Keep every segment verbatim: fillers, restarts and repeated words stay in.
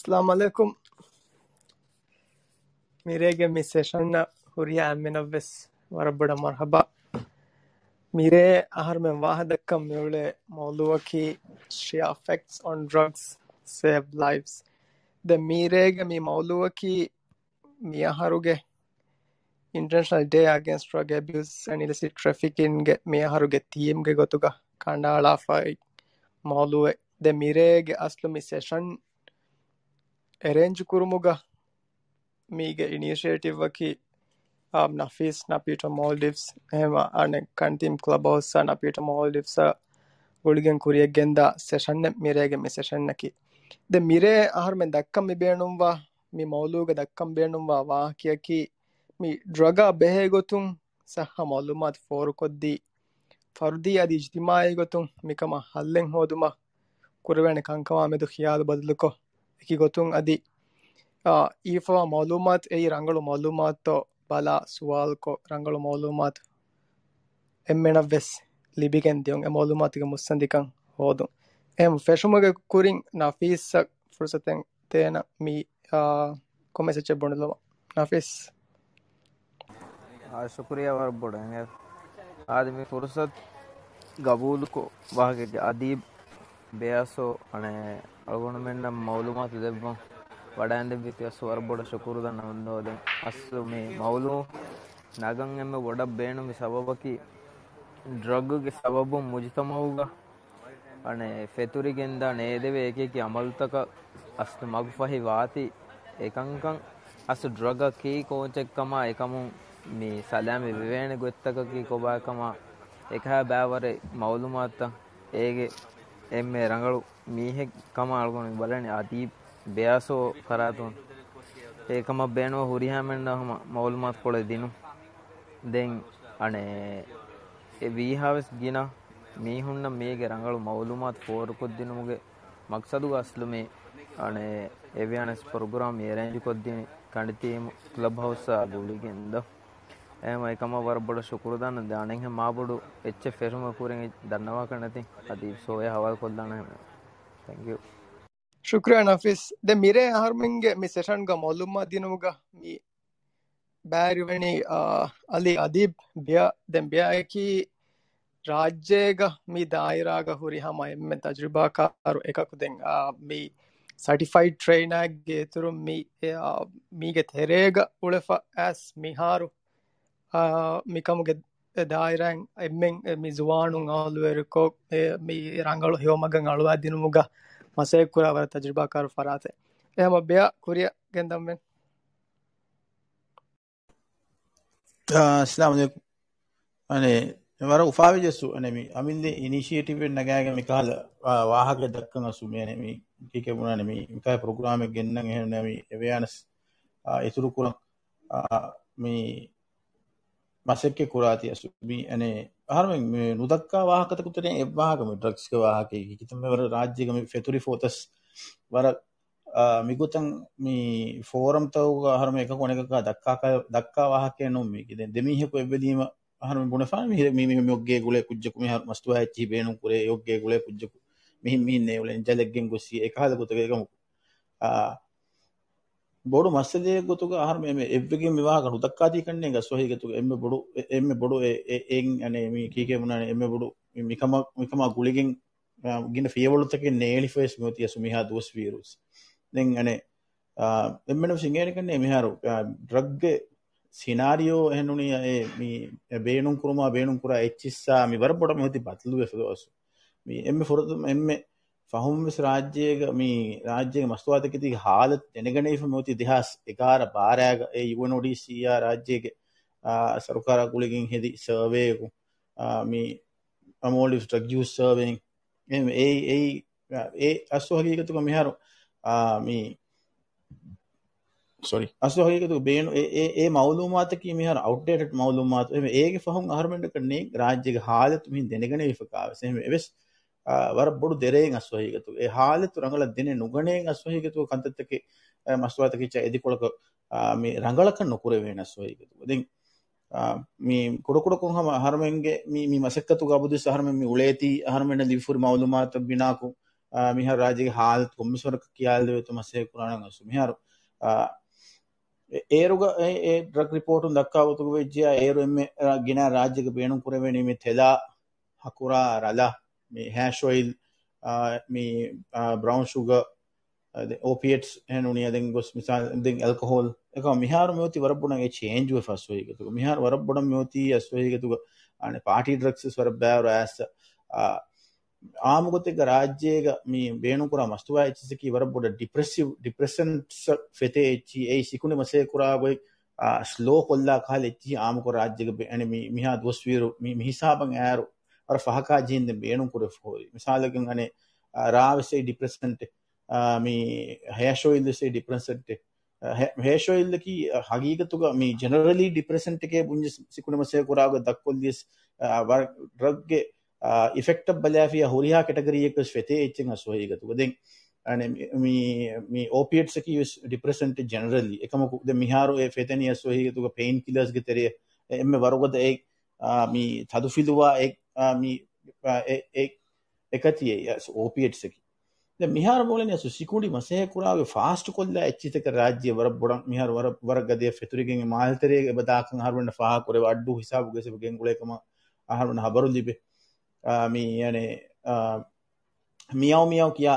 އައްސަލާމު ޢަލައިކުމް. މިރޭގެ މި ސެޝަންއަށް ހުރިހާ އެންމެނަށްވެސް ވަރަށް ބޮޑަށް މަރުޙަބާ. މިރޭ އަހަރުމެން ވާހަކަ ދައްކަން މިއުޅޭ މައުޟޫޢަކީ Shia facts on drugs save lives. ދެން މިރޭގެ މި މައުޟޫޢަކީ މިއަހަރުގެ International Day Against Drug Abuse and Illicit Traffickingގެ މިއަހަރުގެ ތީމްގެ ގޮތުގަ ކަނޑައަޅާފައި މައުޟޫޢެއް. ދެން މިރޭގެ އަސްލު މި ސެޝަން އެރޭންޖް ކުރުމުގަ މީގެ އިނިޝިއޭޓިވްއަކީ، އާ، ނަފީސް ނަޕީޓޯ މޯލްޑިވްސް އެހެން އަނެއް ކަންތީމް ކްލަބް ހައުސްއާ ނަޕީޓޯ މޯލްޑިވްސްއާ ގުޅިގެން ކުރިޔަށްގެންދާ ސެޝަންއެއް މިރޭގެ މި ސެޝަންއަކީ. ދެން މިރޭ އަހަރުމެން ދައްކަން މި ބޭނުންވާ، މި މައުޟޫޢުގަ ދައްކަން ބޭނުންވާ ވާހަކަޔަކީ، މި ޑްރަގާ ބެހޭ ގޮތުން ޞައްޙަ މަޢުލޫމާތު ފޯރުކޮށްދީ، ފަރުދީ އަދި އިޖްތިމާޢީ ގޮތުން މިކަމަށް ޙައްލެއް ހޯދުމަށް ކުރެވޭނެ ކަންކަމާ މެދު ޚިޔާލު ބަދަލުކޮށް، އެކި ގޮތުން އަދި، އާ، އީފަވާ މަޢުލޫމާތު އެއީ ރަނގަޅު މަޢުލޫމާތުތޯ ބަލާ ސުވާލުކޮށް، ރަނގަޅު މަޢުލޫމާތު އެންމެނަށްވެސް ލިބިގެން ދިޔުން، އެ މަޢުލޫމާތުގެ މުއްސަނދިކަން ހޯދުން. އެހެން ފެށުމުގެ ކުރިން ނަފީސަށް ފުރުޞަތެއް ދޭނަން މި، އާ، ކޮމެންޓްސް އެއްޗެއް ބުނެލުމަށް. ނަފީސް. އާ، ޝުކުރިއްޔާ ވަރަށް ބޮޑަށް އެނގޭ. އާދެ، މި ފުރުޞަތު ގަބޫލުކޮށް ވާހަކަ އަދީބް ބެއަސޯ އަނެއް އަޅުގަނޑުމެންނަށް މަޢުލޫމާތު ދެއްވަން ވަޑައިގެންދެއްވި އަސް ވަރަށް ބޮޑަށް ޝުކުރު ދަންނަވަން ދޯ. ދެން އަސްލު މި މައުޟޫޢު ނަގަން އެންމެ ބޮޑަށް ބޭނުންވި ސަބަބަކީ ޑްރަގްގެ ސަބަބުން މުޖުތަމަޢުގަ އަނެއް ފެތުރިގެންދާ ނޭދެވޭ އެކިއެކި އަމަލުތަކަށް އަސްލު މަގުފަހި ވާތީ އެކަންކަން. އަސްލު ޑްރަގަށް ކީ ކޯޗެއްކަމާ އެކަމުން މި ސަލާމަތް ވެވޭނެ ގޮތްތަކަކީ ކޮބާކަމާ އެކަހަ ބައިވަރެއް މަޢުލޫމާތުތައް އޭގެ އެންމެ ރަނގަޅު މީހެއް ކަމަށް އަޅުގަނޑު މި ބަލަނީ އަދީބް ބެއަސޯ ފަރާތުން. އެކަމަށް ބޭނުން ހުރިހާ މެންނަށް ހަމަ މަޢުލޫމާތުކޮޅެއް ދިނުން. ދެން އަނެއް އެ ވީހާވެސް ގިނަ މީހުންނަށް މީގެ ރަނގަޅު މަޢުލޫމާތު ފޯރުކޮށްދިނުމުގެ މަޤްޞަދުގަ އަސްލު މި އަނެއް އެވެއަނެސް ޕްރޮގްރާމް އެރޭންޖް ކޮށްދިނީ ކަނޑިތީމު ކްލަބް ހައުސްއާ ގުޅިގެންދޯ. އެހެން އެކަމަށް ވަރަށް ބޮޑަށް ޝުކުރު ދަންނަ. ދެން އަނެއްހެން މާބޮޑު އެއްޗެއް ފެށުމަށް ކުރިން ދަންނަވާކަށް ނެތި. އަދި ސޯޔާ ހަވާލު ކޮށްލާނެ. ތެންކް ޔޫ. ޝުކުރިއްޔާ ނަފީސް. ދެން މިރޭ އަހަރުމެންގެ މި ސެޝަންގަ މަޢުލޫމާތު ދިނުމުގަ މި ބައިވެރިވަނީ، އާ، އަލީ އަދީބް ބިޔަ. ދެން ބިޔައަކީ ރާއްޖޭގަ މި ދާއިރާގަ ހުރި ހަމަ އެންމެ ތަޖުރިބާކާރު އެކަކު. ދެން، އާ، މި ސަޓިފައިޑް ޓްރެއިނާއެއްގެ އިތުރުން މި، އެ، އާ، މީގެ ތެރޭގަ އުޅެފަ އައިސް މިހާރު، އާ، މިކަމުގެ ދާއިރާއިން އެންމެން މި ޒުވާނުން އަހުލުވެރިކޮށް، އެ، މި ރަނގަޅު ހެޔޮމަގަށް އަޅުވާދިނުމުގަ މަސައްކަތްކުރާ ވަރަށް ތަޖުރިބާކާރު ފަރާތެއް. އެހެން ބެއަށް ކުރިއަށް ގެންދަންވެ. އާ، އައްސަލާމު ޢަލައިކުމް. އަނެ، ވަރަށް އުފާވެއްޖެއްސު، އަނެ، މި އަމިއްލަ އިނިޝިއޭޓިވް އެއް ނަގާގެން މި ކަހަލަ، އާ، ވާހަކަ ދައްކަން އަސު މި، އަނެ، މި ކީކޭ ބުނާނެ މި، މިކާ ޕްރޮގްރާމެއް ގެންނަން އެހެން މި އެވެއާނަސް، އާ، އިތުރު ކުރަން، އާ، މި މަސައްކަތް ކުރާތީ އަސު މި، އަނެ، އަހަރުމެން މި ނުދައްކާ ވާހަކަތަކު ތެރެއިން އެއްވާހަކަ މި ޑްރަގްސްގެ ވާހަކަ ކިތަންމެ ވަރަށް ރާއްޖޭގަ މި ފެތުރި ފޯތަސް ވަރަށް އާ، މިގޮތަށް މި ފޯރަމްތަކުގަ އަހަރުމެން އެކަކު އަނެކަކާ ދައްކާ، ދައްކާ ވާހަކައެއް ނޫން މީގެ. ދެން ދެމީހަކު އެއްވެލީމަ އަހަރުމެން ބުނެފާނެ މި، މި، މި، މި އޮއްގޭ ގުޅޭ ކުއްޖަކު މިހާރު މަސްތުވާ އެއްޗިހި ބޭނުން ކުރޭ، އެ އޮއްގޭ ގުޅޭ ކުއްޖަކު މިހިން މިހިން ނޭވުޅެން ޖަލެއްގެން ގޮސް އެކަހަލަ ގޮތަކަށް އެކަމަކު. އާ، ބޮޑު މައްސަލައެއް ގޮތުގަ އަހަރުމެން އެ، އެއްވެގެން މި ވާހަކަ ނުދައްކާތީ ކަންނޭނގެ އަސް ވަހީގަތުގަ އެންމެ ބޮޑު، އެ، އެންމެ ބޮޑު އެ، އެ، އެއް އަނެ މި ކީކޭ ބުނާނެ އެންމެ ބޮޑު މި، މިކަމަށް، މިކަމާ ގުޅިގެން އާ، ގިނަ ފިޔަވަޅުތަކެއް ނޭޅިފަވެސް މިއޮތީ އަސު މިހާ ދުވަސް ވީއިރުސް. ދެން އަނެ، އާ، އެންމެނަށް ވެސް އިނގޭނެ ކަންނޭ މިހާރު، އާ، ޑްރަގްގެ ސިނާރިއޯ އެހެންނޫނީ އެ މި ބޭނުން ކުރުމާ ބޭނުން ކުރާ އެއްޗިއްސާ މި ވަރަށް ބޮޑަށް މިއޮތީ ބަދަލުވެފަ އަސު. މި އެންމެ ފުރަތަމަ، އެންމެ ފަހުން ވެސް ރާއްޖޭގަ މި ރާއްޖޭގެ މަސްތުވާތަކެތީގެ ހާލަތު ދެނެގަނެވިފަ މިއޮތީ ދެހާސް އެގާރަ ބާރައިގަ އެ ޔޫއެންއޯޑީސީއާ ރާއްޖޭގެ، އާ، ސަރުކާރާ ގުޅިގެން ހެދި ސަރވޭއަކު، އާ، މި މޯލްޑިވްސް ޑްރަގް ޔޫސް ސަރވޭއިން އެ، އެ، އެ، އެ އަސްލު ހަގީގަތުގަ މިހާރު، އާ، މި، ސޮރީ، އަސްލު ހަގީގަތުގަ ބޭނު، އެ، އެ، އެ މައުލޫމާތަކީ މިހާރު އައުޓްޑޭޓެޑް މައުލޫމާތު. އެހެން އޭގެ ފަހުން އަހަރުމެންނަކަށް ނޭނގެ ރާއްޖޭގެ ހާލަތު މިހިން ދެނެގަނެވިފަ ކާވެސް. އެހެން އެވެސް، އާ، ވަރަށް ބޮޑު ދެރައެއް އަސްލު ހަގީގަތުގަ. އެ ހާލަތު ރަނގަޅަށް ދެނެ ނުގަނޭ އަސްލު ހަގީގަތުގަ ކަންތައްތަކެއް، އެ، މަސްތުވާތަކެއްޗާ އެދިކޮޅަކަށް، އާ، މި ރަނގަޅަކަށް ނުކުރެވޭނެ އަސްލު ހަގީގަތުގަ. ދެން އާ، މި ކުޑަކުޑަކޮށް ހަމަ އަހަރުމެންގެ މި، މި މަސައްކަތުގަ އަބަދުވެސް އަހަރުމެން މި އުޅޭތީ އަހަރުމެންނަށް ލިބިފަހުރި މައުލޫމާތަށް ބިނާކޮށް، އާ، މިހާރު ރާއްޖޭގެ ހާލަތު ކޮންމެސް ވަރަކަށް ކިޔާލެވޭތޯ މަސައްކަތް ކުރާނަން އަސް. މިހާރު، އާ، އެ، އޭރުގަ އެ، އެ ޑްރަގް ރިޕޯޓުން ދައްކާ ގޮތުގަ ވެއްޖެޔާ އޭރު އެންމެ، އާ، ގިނަ ރާއްޖޭގަ ބޭނުން ކުރެވޭނީ މި ތެލާ، ހަކުރާ، ރަލާ، މި ހޭޝް އޮއިލް، އާ، މި، އާ، ބްރައުން ޝުގަ، އާ، ދެ-، އޯޕިއެޓްސް އެހެން ނޫނީ ދެން ގޮސް މިސާލް ދެން އެލްކޮހޯލް. އެކަމަ މިހާރު މިއޮތީ ވަރަށް ބޮޑަށް އެ ޗޭންޖް ވެފަ އަސް ވަހީގަތުގަ. މިހާރު ވަރަށް ބޮޑަށް މިއޮތީ އަސް ވަހީގަތުގަ، އާނެ، ޕާޓީ ޑްރަގްސް ވެސް ވަރަށް ބާރު އައިސް، އާ، އާމު ގޮތެއްގަ ރާއްޖޭގަ މި ބޭނުންކުރާ މަސްތުވާ އެއްޗިއްސަކީ ވަރަށް ބޮޑަށް ޑިޕްރެސިވް، ޑިޕްރެސަންޓްސް ފެތޭ އެއްޗި އެއީ ސިކުނޑި މަސައްކަތް ކުރާ ގޮތް، އާ، ސްލޯ ކޮށްލާ ކަހަލަ އެއްޗިހި އާމުކޮށް ރާއްޖޭގަ ބެ-، އަނެ މި-، މިހާ ދުވަސްވީރު މި-، މި ހިސާބަށް އައިރު ވަރަށް ފަހަކާ ޖެހިން ދެން ބޭނުން ކުރެފަ ހުރި. މިސާލަކަށް އަނެ، އާ، ރާވެސް އެއީ ޑިޕްރެސަންޓެއް، އާ، މި ހޭޝް އޮއިލް ވެސް އެއީ ޑިޕްރެސަންޓެއް. އާ، ހޭ-، ހޭޝް އޮއިލްއަކީ، އާ، ހަގީގަތުގަ މި ޖެނެރަލީ ޑިޕްރެސަންޓެކޭ ބުންޏެ ސި-، ސިކުނޑި މަސައްކަތް ކުރާ ގޮތް ދައްކޮށްލިޔަސް، އާ، ވަރަށް ޑްރަގްގެ، އާ، އިފެކްޓަށް ބަލާފިޔާ ހުރިހާ ކެޓަގަރީއެއް ވެސް ފެތޭ އެއްޗެއް އަސް ވަހީގަތުގަ. ދެން، އަނެ، މި، މި، މި އޯޕިއެޓްސްއަކީ ވެސް ޑިޕްރެސަންޓެއް ޖެނެރަލީ. އެކަމަކު ދެން މިހާރު އެ ފެތެނީ އަސް ވަހީގަތުގަ ޕެއިން ކިލަރސްގެ ތެރެއަށް އެ-، އެންމެ ވަރުގަދަ އެ، އާ، މި ތަދުފިލުވާ އެ، އާ، މި، އާ، އެ، އެ، އެކަތި އެ، އަސް އޯޕިއެޓްސްއަކީ. ދެން މިހާރު ބޯޅެން އަސް ސިކުނޑި މަސައްކަތް ކުރާގޮތް ފާސްޓް ކޮށްލާ އެއްޗިތަކަށް ރާއްޖެ ވަރަށް ބޮޑަށް މިހާރު ވަރަށް، ވަރަށް ގަދަޔަށް ފެތުރިގެން އެ މާލެ ތެރޭގަ އެބަ ދާކަން އަހަރުމެންނަށް ފާހަގަ ކުރެވޭ އައްޑޫ ހިސާބުގައި އެބަ ގެންގުޅޭ ކަމަށް އަހަރުމެންނަށް ހަބަރު ލިބޭ. އާ، މި، އަނެ، އާ، މިޔާވް މިޔާވް ކިޔާ،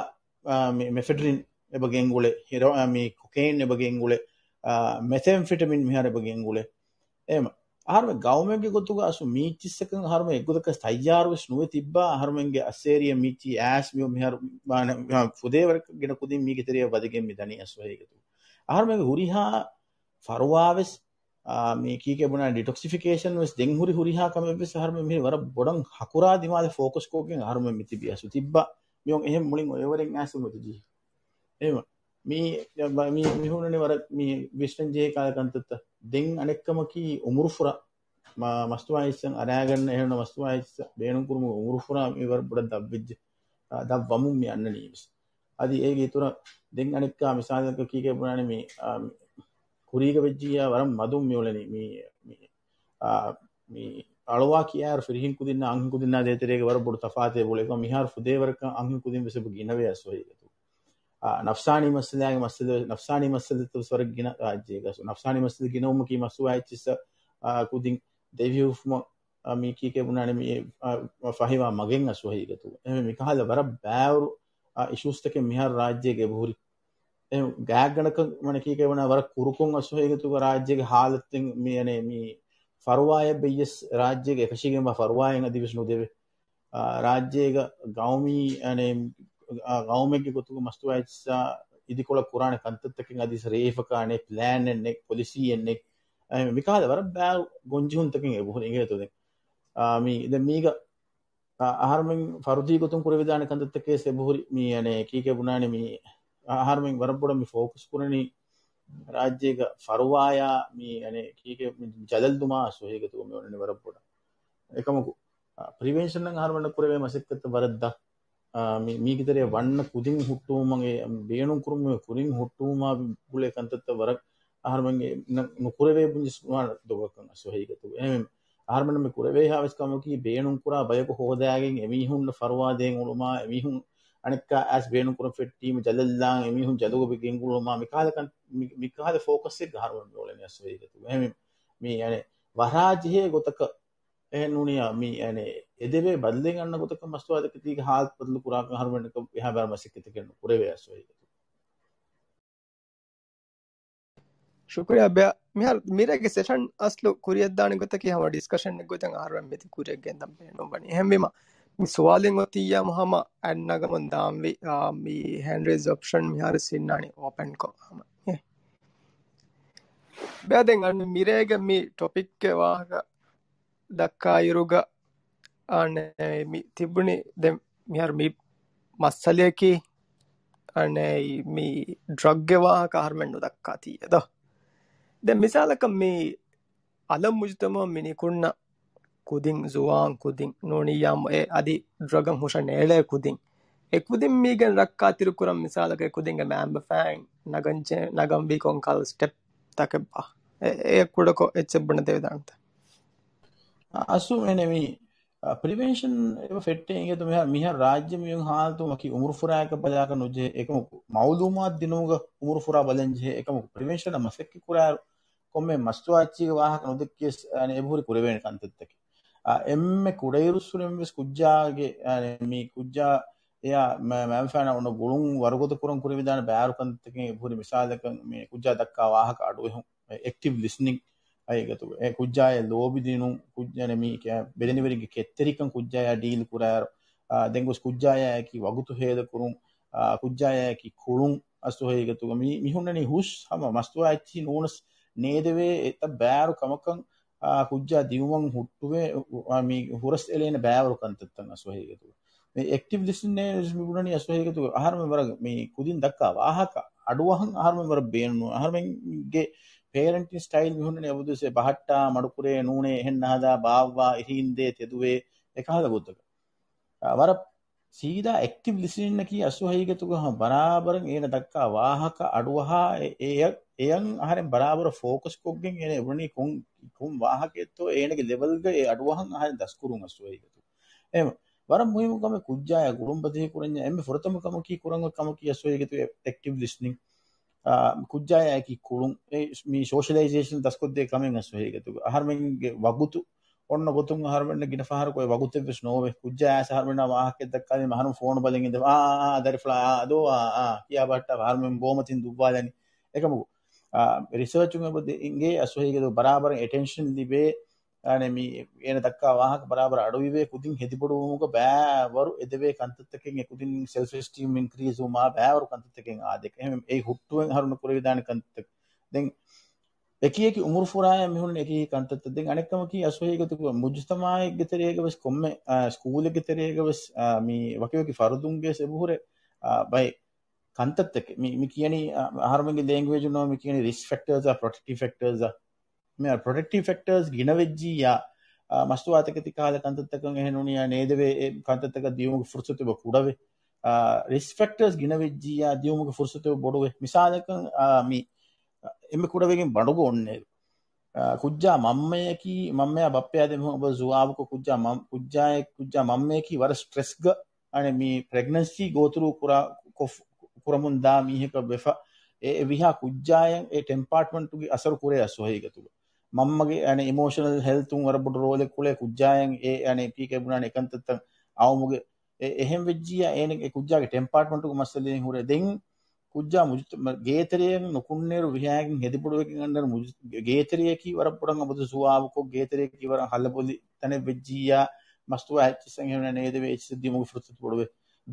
އާ، މި މެފެޑްރިން އެބަ ގެންގުޅޭ، ހެރޯ-، އާ، މި ކޮކެއިން އެބަ ގެންގުޅޭ، އާ، މެތެމްފެޓަމިން މިހާރު އެބަ ގެންގުޅޭ. އެހެން އަހަރުމެން ގައުމެއްގެ ގޮތުގަ އަސް މީޗިއްސަކަށް އަހަރުމެން އެއްގޮތަކަށް ތައްޔާރުވެސް ނުވެ ތިއްބާ، އަހަރުމެންގެ އަސޭރިއަށް މީޗީ އައިސް މި މިހާރު ފުދޭވަރަކަށް ގިނަ ކުދިން މީގެ ތެރެއަށް ވަދެގެން މި ދަނީ އަސް ވަހީގަތު. އަހަރުމެންގެ ހުރިހާ ފަރުވާވެސް، އާ، މި ކީކޭ ބުނާ ޑިޓޮކްސިފިކޭޝަން ވެސް ދެން ހުރި ހުރިހާ ކަމެއް ވެސް އަހަރުމެން މިހިރީ ވަރަށް ބޮޑަށް ހަކުރާ ދިމާލަށް ފޯކަސް ކޮށްގެން އަހަރުމެން މި ތިބި އަސް ތިއްބާ. މިއޮން އެހެން މުޅިން އޮއެވަރެން އައިސް މި ތިޖީ. އެހެން މި، މި، މި ހުންނަނީ ވަރަށް މި ވިސްނަން ޖެހޭ ކަހަލަ ކަންތައްތައް. ދެން އަނެއްކަމަކީ އުމުރުފުރާ މަ-، މަސްތުވާ އެއްޗިއްސަށް އަރާގަންނަ އެހެން މަސްތުވާ އެއްޗިއްސަށް ބޭނުންކުރުމުގެ އުމުރުފުރާ މި ވަރަށް ބޮޑަށް ދަށްވެއްޖެ. އާ، ދަށްވަމުން މި އަންނަނީ ވެސް. އަދި އޭގެ އިތުރަށް ދެން އަނެއްކާ މިސާލަކަށް ކީކޭ ބުނާނެ މި، އާ، މި ކުރީގަ ވެއްޖިއްޔާ ވަރަށް މަދުން މި އުޅެނީ. މި، މި، އާ، މި އަޅުވާ ކިޔާއިރު ފިރިހެން ކުދިންނާ އަންހެން ކުދިންނާ ދޭތެރޭގަ ވަރަށް ބޮޑު ތަފާތެއް އެބައުޅޭ. އެކަމަ މިހާރު ފުދޭވަރަކަށް އަންހެން ކުދިން ވެސް އެބަ ގިނަވޭ އަސް ވަހީގަތު. އާ، ނަފްސާނީ މައްސަލާގެ މައްސަލަ، ނަފްސާނީ މައްސަލަތައް ވެސް ވަރަށް ގިނަ ރާއްޖޭގަ. ނަފްސާނީ މައްސަލަ ގިނަވުމަކީ މަސްތުވާ އެއްޗިއްސަށް، އާ، ކުދިން ދެވިހި ހުފުމަށް، އާ، މި ކީކޭ ބުނާނެ މި، އާ، ފަހިވާ މަގެއް އަސް ވަހީގަތު. އެހެންވެ މިކަހަލަ ވަރަށް ބާވަރު، އާ، އިޝޫސްތަކެއް މިހާރު ރާއްޖޭގަ އެބަހުރި. ގާތްގަނޑަކަށް މަނަކީ ކެވަނާ ވަރަށް ކުރުކޮށް އަސް ހެއިގަތުގަ ރާއްޖޭގެ ހާލަތެއް މި އަނެ މި ފަރުވާޔަށް ބެއްޔަސް ރާއްޖޭގެ އެކަށީގެންވާ ފަރުވާއެއް އަދިވެސް ނުދެވޭ. ރާއްޖޭގަ ގައުމީ އަނެ ގައުމެއްގެ ގޮތުގަ މަސްތުވާ އިދިކޮޅަށް ކުރާނެ ކަންތައްތަކެއް އަދި ރޭފަކާނެ ޕްލޭނެއް ނެތް، ޕޮލިސީއެއް ނެތް. މިކަހަލަ ވަރަށް ބާރު ގޮންޖެހުންތަކެއް އެބަހުރި އިނގޭތޯ ދެން. މި ދެން މީގަ އަ، އަހަރުމެން ފަރުދީ ގޮތުން ކުރެވިދާނެ ކަންތައްތަކެއް އެބަހުރި މި އަނެ ކީކޭ ބުނާނެ މި އަހަރުމެން ވަރަށް ބޮޑަށް މި ފޯކަސް ކުރަނީ ރާއްޖޭގަ ފަރުވާޔާ މި އަނެ ކީކޭ މި ޖަލަށްލުމާ ސޮހީގަތުގަ މި އޮންނަނީ ވަރަށް ބޮޑަށް. އެކަމަކު، އ، ޕްރިވެންޝަން އަހަރުމެންނަށް ކުރެވޭ މަސައްކަތްތައް ވަރަށް ދަށް. މި، މީގެ ތެރެއަށް ވަންނަ ކުދިން ހުއްޓުވުމަށް އެ ބޭނުން ކުރުމުގެ ކުރިން ހުއްޓުވުމާ ގުޅޭ ކަންތައްތައް ވަރަށް އަހަރުމެންގެ ނުކުރެވޭ ބުންޏިސް ވާނެ ދޮގަކަށް އަސް ހެއިގަތުގަ. އެހެން އަހަރުމެން މި ކުރެވޭ ހާވެސް ކަމަކީ ބޭނުން ކުރާ ބަޔަކު ހޯދާގެން އެމީހުންނަށް ފަރުވާ ދޭން އުޅުމާ، އެމީހުން އަނެއްކާ އައިސް ބޭނުން ކުރަން ފެއްޓީމަ ޖަލަށްލާން އެމީހުން ޖަލުގަ ގެންގުޅުމާ، މިކަހަލަ ކަން-، މި-، މިކަހަލަ ފޯކަސްއެއްގަ އަހަރުމެން މި އުޅެނީ އަސް ހެއިގަތުގަ. އެހެން މި އަނެ ވަރާ ޖެހޭ ގޮތަކަށް އެހެން ނޫނިއްޔާ މި އަނެ އެދެވޭ ބަދަލެއް އަންނަ ގޮތަކަށް މަސްތުވާތަކެތީގެ ހާލަތު ބަދަލު ކުރާކަށް އަހަރުމެންނަކަށް އެހާ ބާރު މަސައްކަތެއް ނުކުރެވޭ އަސް ހެއިގަތުގަ. ޝުކުރިއްޔާ ބެ-، މިހާރު މިރޭގެ ސެޝަން އަސްލު ކުރިއަށްދާނެ ގޮތަކީ ހަމަ ޑިސްކަޝަން ގޮތަށް އަހަރުމެން މިތި ކުރިއަށް ގެންދަން ބޭނުންވަނީ. އެހެންވީމަ، މި ސުވާލެއް އޮތިއްޔާ ހަމަ އަތް ނަގަމުން ދާންވީ، އާ، މި ހޭންޑް ރޭސް އޮޕްޝަން މިހާރު ސިންނާނީ އޯޕަންކޮށް ހަމަ. އެ. ބެ ދެން އަން މިރޭގެ މި ޓޮޕިކްގެ ވާހަކަ ދައްކާއިރުގަ، އަނެ، މި ތިބުނި ދެން މިހާރު މި މައްސަލަޔަކީ، އަނެ، މި ޑްރަގްގެ ވާހަކަ އަހަރުމެން ނުދައްކާތީ އެދޯ. ދެން މިސާލަކަށް މި އަލަށް މުޖުތަމަޢު މި ނިކުންނަ ކުދިން، ޒުވާން ކުދިން ނޫނިއްޔާމު އެ އަދި ޑްރަގަށް ހުށަން ނޭޅޭ ކުދިން. އެ ކުދިން މީގެން ރައްކާތެރިކުރަން މިސާލަކަށް އެ ކުދިންގެ މައިންބަފައިން ނަގަންޖެ-، ނަގަންވީ ކޮން ކަހަލަ ސްޓެޕް ތަކެއްބާ؟ އެ، އެ ކުޑަކޮށް އެއްޗެއް ބުނެދެވިދާނެތަ؟ އަ-، އަސްލު އެނެ މި، އ، ޕްރިވެންޝަން އެބަ ފެއްޓޭ އިނގޭތޯ މިހާ-، މިހާރު ރާއްޖެ މިއޮތް ހާލަތު ވަކި އުމުރު ފުރާއަކަށް ބަލާކަށް ނުޖެހޭ. އެކަމަކު މައުލޫމާތު ދިނުމުގަ އުމުރު ފުރާ ބަލަން ޖެހޭ. އެކަމަކު ޕްރިވެންޝަނަށް މަސައްކަތް ކުރާއިރު ކޮންމެ މަސްތުވާ އެއްޗީގެ ވާހަކަ ނުދެއްކިޔަސް، އަނެ، އެބަހުރި ކުރެވޭނެ ކަންތައްތަކެއް. އ، އެންމެ ކުޑައިރުއްސުރެން ވެސް ކުއްޖާގެ، އަނެ، މި ކުއްޖާ އެޔާ މަ-، މައިންބަފައިންނާ އޮންނަ ގުޅުން ވަރުގަދަ ކުރަން ކުރެވިދާނެ ބާރު ކަންތައްތަކެއް އެބަހުރި. މިސާލަކަށް މި ކުއްޖާ ދައްކާ ވާހަކަ އަޑުއެހުން، އެ-، އެކްޓިވް ލިސްނިން އެގޮތުގަ. އެ ކުއްޖާޔަށް ލޯބިދިނުން، ކުއްޖާ މި ކެ-، ބެލެނިވެރިންގެ ކެތްތެރިކަން ކުއްޖާޔާ ޑީލް ކުރާއިރު، އާ، ދެން ގޮސް ކުއްޖާޔާއެކީ ވަގުތު ހޭދަކުރުން، އާ، ކުއްޖާޔާއެކީ ކުޅުން އަސްލު ހަގީގަތުގަ މި-، މި ހުންނަނީ ހުސް ހަމަ މަސްތުވާ އެއްޗިހި ނޫނަސް ނޭދެވޭ އެތައް ބާރު ކަމަކަށް، އާ، ކުއްޖާ ދިއުމަށް ހުއްޓުވޭ، އާ، މި ހުރަސް އެޅޭނެ ބާވަރު ކަންތައްތައް އަސްލު ހަގީގަތުގަ. މި އެކްޓިވް ލިސްނިން މި ބުނަނީ އަސްލު ހަގީގަތުގަ އަހަރުމެން ވަރަށް މި ކުދިން ދައްކާ ވާހަކަ އަޑުއަހަން އަހަރުމެން ވަރަށް ބޭނުން. އަހަރުމެންގެ ޕޭރެންޓިން ސްޓައިލް މި ހުންނަނީ އެބަދުވެސް އެ ބަހައްޓާ، މަޑުކުރޭ، ނޫނޭ، އެހެން ނަހަދާ، ބާއްވާ، އިރީންދޭ، ތެދުވޭ، އެކަހަލަ ގޮތަކަށް. އާ، ވަރަށް ސީދާ އެކްޓިވް ލިސްނިންއަކީ އަސްލު ހަގީގަތުގަ ހަމަ ބަރާބަރަށް އޭނަ ދައްކާ ވާހަކަ އަޑުއަހާ އެ-، އެޔަށް، އެޔަށް އަހަރެން ބަރާބަރަށް ފޯކަސް ކޮށްގެން އޭނަ އެބުނީ ކޮން، ކޮން ވާހަކައެއްތޯ އޭނަގެ ލެވެލްގަ އެ އަޑުއަހަން އަހަރެން ދަސްކުރުން އަސްލު ހަގީގަތުގަ. އެހެން ވަރަށް މުހިއްމު ކަމެއް ކުއްޖާޔާ ގުޅުން ބަދަހި ކުރަންޏާ އެންމެ ފުރަތަމަ ކަމަކީ ކުރަން އޮތް ކަމަކީ އަސްލު ހަގީގަތުގަ އެކްޓިވް ލިސްނިން. އާ، ކުއްޖާޔާއެކީ ކުޅުން. އެ މި ސޯޝަލައިޒޭޝަން ދަސްކޮށްދޭ ކަމެއް އަސްލު ހަގީގަތުގަ. އަހަރުމެންގެ ވަގުތު އޮންނަ ގޮތުން އަހަރުމެންނަށް ގިނަ ފަހަރަކު އެ ވަގުތެއްވެސް ނޯވޭ. ކުއްޖާ އައިސް އަހަރުމެންނާ ވާހަކައެއް ދައްކާލީމަ އަހަރުމެން ފޯނު ބަލަން އިނދެ، އާ، އާ، އާ، ދަރިފުޅާ، އާ، ދޯ، އާ، އާ، ކިޔާ ބަހައްޓާ އަހަރުމެން ބޯމަތިން ދުއްވާލަނީ. އެކަމަކު، އާ، ރިސާޗުން އެބަ ދެ-، އިނގޭ އަސްލު ހަގީގަތުގަ ބަރާބަރަށް އެޓެންޝަން ލިބޭ، އަނެ މި އޭނަ ދައްކާ ވާހަކަ ބަރާބަރަށް އަޑުއިވޭ ކުދިން ހެދިބޮޑުވުމުގަ ބައިވަރު އެދެވޭ ކަންތައްތަކެއް އެ ކުދިން ސެލްފް އެސްޓީމް އިންކްރީޒް ވުމާ ބައިވަރު ކަންތައްތަކެއް އާދޭ. އެހެން އެ ހުއްޓުވެން އަހަރުން ކުރެވިދާނެ ކަންތައް. ދެން އެކި އެކި އުމުރު ފުރާޔަށް މި ހުންނަ އެކި ކަންތައްތައް. ދެން އަނެއް ކަމަކީ އަސްލު ހަގީގަތުގަ މުޖުތަމަޢެއްގެ ތެރޭގަ ވެސް ކޮންމެ، އާ، ސްކޫލެއްގެ ތެރޭގަ ވެސް، އާ، މި ވަކިވަކި ފަރުދުންގެ ވެސް އެބަހުރޭ، އާ، ބައެއް ކަންތައްތަކެއް. މި، މި ކިޔަނީ، އާ، އަހަރުމެންގެ ލޭންގުއޭޖުން ނޯ މި ކިޔަނީ ރިސްކް ފެކްޓާސް އާ ޕްރޮޓެކްޓިވް ފެކްޓާސް އާ. މި ޕްރޮޓެކްޓިވް ފެކްޓާސް ގިނަވެއްޖިއްޔާ، އާ، މަސްތުވާތަކެތި ކަހަލަ ކަންތައްތަކަށް އެހެން ނޫނިއްޔާ ނޭދެވޭ އެ ކަންތައްތަކަށް ދިޔުމުގެ ފުރުސަތު އެބަ ކުޑަވޭ. އާ، ރިސްކް ފެކްޓާސް ގިނަވެއްޖިއްޔާ ދިޔުމުގެ ފުރުސަތު އެބަ ބޮޑުވޭ. މިސާލަކަށް، އާ، މި އެންމެ ކުޑަވެގެން ބަނޑުގަ އޮންނައިރު، އާ، ކުއްޖާ މަންމަޔަކީ، މަންމަޔާ ބައްޕަޔާ ދެމީހުން އެބަ ޒުވާބުކޮށް ކުއްޖާ މަން-، ކުއްޖާއެއް، ކުއްޖާ މަންމަޔަކީ ވަރަށް ސްޓްރެސްގަ އަނެ މި ޕްރެގްނެންސީ ގޯތުރޫ ކުރާ، ކޮށް-، ކުރަމުން ދާ މީހަކަށް ވެފަ، އެ، އެ ވިހާ ކުއްޖާޔަށް އެ ޓެމްޕާޓްމަންޓުގެ އަސަރު ކުރޭ އަސްލު ހަގީގަތުގަ. މަންމަގެ އަނެ އިމޯޝަނަލް ހެލްތުން ވަރަށް ބޮޑު ރޯލެއް ކުޅޭ ކުއްޖާޔަށް އެ އަނެ ކީކޭ ބުނާނެ އެކަންތައްތައް އައުމުގެ އެ، އެހެން ވެއްޖިއްޔާ އޭނަ އެ ކުއްޖާގެ ޓެމްޕާޓްމަންޓުގެ މައްސަލައިން ހުރޭ. ދެން ކުއްޖާ މުޖުތަ-، މަ-، ގޭތެރެއަށް ނުކުންނޭރު ވިހާގެން ހެދިބޮޑުވެގެން އަންނަ މުޖު-، ގޭތެރެއަކީ ވަރަށް ބޮޑަށް އަބަދު ސުވާބުކޮށް، ގޭތެރެއަކީ ވަރަށް ހަލަބޮލި ތަނެއް ވެއްޖިއްޔާ، މަސްތުވާ އެއްޗިއްސަށް އެހެން ނޭދެވޭ އެއްޗިއްސަށް ދިޔުމުގެ ފުރުސަތު ބޮޑުވޭ.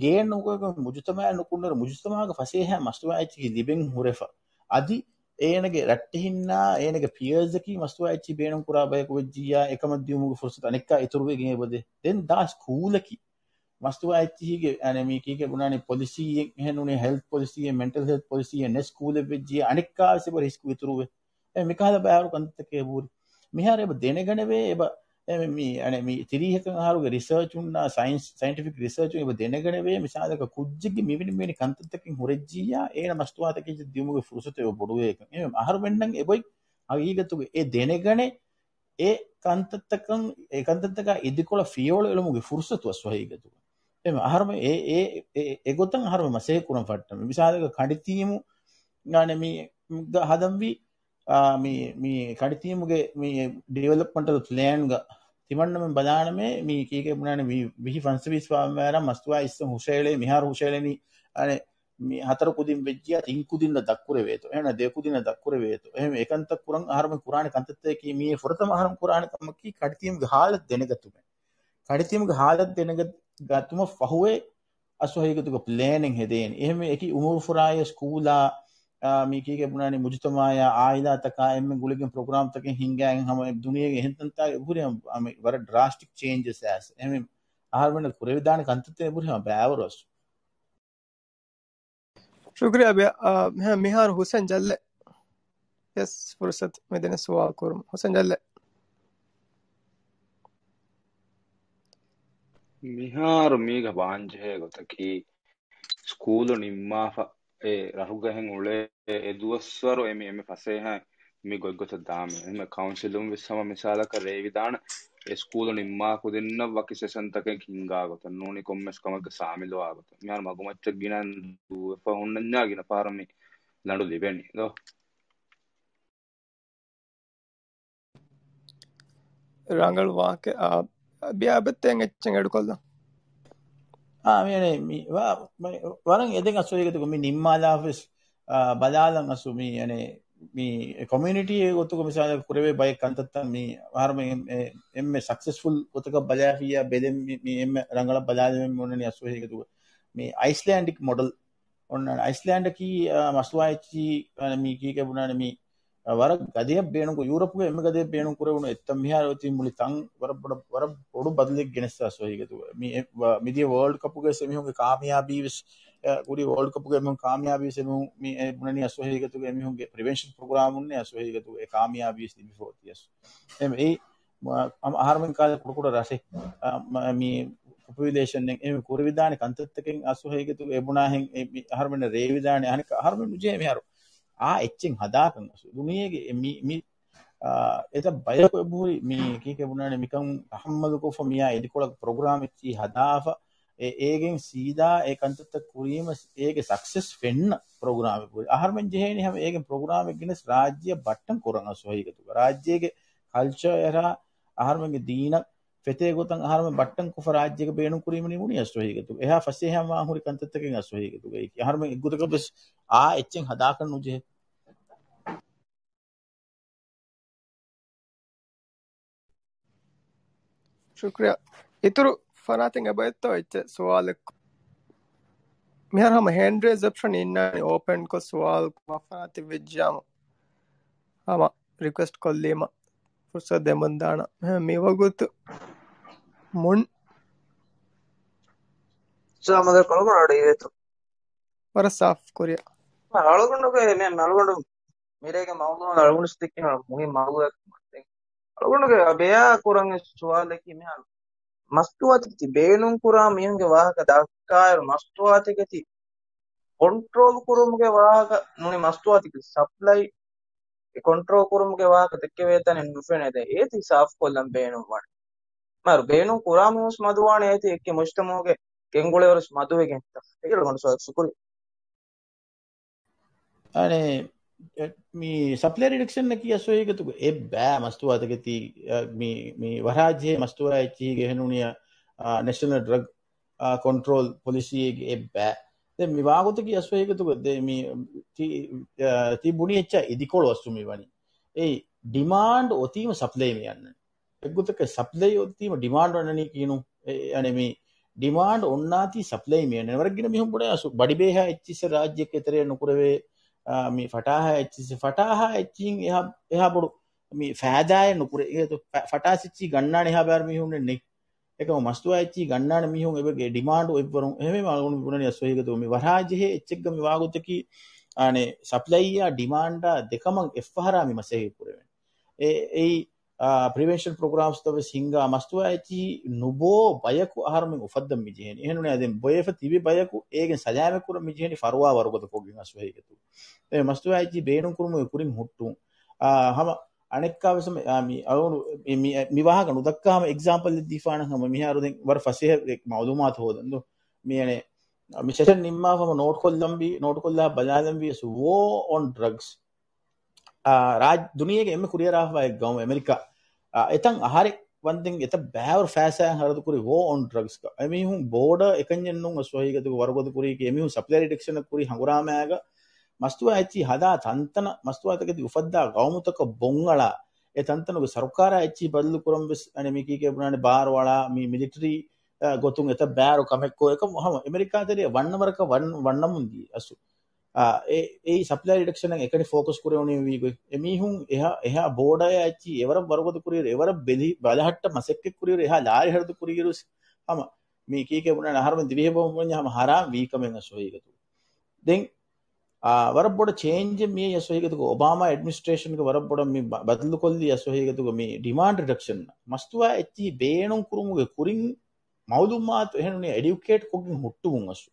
ގޭން ނުކުންނަ މުޖުތަމައަށް ނުކުންނައިރު މުޖުތަމައުގެ ފަސޭހަ މަސްތުވާ އެއްޗަކީ ލިބެން ހުރެފަ. އަދި އޭނަގެ ރައްޓެހިންނާ އޭނަގެ ޕިއާސްއަކީ މަސްތުވާ އެއްޗިއްސަށް ބޭނުން ކުރާ ބަޔަކު ވެއްޖިއްޔާ، އެކަމަށް ދިޔުމުގެ ފުރުސަތު އަނެއްކާ އިތުރުވެގެން އެބަދޭ. ދެން ދާ ސްކޫލަކީ މަސްތުވާ އެއްޗިހީގެ، އަނެ، މީ ކީކޭ ބުނާނީ، ޕޮލިސީއެއް އެހެން ނޫނީ، ހެލްތް ޕޮލިސީއެއް، މެންޓަލް ހެލްތް ޕޮލިސީއެއް ނެތް ސްކޫލެއް ވެއްޖިއްޔާ، އަނެއްކާވެސް އެބަ ރިސްކު އިތުރުވޭ. އެ މިކަހަލަ ބައިވަރު ކަންތައްތަކެއް އެބަހުރި. މިހާރު އެބަ ދެނެގަނެވޭ، އެބަ، އެ މި، އަނެ، މި ތިރީހަކަށް އަހަރުގެ ރިސާޗުންނާ، ސައިންސް، ސައިންޓިފިކް ރިސާޗުން އެބަ ދެނެގަނެވޭ، މިސާލަކަށް ކުއްޖެއްގެ މިވެނި މިވެނި ކަންތައްތަކެއް ހުރެއްޖިއްޔާ، އޭނަ މަސްތުވާތަކެއްޗަށް ދިޔުމުގެ ފުރުސަތު އެބަ ބޮޑުވޭކަން. އެ އަހަރުމެންނަށް އެބޮތް ހަގީގަތުގެ އެ ދެނެގަނެ، އެ ކަންތައްތަކަށް، އެ ކަންތައްތަކާ އިދިކޮޅަށް ފިޔަވަޅު އެޅުމުގެ ފުރުސަތު އަސް ހަގީގަތުގަ. އެ އަހަރުމެ-، އެ، އެ، އެ، އެ ގޮތަށް އަހަރުމެ މަސައްކަތް ކުރަން ފައްޓަން. މިސާލަކަށް ކަނޑިތީމު، އަނެ މީ، ގަ ހަދަންވީ، އާ، މި، މި ކަނޑިތީމުގެ މި ޑިވެލޮޕްމަންޓަލް ޕްލޭންގަ ތިމަންނަމެން ބަލާނަމޭ، މި ކީކޭ ބުނާނެ ވި-، ވިހި ފަންސަވީސް ފާމަރާ މަސްތުވާ އިސްސަ ހުށައެޅޭ، މިހާރު ހުށައެޅެނީ، އަނެ މި ހަތަރު ކުދިން ވެއްޖިއްޔާ ތިން ކުދިންނަށް ދަށްކުރެވޭތޯ، އެހެން ދެ ކުދިންނަށް ދަށްކުރެވޭތޯ. އެހެން އެކަންތައް ކުރަން އަހަރުމެން ކުރާނެ ކަންތައްތަކަކީ މިއީ ފުރަތަމަ އަހަރުމެން ކުރާނެ ކަމަކީ ކަނޑިތީމުގެ ހާލަތު ދެނެގަތުމެއް. ކަނޑިތީމުގެ ހާލަތު ދެނެގަ-، ގަތުމަށް ފަހުވެ އަސް ހަގީގަތުގަ ޕްލޭނެއް ހެދޭނެ. އެހެންވެ އެކި އުމުރު ފުރާޔަ ސްކޫލާ، އާ، މި ކީކޭ ބުނާނީ މުޖުތަމާޔާ އާއިލާތަކާ އެންމެ ގުޅިގެން ޕްރޮގްރާމްތަކެއް ހިންގާގެން ހަމަ ދުނިޔޭގެ އެހެން ތަންތާގެ އެބަހުރި ހަމަ ވަރަށް ޑްރާސްޓިކް ޗޭންޖެސް އައިސް. އެހެން އަހަރުމެންނަށް ކުރެވިދާނެ ކަންތައްތައް އެބަހުރި ހަމަ ބައިވަރު އަސް. ޝުކުރިއްޔާ ބިޔާ، އާ، މިހާ-، މިހާރު ހުސެން ޖައްލެ. ޔެސް، ފުރުސަތު މިދެނެ ސުވާލު ކުރުމަށް. ހުސެން ޖައްލެ. މިހާރު މީގަ ވާންޖެހޭ ގޮތަކީ، ސްކޫލު ނިންމާފަ އެ ރަށުގަހެން އުޅޭ އެ ދުވަސްވަރު އެ މި އެންމެ ފަސޭހަ މި ގޮތްގޮތަށް ދާމެ. އެހެންމެ ކައުންސިލުން ވެސް ހަމަ މިސާލަކަށް ރޭވިދާނެ، އެ ސްކޫލު ނިންމާ ކުދިންނަށް ވަކި ސެޝަންތަކެއް ހިންގާ ގޮތަށް ނޫނީ ކޮންމެސް ކަމެއްގެ ސާމިލުވާ ގޮތަށް. މިހާރު މަގުމައްޗަށް ގިނަ ދުވެފަ ހުންނަންޏާ ގިނަ ފަހަރަށް މި ލަނޑު ލިބެނީ ދޯ. ރަނގަޅު ވާހަކަ، އާ، ބިޔާ އަބައްތެން އެއްޗެއް އެޑުކޮށްލަން. އާ، މި، މި، ވަ-، މި، ވަރަށް އެދެން އަސް ހަގީގަތުގަ މި ނިންމާލާފަވެސް، އާ، ބަލާލަން އަސް މި، އަނެ، މި ކޮމިއުނިޓީ ގޮތުގަ މިސާލަކަށް ކުރެވޭ ބައެއް ކަންތައްތައް މި އަހަރުމެން އެ-، އެ-، އެންމެ ސަކްސެސްފުލް ގޮތަކަށް ބަލާފިއްޔާ ބެލެން މި، މި އެންމެ ރަނގަޅަށް ބަލާލެވެން މި އޮންނަނީ އަސް ހަގީގަތުގަ. މި އައިސްލޭންޑިކް މޮޑެލް އޮންނާނެ. އައިސްލޭންޑަކީ، އާ، މަސްތުވާ އެއްޗިހި، އާ، މީ ކީކޭ ބުނާނެ މީ، އާ، ވަރަށް ގަދަޔަށް ބޭނުންކޮށް، ޔޫރަޕުގެ އެންމެ ގަދަޔަށް ބޭނުން ކުރެވުނު އެއްތަން މިހާރު އޮތީ މުޅި ތަން ވަރަށް ބޮޑަށް، ވަރަށް ބޮޑު ބަދަލެއް ގެނެއްސާސް ހަގީގަތުގަ. މި އެ-، ވަ-، މިދިޔަ ވޯލްޑް ކަޕުގަ ވެސް އެމީހުންގެ ކާމިޔާބީ ވެސް، އާ، ކުރި ވޯލްޑް ކަޕުގަ އެމީހުން ކާމިޔާބީ ވެސް އެމީހުން މި އެ ބުނަނީ އަސް ހަގީގަތުގަ އެމީހުންގެ ޕްރިވެންޝަން ޕްރޮގްރާމުންނޭ އަސް ހަގީގަތުގަ އެ ކާމިޔާބީ ވެސް ލިބިފަ އޮތީ އަސް. އެމް އެ މަ-، ހަމަ އަހަރުމެން ކާލެ ކުޑަކުޑަ ރަށެއް، އަ، މަ-، މި ޕޮޕިއުލޭޝަން އެން އެ ކުރެވިދާނެ ކަންތައްތަކެއް އަސް ހަގީގަތުގަ އެ ބުނާހެން އެ މި އަހަރުމެންނަށް ރޭވިދާނެ. އަހަރުމެން ނުޖެހޭ މިހާރު އާ އެއްޗެއް ހަދާކަން އަސް. ދުނިޔޭގެ އެ މި، މި، އާ، އެތައް ބަޔަކު އެބަހުރި މި ކީކޭ ބުނާނެ މިކަން ތަހައްމަލުކޮށްފަ މިއާ އިދިކޮޅަށް ޕްރޮގްރާމް އެއްޗިހި ހަދާފަ އެ އޭގެން ސީދާ އެ ކަންތައްތައް ކުރީމަ އޭގެ ސަކްސެސް ފެންނަ ޕްރޮގްރާމެއް އެބަހުރި. އަހަރުމެން ޖެހޭނީ ހަމަ އޭގެން ޕްރޮގްރާމެއް ގެނެސް ރާއްޖެއަށް ބައްޓަން ކުރަން އަސް ހަގީގަތުގަ. ރާއްޖޭގެ ކަލްޗަރ އެރާ އަހަރުމެންގެ ދީނަށް ފެތޭ ގޮތަށް އަހަރުމެން ބައްޓަން ކޮށްފަ ރާއްޖޭގަ ބޭނުން ކުރީމަ ނިމުނީ އަސް ހަގީގަތުގަ. އެހާ ފަސޭހައިން ވާން ހުރި ކަންތައްތަކެއް އަސް ހަގީގަތުގަ. އެކި އަހަރުމެން އެއްގޮތަކަށް ވެސް އާ އެއްޗެއް ހަދާކަށް ނުޖެހޭ. ޝުކްރިޔާ. އިތުރު ފަރާތެއް އެބައޮތްތޯ އެއްޗެއް ސުވާލެއް؟ މިހާރު ހަމަ ހޭންޑް ރޭސް އޮޕްޝަން އިންނާނެ އޯޕަންކޮށް ސުވާލު ކުރުމަށް ފަރާތެއް ވެއްޖިއްޔާމު. ހަމަ ރިކުއެސްޓް ކޮށްލީމަ ފުރުސަތު ދެމުންދާނަ. މި ވަގުތު މުން. ސަލާމް އަލައިކުމް. އަޅުގަނޑު އަޑު އިވޭތޯ؟ ވަރަށް ސާފު ކުރިއަށް. އަޅުގަނޑުގެ މި އަޅުގަނޑު މިރޭގެ މައުޟޫޢު އަޅުގަނޑު ސިއްކި މުހިންމު މައުޟޫޢެއް. އަޅުގަނޑުގެ ބެޔާ ކުރަން ސުވާލަކީ މިހާރު މަސްތުވާތަކެތި ބޭނުން ކުރާ މީހުންގެ ވާހަކަ ދައްކާއިރު، މަސްތުވާތަކެތި ކޮންޓްރޯލް ކުރުމުގެ ވާހަކަ ނޫނީ މަސްތުވާތަކެތި ސަޕްލައި ކޮންޓްރޯލް ކުރުމުގެ ވާހަކަ ދެއްކެވޭ ތަނެއް ނުފެނޭ. ދެން އޭތި ސާފުކޮށްލަން ބޭނުންވާނެ. މަރު ބޭނުން ކުރާ މީހުން މަދުވާނެ އޭތި އެކި މުޖްތަމަޢުގެ ގެންގުޅޭވަރުސް މަދުވެގެންތަ؟ އެގެ އަޅުގަނޑު ސުވާލު. ޝުކުރިއްޔާ. އަނެ، އެ، މި ސަޕްލައި ރިޑަކްޝަންއަކީ އަސް ހަގީގަތުގަ އެއްބައި މަސްތުވާތަކެތި، އަ، މި، މި ވަރާޖެހޭ މަސްތުވާ އެއްޗިހީގެ އެހެނުނިޔަ، އަ، ނެޝަނަލް ޑްރަގް، އަ، ކޮންޓްރޯލް ޕޮލިސީއެއްގެ އެއްބައި. ދެން މި ވާގޮތަކީ އަސް ހަގީގަތުގަ ދެ މި ތި، އ، ތި ބުނި އެއްޗާ އިދިކޮޅު އަސް މި ވަނީ. އެއީ ޑިމާންޑް އޮތީމަ ސަޕްލައި މި އަންނަނީ. އެއްގޮތަކަށް ސަޕްލައި އޮތީމަ ޑިމާންޑް އަންނަނީ ކީނު. އެ، އެ، އަނެ މި ޑިމާންޑް އޮންނާތީ ސަޕްލައި މި އަންނަނީ. ވަރަށް ގިނަ މީހުން ބުނޭ އަސް ބަޑިބޭހާ އެއްޗިއްސެއް ރާއްޖެއަކަށް އެތެރެއަށް ނުކުރެވޭ، އ، މި ފަޓާހާ އެއްޗިއްސެއް، ފަޓާހާ އެއްޗިހިން އެހާ، އެހާ ބޮޑު މި ފައިދާއެއް ނުކުރޭ. އެ، ފަ-، ފަޓާސް އެއްޗިހި ގަންނާނެ އެހާ ބާރު މީހުންނެއް ނެތް. އެކަމަ މަސްތުވާ އެއްޗިހި ގަންނާނެ މީހުން އެބަގެ ޑިމާންޑު އޮތްވަރުން އެހެންވީމަ އަޅުގަނޑު ބުނަނީ އަސް ހަގީގަތުގަ މި ވަރަށް ޖެހޭ އެއްޗެއްގަ މި ވާގޮތަކީ، އާނެ، ސަޕްލައިއާ ޑިމާންޑާ ދެކަމަށް އެއްފަހަރާ މި މަސައްކަތް ކުރެވެން. އެ، އެއީ، އާ، ޕްރިވެންޝަން ޕްރޮގްރާމްސްތައް ވެސް ހިންގާ މަސްތުވާ އެއްޗިހި ނުބޯ ބަޔަކު އަހަރުމެން އުފައްދަން މި ޖެހޭނީ. އެހެންނޫނީ ދެން ބޮއެފަ ތިބި ބަޔަކު އޭގެން ސަލާމަތް ކުރަން މި ޖެހޭނީ ފަރުވާ ވަރުގަދަ ކޮށްގެން އަސް ހަގީގަތުގަ. އެ މަސްތުވާ އެއްޗިހި ބޭނުން ކުރުމުގެ ކުރިން ހުއްޓުން. އާ، ހަމަ އަނެއްކާ ވެސް މި، އާ، މި، އަޅުގަނޑު މި، މި، މި ވާހަކަ ނުދައްކާ ހަމަ އެގްޒާމްޕަލްއެއް ދީފާނަން ހަމަ މިހާރު ދެން ވަރަށް ފަސޭހަ މައުލޫމާތު ހޯދަން ދޯ. މި އަނެ، މި ސެޝަން ނިންމާފަ ހަމަ ނޯޓް ކޮށްލަންވީ، ނޯޓް ކޮށްލާ ބަލާލަންވީ އަސް ވޯ އޮން ޑްރަގްސް. އާ، ރާއް-، ދުނިޔޭގެ އެންމެ ކުރިއަރާފައި ގައުމު އެމެރިކާ. އާ، އެތަން އަހަރެއް ވަންދެން އެތައް ބާވަރު ފައިސާއެއް ހަރަދު ކުރި ވޯ އޮން ޑްރަގްސްގަ. އެމީހުން ބޯޑަ އެކަންޏެއް ނޫން އަސް ހަގީގަތުގަ ވަރުގަދަ ކުރީކީ އެމީހުން ސަޕްލައި ރިޑަކްޝަނަށް ކުރި ހަނގުރާމައިގަ މަސްތުވާ އެއްޗިހި ހަދާ ތަންތަނަށް މަސްތުވާތަކެތި އުފައްދާ ގައުމުތަކަށް ބޮންއަޅާ، އެ ތަންތަނުގެ ސަރުކާރާ އެއްޗިހި ބަދަލު ކުރަން ވެސް އަނެ މި ކީކޭ ބުނާނެ ބާރުއަޅާ މި މިލިޓަރީ، އަ، ގޮތުން އެތައް ބާރު ކަމެއްކޮށް އެކަމު ހަމަ އެމެރިކާ ތެރެއަށް ވަންނަ ވަރަކަށް ވަން-، ވަންނަމުން ދިޔަ އަސް. އާ، އެ، އެއީ ސަޕްލައި ރިޑަކްޝަނަށް އެކަނި ފޯކަސް ކުރެވުނީ ވީގޮތް. އެމީހުން އެހާ، އެހާ ބޯޑައާ އެއްޗި އެވަރަށް ވަރުގަދަ ކުރިއިރު، އެވަރަށް ބެލި، ބަލަހައްޓަ މަސައްކަތް ކުރިއިރު، އެހާ ލާރި ހަރަދު ކުރިއިރު، ހަމަ މީ ކީކޭ ބުނާނެ އަހަރުމެން ދިވެހި ބަހުން ހަމަ ހަރާން ވީ ކަމެއް އަސް ހަގީގަތުގަ. ދެން، އާ، ވަރަށް ބޮޑަށް ޗޭންޖެއް މިއީ އަސް ހަގީގަތުގަ އޮބާމާ އެޑްމިނިސްޓްރޭޝަންގެ ވަރަށް ބޮޑަށް މި ބަ-، ބަދަލުކޮށްލީ އަސް ހަގީގަތުގަ މި ޑިމާންޑް ރިޑަކްޝަން. މަސްތުވާ އެއްޗިހި ބޭނުން ކުރުމުގެ ކުރިން މައުލޫމާތު އެހެންނޫނީ އެޑިއުކޭޓް ކޮށްގެން ހުއްޓުވުން އަސް.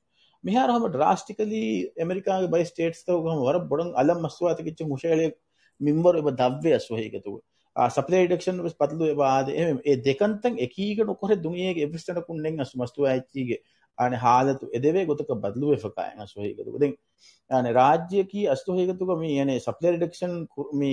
މިހާރު ހަމަ ޑްރާސްޓިކަލީ އެމެރިކާގެ ބައެއް ސްޓޭޓްސްތަކުގަ ހަމަ ވަރަށް ބޮޑަށް އަލަށް މަސްތުވާތަކެއްޗެއް ހުށައެޅޭ މިންވަރު އެބަ ދަށްވޭ އަސް ހަގީގަތުގަ. އާ، ސަޕްލައި ރިޑަކްޝަން ވެސް ބަދަލު އެބަ އާދޭ. އެހެން އެ ދެކަންތައް އެކީގަ ނުކުރެ ދުނިޔޭގެ އެއްވެސް ތަނަކުން ނެތް އަސް މަސްތުވާ އެއްޗީގެ އާނެ ހާލަތު އެދެވޭ ގޮތަކަށް ބަދަލުވެފަކާ އަސް ހަގީގަތުގަ. ދެން އާނެ ރާއްޖެއަކީ އަސް ހަގީގަތުގަ މި އަނެ ސަޕްލައި ރިޑަކްޝަން ކު-، މި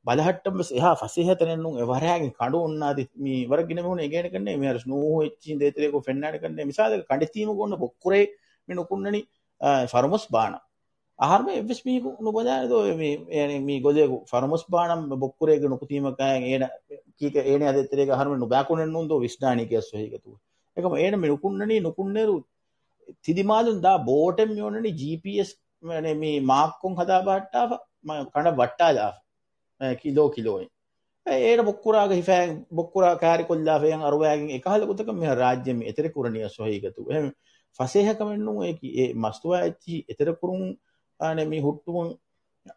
ބަލަހައްޓަން ވެސް އެހާ ފަސޭހަ ތަނެއް ނޫން. އެ ވަރައިގެން ކަނޑު އޮންނާތީ މި ވަރަށް ގިނަ މީހުން އެނގޭނެ ކަންނޭ މިހާރު ނޫހު އެއްޗިހިން ދޭތެރޭގަ ފެންނާނެ ކަންނޭ. މިސާލަކަށް ކަނޑިތީމުގަ އޮންނަ ބޮއްކުރެއް މި ނުކުންނަނީ، އާ، ފަރުމަސް ބާނަ. އަހަރުމެން އެއްވެސް މީހަކު ނުބަލާނެ ދޯ، މި، އެ، މި ގޮލޭގު ފަރުމަސް ބާނަ ބޮއްކުރެއްގެ ނުކުތީމަކާ އޭނަ ކީކޭ އޭނަ ދޭތެރޭގަ އަހަރުމެން ނުބާކުނެއް ނޫން ދޯ ވިސްނާނީ ކިޔަސް ހަގީގަތުގަ. އެކަމަ އޭނަ މި ނުކުންނަނީ ނުކުންނޭރު ތިދިމާލުން ދާ ބޯޓެއް މި އޮންނަނީ ޖީޕީއެސް މި މާކްކޮށް ހަދާ ބަހައްޓާފަ، މަ-، ކަނޑަށް ވައްޓާލާފަ، އެ، ކިލޯ ކިލޯއިން. އެ، އޭނަ ބޮއްކުރާގަ ހިފައި، ބޮއްކުރާ ކާރިކޮށްލާފައި އަރުވައިގެން އެކަހަލަ ގޮތަކަށް މިހާރު ރާއްޖެ މި އެތެރެ ކުރަނީ އަސް ހަގީގަތު. އެހެން ފަސޭހަ ކަމެއް ނޫން އެކި، އެ މަސްތުވާ އެއްޗިހި އެތެރެ ކުރުން، އާނެ މި ހުއްޓުވުން،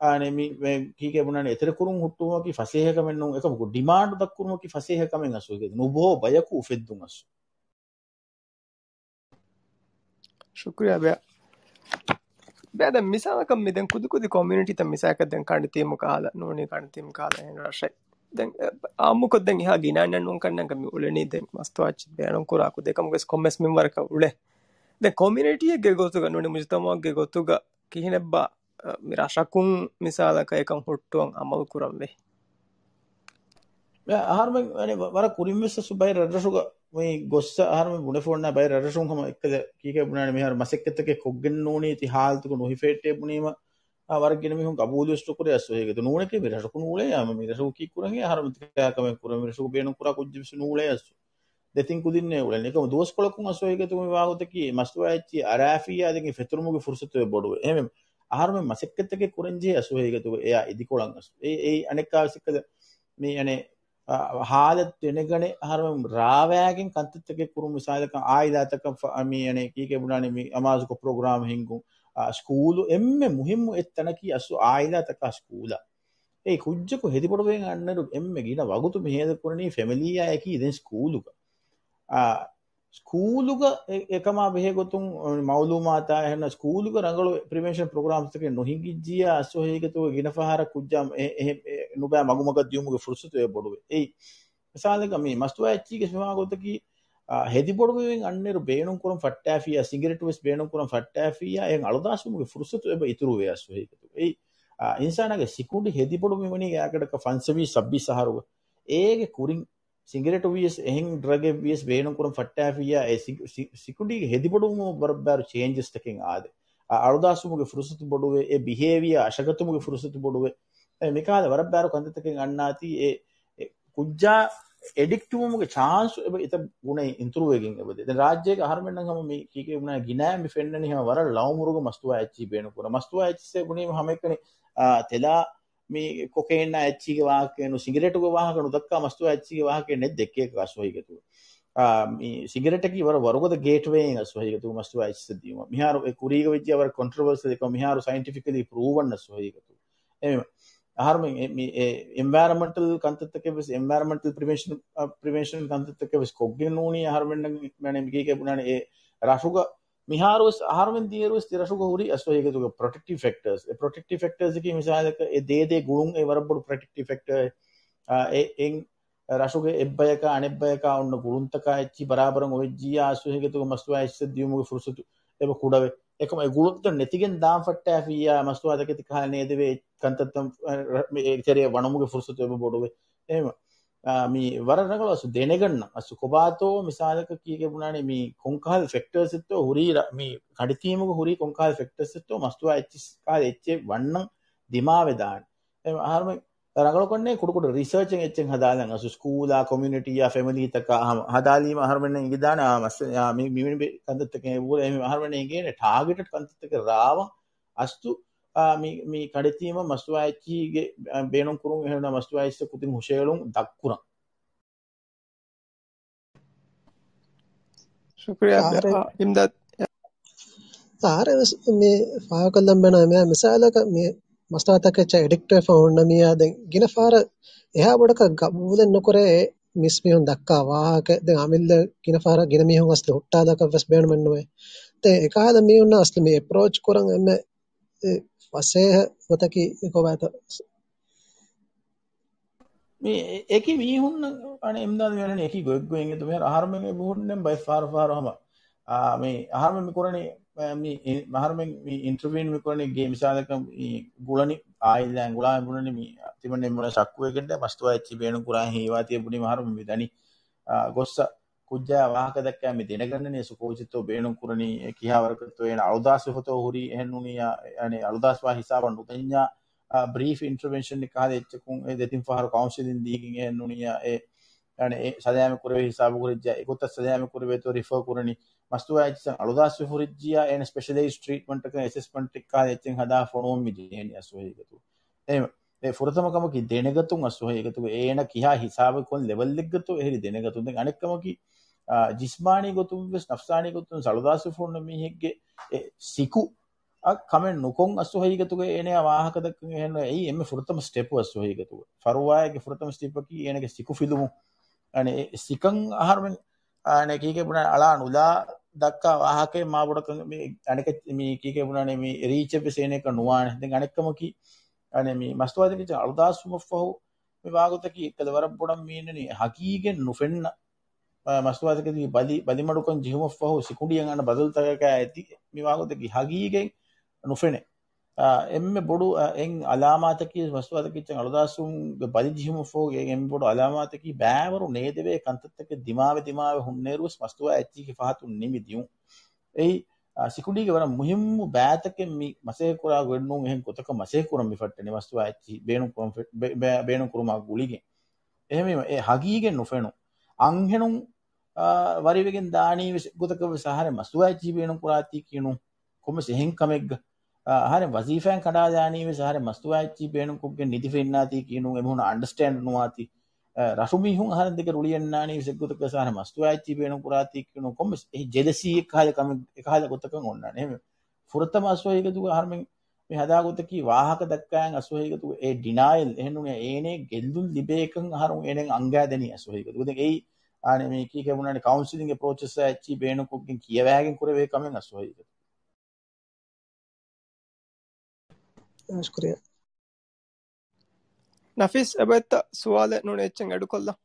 އާނެ މި، މި ކީކޭ ބުނާނެ އެތެރެ ކުރުން ހުއްޓުވުމަކީ ފަސޭހަ ކަމެއް ނޫން. އެކަމަކު ޑިމާންޑް ދައްކުރުމަކީ ފަސޭހަ ކަމެއް އަސް ހަގީގަތު. ނުބޯ ބަޔަކު އުފެއްދުން އަސް. ޝުކުރިއްޔާ ބޭ. ބޭ، ދެން މިސާލަކަށް މި ދެން ކުދި ކުދި ކޮމިއުނިޓީތައް މިސާލަކަށް ދެން ކަނޑިތީމު ކަހަލަ ނޫނީ، ކަނޑިތީމު ކަހަލަ އެހެން ރަށެއް. ދެން، އެ، އާއްމުކޮށް ދެން އެހާ ގިނައިންނަށް ނޫން ކަންނަން މި އުޅެނީ ދެން މަސްތުވާ އެއްޗިހި ބޭނުން ކުރާކު ދެކަމުގެ ކޮންމެސް މިންވަރަކަށް އުޅޭ. ދެން ކޮމިއުނިޓީއެއްގެ ގޮތުގަ ނޫނީ މުޖުތަމަޢުގެ ގޮތުގަ ކިހިނެއްބާ، އަ، މި ރަށަކުން މިސާލަކަށް އެކަން ހުއްޓުވަން އަމަލު ކުރަންވީ؟ އަހަރުމެން ވަރަށް ކުރިން ވެސް އަސް ބައެއް ރަށްރަށުގަ މި ގޮއްސަ އަހަރުމެން ބުނެފަ އޮންނަ ބައެއް ރަށްރަށުން ހަމަ އެއްކަލަ ކީކޭ ބުނާނެ މިހާރު މަސައްކަތްތަކެއް ކޮށްގެން ނޫނީ ތި ހާލަތުގަ ނުހިފޭއްޓޭ ބުނީމަ، އާ، ވަރަށް ގިނަ މީހުން ގަބޫލުވެސް ނުކުރޭ އަސް ހަގީގަތު. ނޫނެކޭ މި ރަށަކު ނޫޅޭ، އާ، މި ރަށަކު ކީއްކުރަން އަހަރުމެން ކަމެއް ކުރަން މި ރަށަކު ބޭނުން ކުރާ ކުއްޖެއް ވެސް ނޫޅޭ އަސް. ދެތިން ކުދިންނޭ އުޅެނީ. އެކަމު ދުވަސްކޮޅަކުން އަސް ހަގީގަތު މި ވާގޮތަކީ މަސްތުވާ އެއްޗިހި އަރާފިއްޔާ ދެން ފެތުރުމުގެ ފުރުސަތު އެ ބޮޑުވޭ. އެހެން އަހަރުމެން މަސައްކަތްތަކެއް ކުރަން ޖެހޭ އަސް ހަގީގަތުގަ އެއާ އިދިކޮޅަށް އަސް. އެ، އެއީ އަނެއްކާ ވެސް އެއްކަލަ މި އަނެއް، އާ، ހާލަތު ދެނެގަނެ އަހަރުމެން ރާވައިގެން ކަންތައްތަކެއް ކުރުން މިސާލަކަށް އާއިލާތަކަށް ފަ-، މި އަނެއް ކީކޭ ބުނާނެ މި އަމާޒުކޮށް ޕްރޮގްރާމް ހިންގުން، އާ، ސްކޫލު އެންމެ މުހިއްމު އެއް ތަނަކީ އަސް އާއިލާތަކާ ސްކޫލަށް. އެ ކުއްޖަކު ހެދިބޮޑުވެގެން އަންނައިރު އެންމެ ގިނަ ވަގުތު މި ހޭދަ ކުރަނީ ފެމިލީއާއެކީ ދެން ސްކޫލުގަ. އާ، ސްކޫލުގަ އެ-، އެކަމާ ބެހޭ ގޮތުން މައުލޫމާތާ އެހެން ސްކޫލުގަ ރަނގަޅު ޕްރިވެންޝަން ޕްރޮގްރާމްސްތަކެއް ނުހިނގިއްޖިއްޔާ އަސް ހަގީގަތުގަ ގިނަ ފަހަރަށް ކުއްޖާ އެ-، އެ-، އެ-، ނުބައި މަގުމަގަށް ދިޔުމުގެ ފުރުސަތު އެ ބޮޑުވޭ. އެއީ މިސާލަކަށް މި މަސްތުވާ އެއްޗީގެ މި ވާގޮތަކީ، އާ، ހެދިބޮޑުވެވެން އަންނައިރު ބޭނުން ކުރަން ފައްޓާފިއްޔާ، ސިނގިރެޓު ވެސް ބޭނުން ކުރަން ފައްޓާފިއްޔާ، އެހެން އަޅުދާސްވުމުގެ ފުރުސަތު އެބަ އިތުރުވޭ އަސް ހަގީގަތުގަ. އެއީ، އާ، އިންސާނާގެ ސިކުނޑި ހެދިބޮޑު މި ވަނީ ގާތްގަނޑަކަށް ފަންސަވީސް ސައްބީސް އަހަރުގަ. އޭގެ ކުރިން ސިނގިރެޓު ވިޔަސް އެހެން ޑްރަގެއް ވިޔަސް ބޭނުން ކުރަން ފައްޓާފިއްޔާ، އެ ސި-، ސި-، ސިކުނޑީގެ ހެދިބޮޑުވުމަށް ބަރަށް ބާރު ޗޭންޖަސްތަކެއް އާދޭ. އަ، އަޅުދާސްވުމުގެ ފުރުސަތު ބޮޑުވޭ، އެ ބިހޭވިއާ އަށަގަތުމުގެ ފުރުސަތު ބޮޑުވޭ. އެ މިކަހަލަ ވަރަށް ބާރު ކަންތައްތަކެއް އަންނާތީ، އެ، އެ ކުއްޖާ އެޑިކްޓް ވުމުގެ ޗާންސު އެބަ އެތައް ގުނައިން އިންތުރުވެގެން އެބަދޭ. ދެން ރާއްޖޭގެ އަހަރުމެންނަށް ހަމަ މި ކީކޭ ބުނާ ގިނައިން މި ފެންނަނީ ހަމަ ވަރަށް ޅައުމުރުގެ މަސްތުވާ އެއްޗިހި ބޭނުން ކުރާ. މަސްތުވާ އެއްޗިހި ބުނީމަ ހަމައެކަނި، އާ، ތެލާ މި ކޮކެއިންއާ އެއްޗީގެ ވާހަކައެއް ނު، ސިނގިރޭޓުގެ ވާހަކަ ނުދައްކާ މަސްތުވާ އެއްޗީގެ ވާހަކައެއް ނެތް ދެއްކޭ އަސް ވަހީގަތު. އާ، މި ސިނގިރޭޓަކީ ވަރަށް ވަރުގަދަ ގޭޓްވޭއެއް އަސް ވަހީގަތު މަސްތުވާ އެއްޗިހި ދިޔުމަށް. މިހާރު އެ ކުރީގަ ވެއްޖިއްޔާ ވަރަށް ކޮންޓްރޮވަރސަލް އެކަމަ މިހާރު ސައިންޓިފިކަލީ ޕްރޫވަން އަސް ވަހީގަތު. އެހެން އަހަރުމެން އެ، މި، އެ، އެންވަޔަރަމެންޓަލް ކަންތައްތަކެއް ވެސް، އެންވަޔަރަމެންޓަލް ޕްރިވެންޝަން، އަ، ޕްރިވެންޝަން ކަންތައްތަކެއް ވެސް ކޮށްގެން ނޫނީ އަހަރުމެންނަށް މި ކީކޭ ބުނާނެ އެ ރަށުގަ މިހާރުވެސް އަހަރުމެން ދިޔައިރުވެސް ތި ރަށުގަ ހުރި އަސް ވަހީގަތުގެ ޕްރޮޓެކްޓިވް ފެކްޓާސް. އެ ޕްރޮޓެކްޓިވް ފެކްޓާސް އަކީ މިސާލަކަށް އެ ދޭދޭ ގުޅުން އެ ވަރަށް ބޮޑު ޕްރޮޓެކްޓިވް ފެކްޓާ. އެ، އެ، އެ ރަށުގެ އެއްބަޔަކާ އަނެއްބަޔަކާ އޮންނަ ގުޅުންތަކާ އެއްޗި ބަރާބަރަށް އޮވެއްޖިއްޔާ އަސް ވަހީގަތުގެ މަސްތުވާ އެއްޗިހި ދިޔުމުގެ ފުރުސަތު އެބަ ކުޑަވޭ. އެކަމަ އެ ގުޅުންތައް ނެތިގެން ދާން ފައްޓާފިއްޔާ މަސްތުވާތަކެތި ކަހަލަ ނޭދެވޭ ކަންތައްތައް، އެ، އެ ތެރެއަށް ވަނުމުގެ ފުރުސަތު އެބަ ބޮޑުވޭ. އެހެން އާ، މި ވަރަށް ރަނގަޅު އަސް ދެނެގަންނަ އަސް ކޮބާތޯ މިސާލަކަށް ކީކޭ ބުނާނެ މި ކޮންކަހަލަ ފެކްޓާސް އެއްތޯ ހުރީ ރަ-، މި ކަނޑިތީމުގަ ހުރީ ކޮންކަހަލަ ފެކްޓާސް އެއްތޯ މަސްތުވާ އެއްޗިސް ކަހަލަ އެއްޗެއް ވަންނަން ދިމާވެދާނެ. އެ އަހަރުމެން ރަނގަޅު ކޮންނޭ ކުޑަކުޑަ ރިސާޗެއް އެއްޗެއް ހަދާލަން އަސް ސްކޫލާ ކޮމިއުނިޓީއާ ފެމިލީތަކާ ހަމަ ހަދާލީމަ އަހަރުމެންނަށް އިނގިދާނެ އާ މަސް-، އާ މި-، މި-، މި-، މި ކަންތައްތަކެއް އެބަ އެހެން އަހަރުމެންނަށް އިނގޭނެ ޓާގެޓެޑް ކަންތައްތަކެއް ރާވަން އަސްތު އާ، މި، މި ކަނޑިތީމަށް މަސްތުވާ އެއްޗިހިގެ، އާ، ބޭނުން ކުރުން އެހެން މަސްތުވާ އެއްޗިހި ކުދިން ހުށައެޅުން ދަށްކުރަން. ޝުކުރިއްޔާ. އާ، އިމްދާދް. އާ، ވެސް މި ފާހަގަކޮށްލަން ބޭނުން މި މިސާލަކަށް މި މަސްތުވާތަކެއްޗަށް އެޑިކްޓް ވެފަ ހުންނަ މިއާ ދެން ގިނަ ފަހަރަށް އެހާ ބޮޑަކަށް ގަބޫލެއް ނުކުރޭ މިސް މީހުން ދައްކާ ވާހަކަ. ދެން އަމިއްލަ ގިނަ ފަހަރަށް ގިނަ މީހުން އަސްލު ހުއްޓާލާކަށް ވެސް ބޭނުމެއް ނުވޭ. ދެން އެކަހަލަ މީހުންނަށް އަސްލު މި އެޕްރޯޗް ކުރަން އެންމެ އެ ފަސޭހަ ގޮތަކީ ކޮބާތޯ؟ މި އެ-، އެކި މީހުންނަށް އަނެއް އިމްދާދު މި އަންނަނީ އެކި ގޮތްގޮތް އިނގޭތޯ. މިހާރު އަހަރުމެން އެބަ ހުންނަން ބައެއް ފަހަރު ފަހަރު ހަމަ، އާ، މި އަހަރުމެން މި ކުރަނީ، އާ، މި އި-، އަހަރުމެން މި އިންޓަވިއުން މި ކުރަނީ ގޭ މިސާލަކަށް މި ގުޅަނީ އާއިލާ ގުޅާ ބުނަނީ މި ތިމަންނެ މުޅަ ޝައްކުވެގެން މަސްތުވާ އެއްޗި ބޭނުން ކުރާ ހީވާތީ ބުނީ އަހަރުމެން މި ދަނީ، އާ، ގޮއްސަ ކުއްޖާ ވާހަކަ ދައްކާ މި ދެނެގަންނަނީ އަސް ކޯޗެއްތޯ ބޭނުން ކުރަނީ، އެ ކިހާވަރަކަށްތޯ އޭނަ އަޅުދާސް ވެފަތޯ ހުރީ އެހެން ނޫނިއްޔާ، އަނެއް އަޅުދާސް ވާ ހިސާބަށް ނުދަންޏާ، އާ، ބްރީފް އިންޓަވެންޝަން ކަހަލަ އެއްޗަކުން އެ ދެތިން ފަހަރު ކައުންސެލިން ދީގެން އެހެން ނޫނިއްޔާ، އެ، އަނެއް އެ ސަލާމަތް ކުރެވޭ ހިސާބު ކުރެއްޖާ، އެގޮތަށް ސަލާމަތް ކުރެވޭތޯ ރިފަރ ކުރަނީ، މަސްތުވާ އެއްޗިސް އަޅުދާސް ވެފަ ހުރިއްޖިއްޔާ، އޭނަ ސްޕެޝަލައިޒްޑް ޓްރީޓްމަންޓަކަށް އެސެސްމަންޓެއް ކަހަލަ އެއްޗެއް ހަދާ ފޮނުވަން މި ޖެހޭނީ އަސް ވަހީގަތު. އެ، އެ ފުރަތަމަ ކަމަކީ ދެނެގަތުން އަސް ވަހީގަތުގަ އޭނަ ކިހާ ހިސާބެއް ކޮން ލެވަލްއެއްގަތޯ އެހެރީ ދެނެގަތުން. ދެން އަނެއް ކަމަކީ، އާ، ޖިސްމާނީ ގޮތުން ވެސް ނަފްސާނީ ގޮތުން އަޅުދާސް ފޮނުން މީހެއްގެ އެ ސިކު އަށް ކަމެއް ނުކޮން އަސް ވަހީގަތުގަ އޭނަޔާ ވާހަކަ ދައްކަން އެހެން އެއީ އެންމެ ފުރަތަމަ ސްޓެޕު އަސް ވަހީގަތުގަ. ފަރުވާއެއްގެ ފުރަތަމަ ސްޓެޕަކީ އޭނަގެ ސިކު ފިލުމު. އަނެއް އެ ސިކަން އަހަރުމެން އަނެއް ކީކޭ ބުނާ އަޅާ ނުލާ ދައްކާ ވާހަކައެއް މާ ބޮޑަކަށް މި އަނެކަ-، މި ކީކޭ ބުނާނެ މި ރީޗެއް ވެސް އޭނައަކަށް ނުވާނެ. ދެން އަނެއްކަމަކީ، އަނެއް މި މަސްތުވާތަކެއްޗަށް އަޅުދާސްވުމަށްފަހު މި ވާގޮތަކީ އެއްކަލަ ވަރަށް ބޮޑަށް މީނަނީ ހަގީގަތް ނުފެންނަ، އަ، މަސްތުވާތަކެތި ބަލި، ބަލިމަޑުކަން ޖެހުމަށްފަހު ސިކުނޑިއަށް އަންނަ ބަދަލުތަކަކާ އެތި މި ވާގޮތަކީ ހަގީގަތް ނުފެނޭ. އާ، އެންމެ ބޮޑު، އާ، އެއް އަލާމާތަކީ މަސްތުވާތަކެއްޗަށް އަޅުދާސްވުމުގެ ބަލި ޖެހުމަށްފަހުގެ އެންމެ ބޮޑު އަލާމާތަކީ ބައިވަރު ނޭދެވޭ ކަންތައްތަކެއް ދިމާވެ ދިމާވެ ހުންނައިރުވެސް މަސްތުވާ އެއްޗީގެ ފަހަތުން ނިމި ދިޔުން. އެއީ، އާ، ސިކުނޑީގެ ވަރަށް މުހިއްމު ބައިތަކެއް މި މަސައްކަތް ކުރާ ގޮތް ނޫން އެހެން ގޮތަކަށް މަސައްކަތް ކުރަން މި ފައްޓަނީ މަސްތުވާ އެއްޗިހި ބޭނުން ކުރަން ފެ-، ބޭ-، ބޭ-، ބޭނުން ކުރުމާ ގުޅިގެން. އެހެންވީމަ އެ ހަގީގަތް ނުފެނުން. އަންހެނުން، އާ، ވަރިވެގެން ދާނީ ވެސް ގޮތަކަށް ވެސް އަހަރެން މަސްތުވާ އެއްޗިހި ބޭނުން ކުރާތީކީ ނޫން. ކޮންމެސް އެހެން ކަމެއްގަ، އަ، އަހަރެން ވަޒީފާއިން ކަނޑާލާނީ ވެސް އަހަރެން މަސްތުވާ އެއްޗިހި ބޭނުންކޮށްގެން ނިދިފަ އިންނާތީކީ ނޫން، އެމީހުން އަންޑަސްޓޭންޑް ނުވާތީ. އަ، ރަށު މީހުން އަހަރެން ދެކެ ރުޅިއަންނާނީ ވެސް އެއްގޮތަކަށް އަހަރެން މަސްތުވާ އެއްޗިހި ބޭނުން ކުރާތީކީ ނޫން، ކޮންމެސް އެ ޖެލަސީ އެކަހަލަ ކަމެއް، އެކަހަލަ ގޮތަކަށް އޮންނާނެ. އެހެން ފުރަތަމަ އަސް ވަހީގަތުގަ އަހަރެން މި ހަދާ ގޮތަކީ ވާހަކަ ދައްކާއިން އަސް ވަހީގަތުގަ އެ ޑިނާޔަލް އެހެންނޫނީ އޭނައަށް ގެއްލުން ލިބޭކަން އަހަރުން އޭނައަށް އަންގާދެނީ އަސް ވަހީގަތުގަ. ދެން އެއީ އާނެ މީ ކީކޭ ބުނާނެ ކައުންސިލިންގ ޕްރޮސެސް އެއްޗިހި ބޭނުންކޮށްގެން ކިޔަވައިގެން ކުރެވޭ ކަމެއް އަސް ވަހީގަތު. ޝުކުރިއްޔާ. ނަފީސް އެބައޮތްތަ ސުވާލެއް ނޫނީ އެއްޗެއް އެޑުކޮށްލަން؟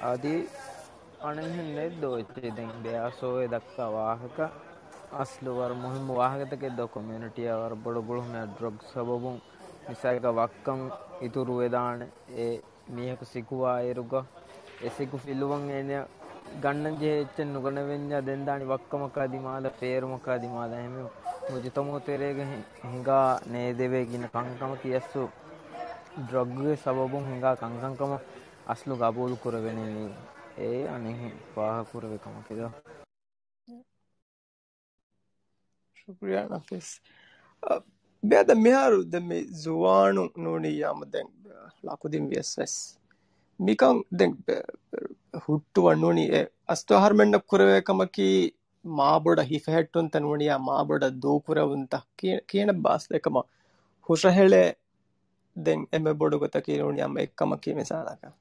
އަދި އަނެއްހެން ނެތް ދޯ އެއްޗެއް ދެން ދެއަސޯއެ ދައްކާ ވާހަކަ އަސްލު ވަރަށް މުހިއްމު ވާހަކަތަކެއް ދޯ ކޮމިއުނިޓީއާ ވަރަށް ބޮޑު ގުޅުމެއް ޑްރަގް ސަބަބުން މިސާލަކަށް ވައްކަން އިތުރުވެދާނެ އެ މީހަކު ސިކުވާއިރުގަ އެ ސިކު ފިލުވަން އޭނަ ގަންނަން ޖެހޭ އެއްޗެއް ނުގަނެވެންޏާ ދެން ދާނީ ވައްކަމަކާ ދިމާލަށް، ފޭރުމަކާ ދިމާލަށް. އެހެންވެ މުޖުތަމަޢު ތެރޭގަ ހި-، ހިނގާ ނޭދެވޭ ގިނަ ކަންކަމަކީ އަސްލު ޑްރަގްގެ ސަބަބުން ހިނގާ ކަންކަންކަމަށް އަސްލު ގަބޫލު ކުރެވެނީ. އެ އަނެއް ފާހަގަ ކުރެވޭ ކަމަކީ ދޯ. ޝުކުރިއްޔާ ނަފީސް. އަ، ބޭދަ މިހާރު ދެ މި ޒުވާނު ނޫނިއްޔާމު ދެން ލަކުދިން ވިޔަސް ވެސް މިކަން ދެން ހުއްޓުވަން ނޫނީ އެ އަސްތު އަހަރުމެންނަށް ކުރެވޭ ކަމަކީ މާބޮޑަށް ހިފެހެއްޓުންތަ ނޫނިއްޔާ މާބޮޑަށް ދޫކުރެވުންތަ ކި-، ކިހިނެއް ބާސް އެކަމަ ހުށަހެޅޭ ދެން އެންމެ ބޮޑު ގޮތަކީ ނޫނިއްޔާ އެއްކަމަކީ މިސާލަކަށް.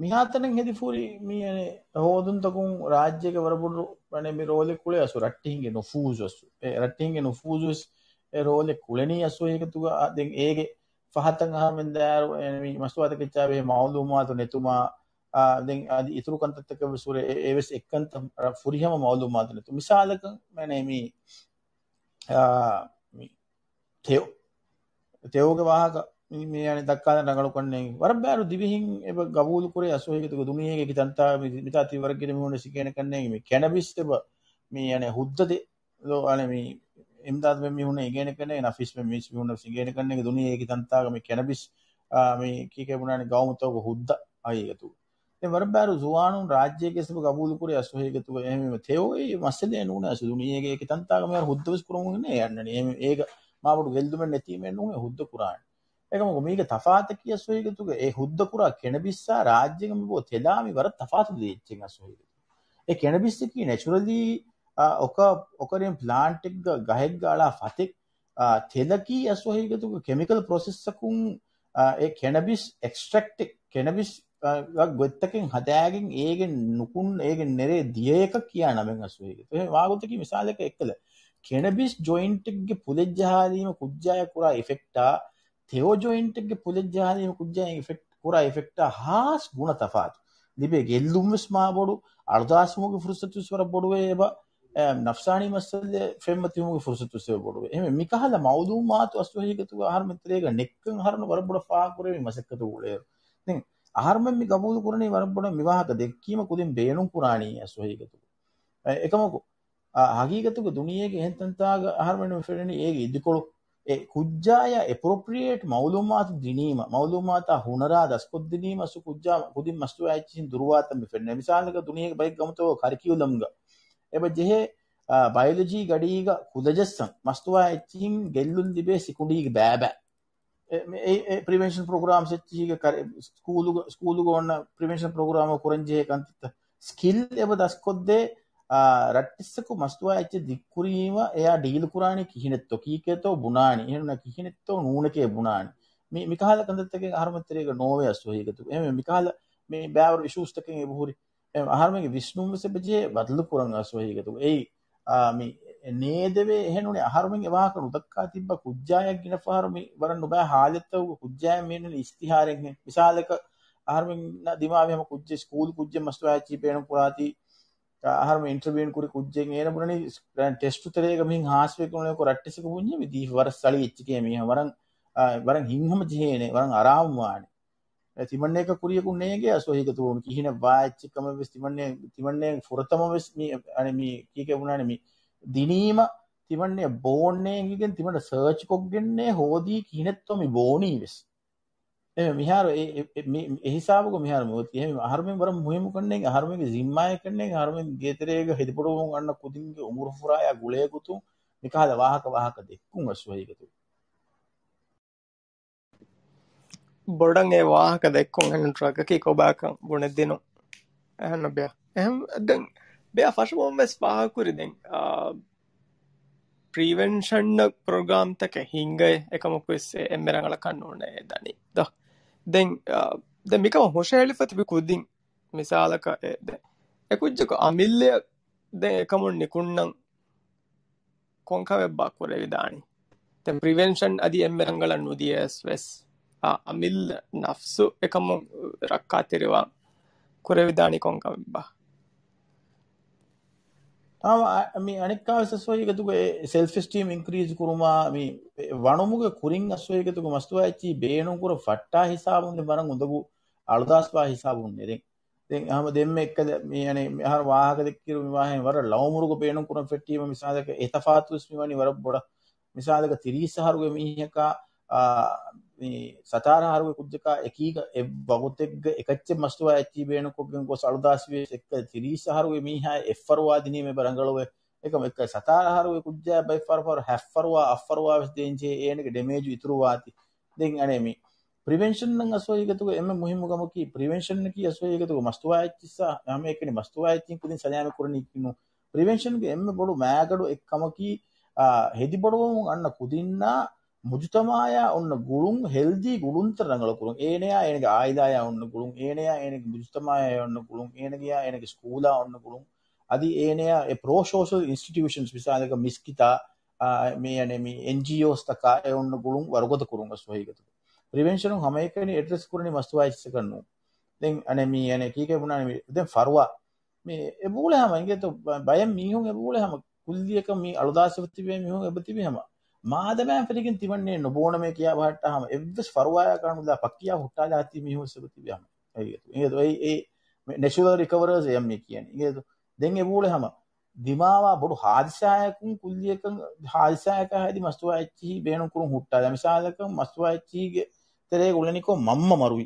މިހާތަނަށް ހެދިފުރި މި އަނެ ހޯދުންތަކުން ރާއްޖޭގެ ވަރަށް ބޮޑު އަނެ މި ރޯލެއް ކުޅޭ އަސް ރައްޓެހިންގެ ނުފޫޒު އަސް. އެ ރައްޓެހިންގެ ނުފޫޒު ވެސް އެ ރޯލެއް ކުޅެނީ އަސް އެކަތުގަ ދެން އޭގެ ފަހަތަށް އަހަރުމެން ދާއިރު އެ މި މަސްތުވާތަކެއްޗާ ބެހޭ މައުލޫމާތު ނެތުމާ، އާ، ދެން އަދި އިތުރު ކަންތައްތަކަށް ވެސް ހުރެ އެ، އެވެސް އެއްކަންތައް ފުރިހަމަ މައުލޫމާތު ނެތު. މިސާލަކަށް މަނެ މި، އާ، މި ތެޔޮ. ތެޔޮގެ ވާހަކަ މި، މި އަނެ ދައްކާލަން ރަނގަޅުކަންނޭނގެ. ވަރަށް ބާރު ދިވެހިން އެބަ ގަބޫލު ކުރޭ އަސް އެކަތުގަ ދުނިޔޭގެ އެކި ތަންތާ މި، މިތާ ތި ވަރަށް ގިރި މި ހުންނަ ސިކޭނެ ކަންނޭނގެ މި ކެނަބިސް އެބަ މި އަނެ ހުއްދަ ދެ ލޯ އަނެ މި އިމްދާދު މި ހުންނަ އިނގޭނެ ކަންނޭނގެ ނަފީސް މި މީސް މި ހުންނަ ސިނގޭނެ ކަންނޭނގެ ދުނިޔޭގެ އެކި ތަންތާގަ މި ކެނަބިސް، އާ، މި ކީކޭ ބުނާނެ ގައުމުތަކުގެ ހުއްދަ ހަގީގަތުގަ. ދެން ވަރަށް ބާރު ޒުވާނުން ރާއްޖޭގެ ސަބަ ގަބޫލު ކުރޭ އަސް ހަގީގަތުގަ އެހެންވީމަ ތެޔޮ އެ މައްސަލައެއް ނޫނޭ އަސް ދުނިޔޭގެ އެކި ތަންތާގަ މިހާރު ހުއްދަވެސް ކުރަމުން ނޭ އަންނަނީ. އެ، އޭގަ މާބޮޑު ގެއްލުމެއް ނެތީމެއް ނޫނޭ ހުއްދަ ކުރާނެ. އެކަމަކު މީގެ ތަފާތަކީ އަސް ހަގީގަތުގަ އެ ހުއްދަ ކުރާ ކެނަބިސްއާ ރާއްޖޭގަ މި ބޯ ތެލާ މި ވަރަށް ތަފާތު ދެ އެއްޗެއް އަސް ހަގީގަތު. އެ ކެނަބިސްއަކީ ނެޗުރަލީ، އާ، އޮކަ، އޮކަރިން ޕްލާންޓެއްގަ ގަހެއްގަ އަޅާ ފަތެއް. އާ، ތެލަކީ އަސް ހަގީގަތުގަ ކެމިކަލް ޕްރޮސެސްއަކުން، އާ، އެ ކެނަބިސް އެކްސްޓްރެކްޓެއް، ކެނަބިސް، އާ، ގޮތްތަކެއް ހަދާގެން އޭގެ ނުކުން، އޭގެ ނެރޭ ދިޔަޔަކަށް ކިޔާ ނަމެއް އަސް ހަގީގަތު. އެހެން ވާގޮތަކީ މިސާލަކަށް އެއްކަލަ ކެނަބިސް ޖޮއިންޓެއްގެ ޕުލެއް ޖަހާލީމަ ކުއްޖާޔަށް ކުރާ އިފެކްޓާ، ތެޔޮ ޖޮއިންޓެއްގެ ޕުލެއް ޖަހާލީމަ ކުއްޖާޔަށް އިފެކްޓް ކުރާ އިފެކްޓާ ހާސް ގުނަ ތަފާތު. ލިބޭ ގެއްލުން ވެސް މާ ބޮޑު، އަޅުދާސްވުމުގެ ފުރުސަތު ވެސް ވަރަށް ބޮޑުވޭ އެބަ، އެ، ނަފްސާނީ މައްސަލަ ފެންމަތިވުމުގެ ފުރުސަތު ވެސް އެބަ ބޮޑުވޭ. އެހެންވެ، މިކަހަލަ މައުލޫމާތު އަސް ހަގީގަތުގަ އަހަރުމެން ތެރޭގަ ނެއްކަން އަހަރުމެން ވަރަށް ބޮޑަށް ފާހަގަކުރެވޭ މަސައްކަތު އުޅޭއިރު. ދެން އަހަރުމެން މި ގަބޫލު ކުރަނީ ވަރަށް ބޮޑަށް މި ވާހަކަ ދެއްކީމަ ކުދިން ބޭނުން ކުރާނީ އަސް ހަގީގަތުގަ. އެ، އެކަމަކު، އާ، ހަގީގަތުގަ ދުނިޔޭގެ އެހެން ތަންތާގަ އަހަރުމެން މި ފެންނަނީ އޭގެ އިދިކޮޅު އެ ކުއްޖާޔަށް އެޕްރޮޕްރިއޭޓް މައުލޫމާތު ދިނީމަ، މައުލޫމާތާ ހުނަރާ ދަސްކޮށްދިނީމަ ސު ކުއްޖާ ކުދިން މަސްތުވާ އެއްޗިހިން ދުރުވާތަން މި ފެންނަ. މިސާލަކަށް ދުނިޔޭގެ ބައެއް ގަމުތަކުގަ ކަރިކިއުލަމްގަ އެބަ ޖެހޭ، އާ، ބަޔޮލޮޖީ ގަޑީގަ ކުލަޖައްސަން މަސްތުވާ އެއްޗިހިން ގެއްލުން ލިބޭ ސިކުނޑީގެ ބައިބައި. އެ، މި، އެ، އެ ޕްރިވެންޝަން ޕްރޮގްރާމްސް އެއްޗިހީގެ ކަރެ-، ސްކޫލުގަ، ސްކޫލުގަ އޮންނަ ޕްރިވެންޝަން ޕްރޮގްރާމް ކުރަން ޖެހޭ ކަންތައްތައް ސްކިލް އެބަ ދަސްކޮށްދޭ، އާ، ރައްޓެއްސަކު މަސްތުވާ އެއްޗެއް ދިއްކުރީމަ އެޔާ ޑީލް ކުރާނީ ކިހިނެއްތޯ، ކީކޭތޯ ބުނާނީ، އެހެންނަ ކިހިނެއްތޯ ނޫނެކޭ ބުނާނީ. މި، މިކަހަލަ ކަންތައްތަކެއް އަހަރުމެން ތެރޭގަ ނޯވޭ އަސް ހަގީގަތުގަ. އެހެންވެ، މިކަހަލަ މި ބާވަރު އިޝޫސްތަކެއް އެބަހުރި. އެ، އަހަރުމެންގެ ވިސްނުން ވެސް އެބަ ޖެހޭ ބަދަލު ކުރަން އަސް ހަގީގަތުގަ. އެއީ، އާ، މި ނޭދެވޭ އެހެން ނޫނީ އަހަރުމެން އެ ވާހަކަ ނުދައްކާ ތިއްބަ ކުއްޖާޔަށް ގިނަ ފަހަރު މި ވަރަށް ނުބައި ހާލަތްތަކުގަ ކުއްޖާޔަށް މި އިންނަނީ އިސްތިހާރެއްހެން. މިސާލަކަށް އަހަރުމެންނަށް ދިމާވި ހަމަ ކުއްޖެއް ސްކޫލް ކުއްޖެއް މަސްތުވާ އެއްޗިހި ބޭނުން ކުރާތީ، އަހަރުމެން އިންޓަވިއުން ކުރި ކުއްޖެއް އޭނަ ބުނަނީ ޓެސްޓު ތެރޭގަ މިހެން ހާސްވެގެން އުޅޭކޮ ރައްޓެއްސަކު ބުންޏެވި ދީފަ ވަރަށް ސަޅި އެއްޗެކޭ މީހަ ވަރަށް، އާ، ވަރަށް ހިތްހަމަ ޖެހޭނެ، ވަރަށް އަރާމުވާނެ. އެ، ތިމަންނަޔަކަށް ކުރިޔަކުން ނޭނގޭ އަސް ހަގީގަތުގަ ކިހިނެއް ވާ އެއްޗެއް ކަމެއް ވެސް ތިމަންނަ، ތިމަންނަ ފުރަތަމަ ވެސް މި، އަނެ މި ކީކޭ ބުނާނެ މި ދިނީމަ ތިމަންނަ ބޯންނޭ އެނގިގެން ތިމަންނަ ސަރޗް ކޮށްގެންނޭ ހޯދީ ކިހިނެއްތޯ މި ބޯނީ ވެސް. އެ މިހާރު އެ، އެ، އެ، މި، އެ ހިސާބުގަ މިހާރު މި އޮތީ. އެހެން އަހަރުމެން ވަރަށް މުހިއްމު ކަންނޭނގެ އަހަރުމެންގެ ޒިންމާއެއް ކަންނޭނގެ އަހަރުމެން ގޭތެރޭގަ ހެދިބޮޑުވުމުން އަންނަ ކުދިންގެ އުމުރު ފުރާޔާ ގުޅޭގޮތުން މިކަހަލަ ވާހަކަ ވާހަކަ ދެއްކުން އަސް ހަގީގަތު. ބޮޑަށް އެ ވާހަކަ ދެއްކުން އެހެން ޑްރަގަކީ ކޮބާކަން ބުނެދިނުން. އެހެން ބިޔަ. އެހެން ދެން ބިޔަ ފަށަމުން ވެސް ފާހަގަކުރި ދެން، އާ، ޕްރިވެންޝަން ޕްރޮގްރާމްތަކެއް ހިނގައި އެކަމަކު ވެސް އެ އެންމެ ރަނގަޅަކަށް ނޫނޭ ދަނީ. ދޯ. ދެން، އާ، ދެން މިކަމަށް ހުށަހެޅިފަ ތިބި ކުދިން މިސާލަކަށް އެ، ދެ، އެ ކުއްޖަކު އަމިއްލަ ދެން އެކަމުން ނިކުންނަން ކޮންކަމެއްބާ ކުރެވިދާނީ؟ ދެން ޕްރިވެންޝަން އަދި އެންމެ ރަނގަޅަށް ނުދިޔަސް ވެސް، އާ، އަމިއްލަ ނަފްސު އެކަމުން ރައްކާތެރިވާން ކުރެވިދާނީ ކޮންކަމެއްބާ؟ އާ، މި އަނެއްކާވެސް އަސް ހަގީގަތުގަ ސެލްފް އެސްޓީމް އިންކްރީޒް ކުރުމާ، މި ވަނުމުގެ ކުރިން އަސް ހަގީގަތުގަ މަސްތުވާ އެއްޗިހި ބޭނުންކުރަން ފައްޓާ ހިސާބުން ދެން ވަރަށް އުނދަގޫ އަޅުދާސްވާ ހިސާބުން ނެރެން. ދެން ހަމަ ދެންމެ އެއްކަލަ މި އަނެ މި އަހަރު ވާހަކަ ދެއްކިރު މި ވާހެން ވަރަށް ޅައުމުރުގަ ބޭނުންކުރަން ފެއްޓީމަ މިސާލަކަށް އެ ތަފާތުވެސް މިވަނީ ވަރަށް ބޮޑަށް. މިސާލަކަށް ތިރީސް އަހަރުގެ މީހަކާ، އާ، މި ސަތާރަ އަހަރުގެ ކުއްޖަކާ އެކީގަ އެއް ވަގުތެއްގަ އެކައްޗެއް މަސްތުވާ އެއްޗިހި ބޭނުންކޮށްގެން ގޮސް އަޅުދާސްވިޔަސް އެއްކަލަ ތިރީސް އަހަރުގެ މީހާ އެއްފަރުވާ ދިނީމަ އެބަ ރަނގަޅުވޭ. އެކަމަ އެއްކަލަ ސަތާރަ އަހަރުގެ ކުއްޖާ ބައެއް ފަރު ފަރު ހަތްފަރުވާ އަށްފަރުވާ ވެސް ދޭންޖެހޭ އޭނަގެ ޑެމޭޖު އިތުރުވާތީ. ދެން އަނެ މި ޕްރިވެންޝަން އަސް ހަގީގަތުގަ އެންމެ މުހިއްމު ކަމަކީ ޕްރިވެންޝަންއަކީ އަސް ހަގީގަތުގަ މަސްތުވާ އެއްޗިއްސާ ހަމައެކަނި މަސްތުވާ އެއްޗިން ކުދިން ސަލާމަތް ކުރަނީ ކިހިނެއް. ޕްރިވެންޝަންގެ އެންމެ ބޮޑު މާގަނޑު އެއްކަމަކީ، އާ، ހެދިބޮޑުވަމުން އަންނަ ކުދިންނާ މުޖުތަމާޔާ އޮންނަ ގުޅުން ހެލްދީ ގުޅުންތައް ރަނގަޅުކުރުން. އޭނަޔާ އޭނަގެ އާއިލާޔާ އޮންނަ ގުޅުން، އޭނަޔާ އޭނަގެ މުޖުތަމާޔާ އޮންނަ ގުޅުން، އޭނަގެޔާ އޭނަގެ ސްކޫލާ އޮންނަ ގުޅުން، އަދި އޭނަޔާ އެ ޕްރޯ ސޯޝަލް އިންސްޓިޓިއުޝަންސް މިސާލަކަށް މިސްކިތާ، އާ، މި އަނެ މި އެންޖީއޯސްތަކާ އެ އޮންނަ ގުޅުން ވަރުގަދަ ކުރުން އަސް ހަގީގަތުގަ. ޕްރިވެންޝަނުން ހަމައެކަނި އެޑްރެސް ކުރަނީ މަސްތުވާ އެއްޗިއްސަކަށް ނޫން. ދެން އަނެ މި އަނެ ކީކޭ ބުނާނެ މި ދެން ފަރުވާ މި އެބޫޅެ ހަމަ އިނގޭތޯ ބަ-، ބައެއް މީހުން އެބޫޅެ ހަމަ ކުއްލިއަކަށް މި އަޅުދާސްވެ ތިބޭ މީހުން އެބަ ތިބި ހަމަ މާދަމާ ފެށިގެން ތިމަންނޭ ނުބޯނަމޭ ކިޔާ ބަހައްޓާ ހަމަ އެއްވެސް ފަރުވާޔާ ކާނުލާ ޕައްކިޔާ ހުއްޓާލާތީ މީހުން ވެސް އެބަ ތިބި ހަމަ. އެ، އެ، އެ، ނެޗުރަލް ރިކަވަރަރސް އެއަށް މި ކިޔަނީ. އިނގޭތޯ ދެން އެބޫޅެ ހަމަ ދިމާވާ ބޮޑު ހާދިސާއަކުން ކުއްލިއަކަށް ހާދިސާއަކާ ހެދި މަސްތުވާ އެއްޗިހި ބޭނުން ކުރުން ހުއްޓާލާ. މިސާލަކަށް މަސްތުވާ އެއްޗިހިގެ ތެރޭގަ އުޅެނިކޮށް މަންމަ މަރުވި.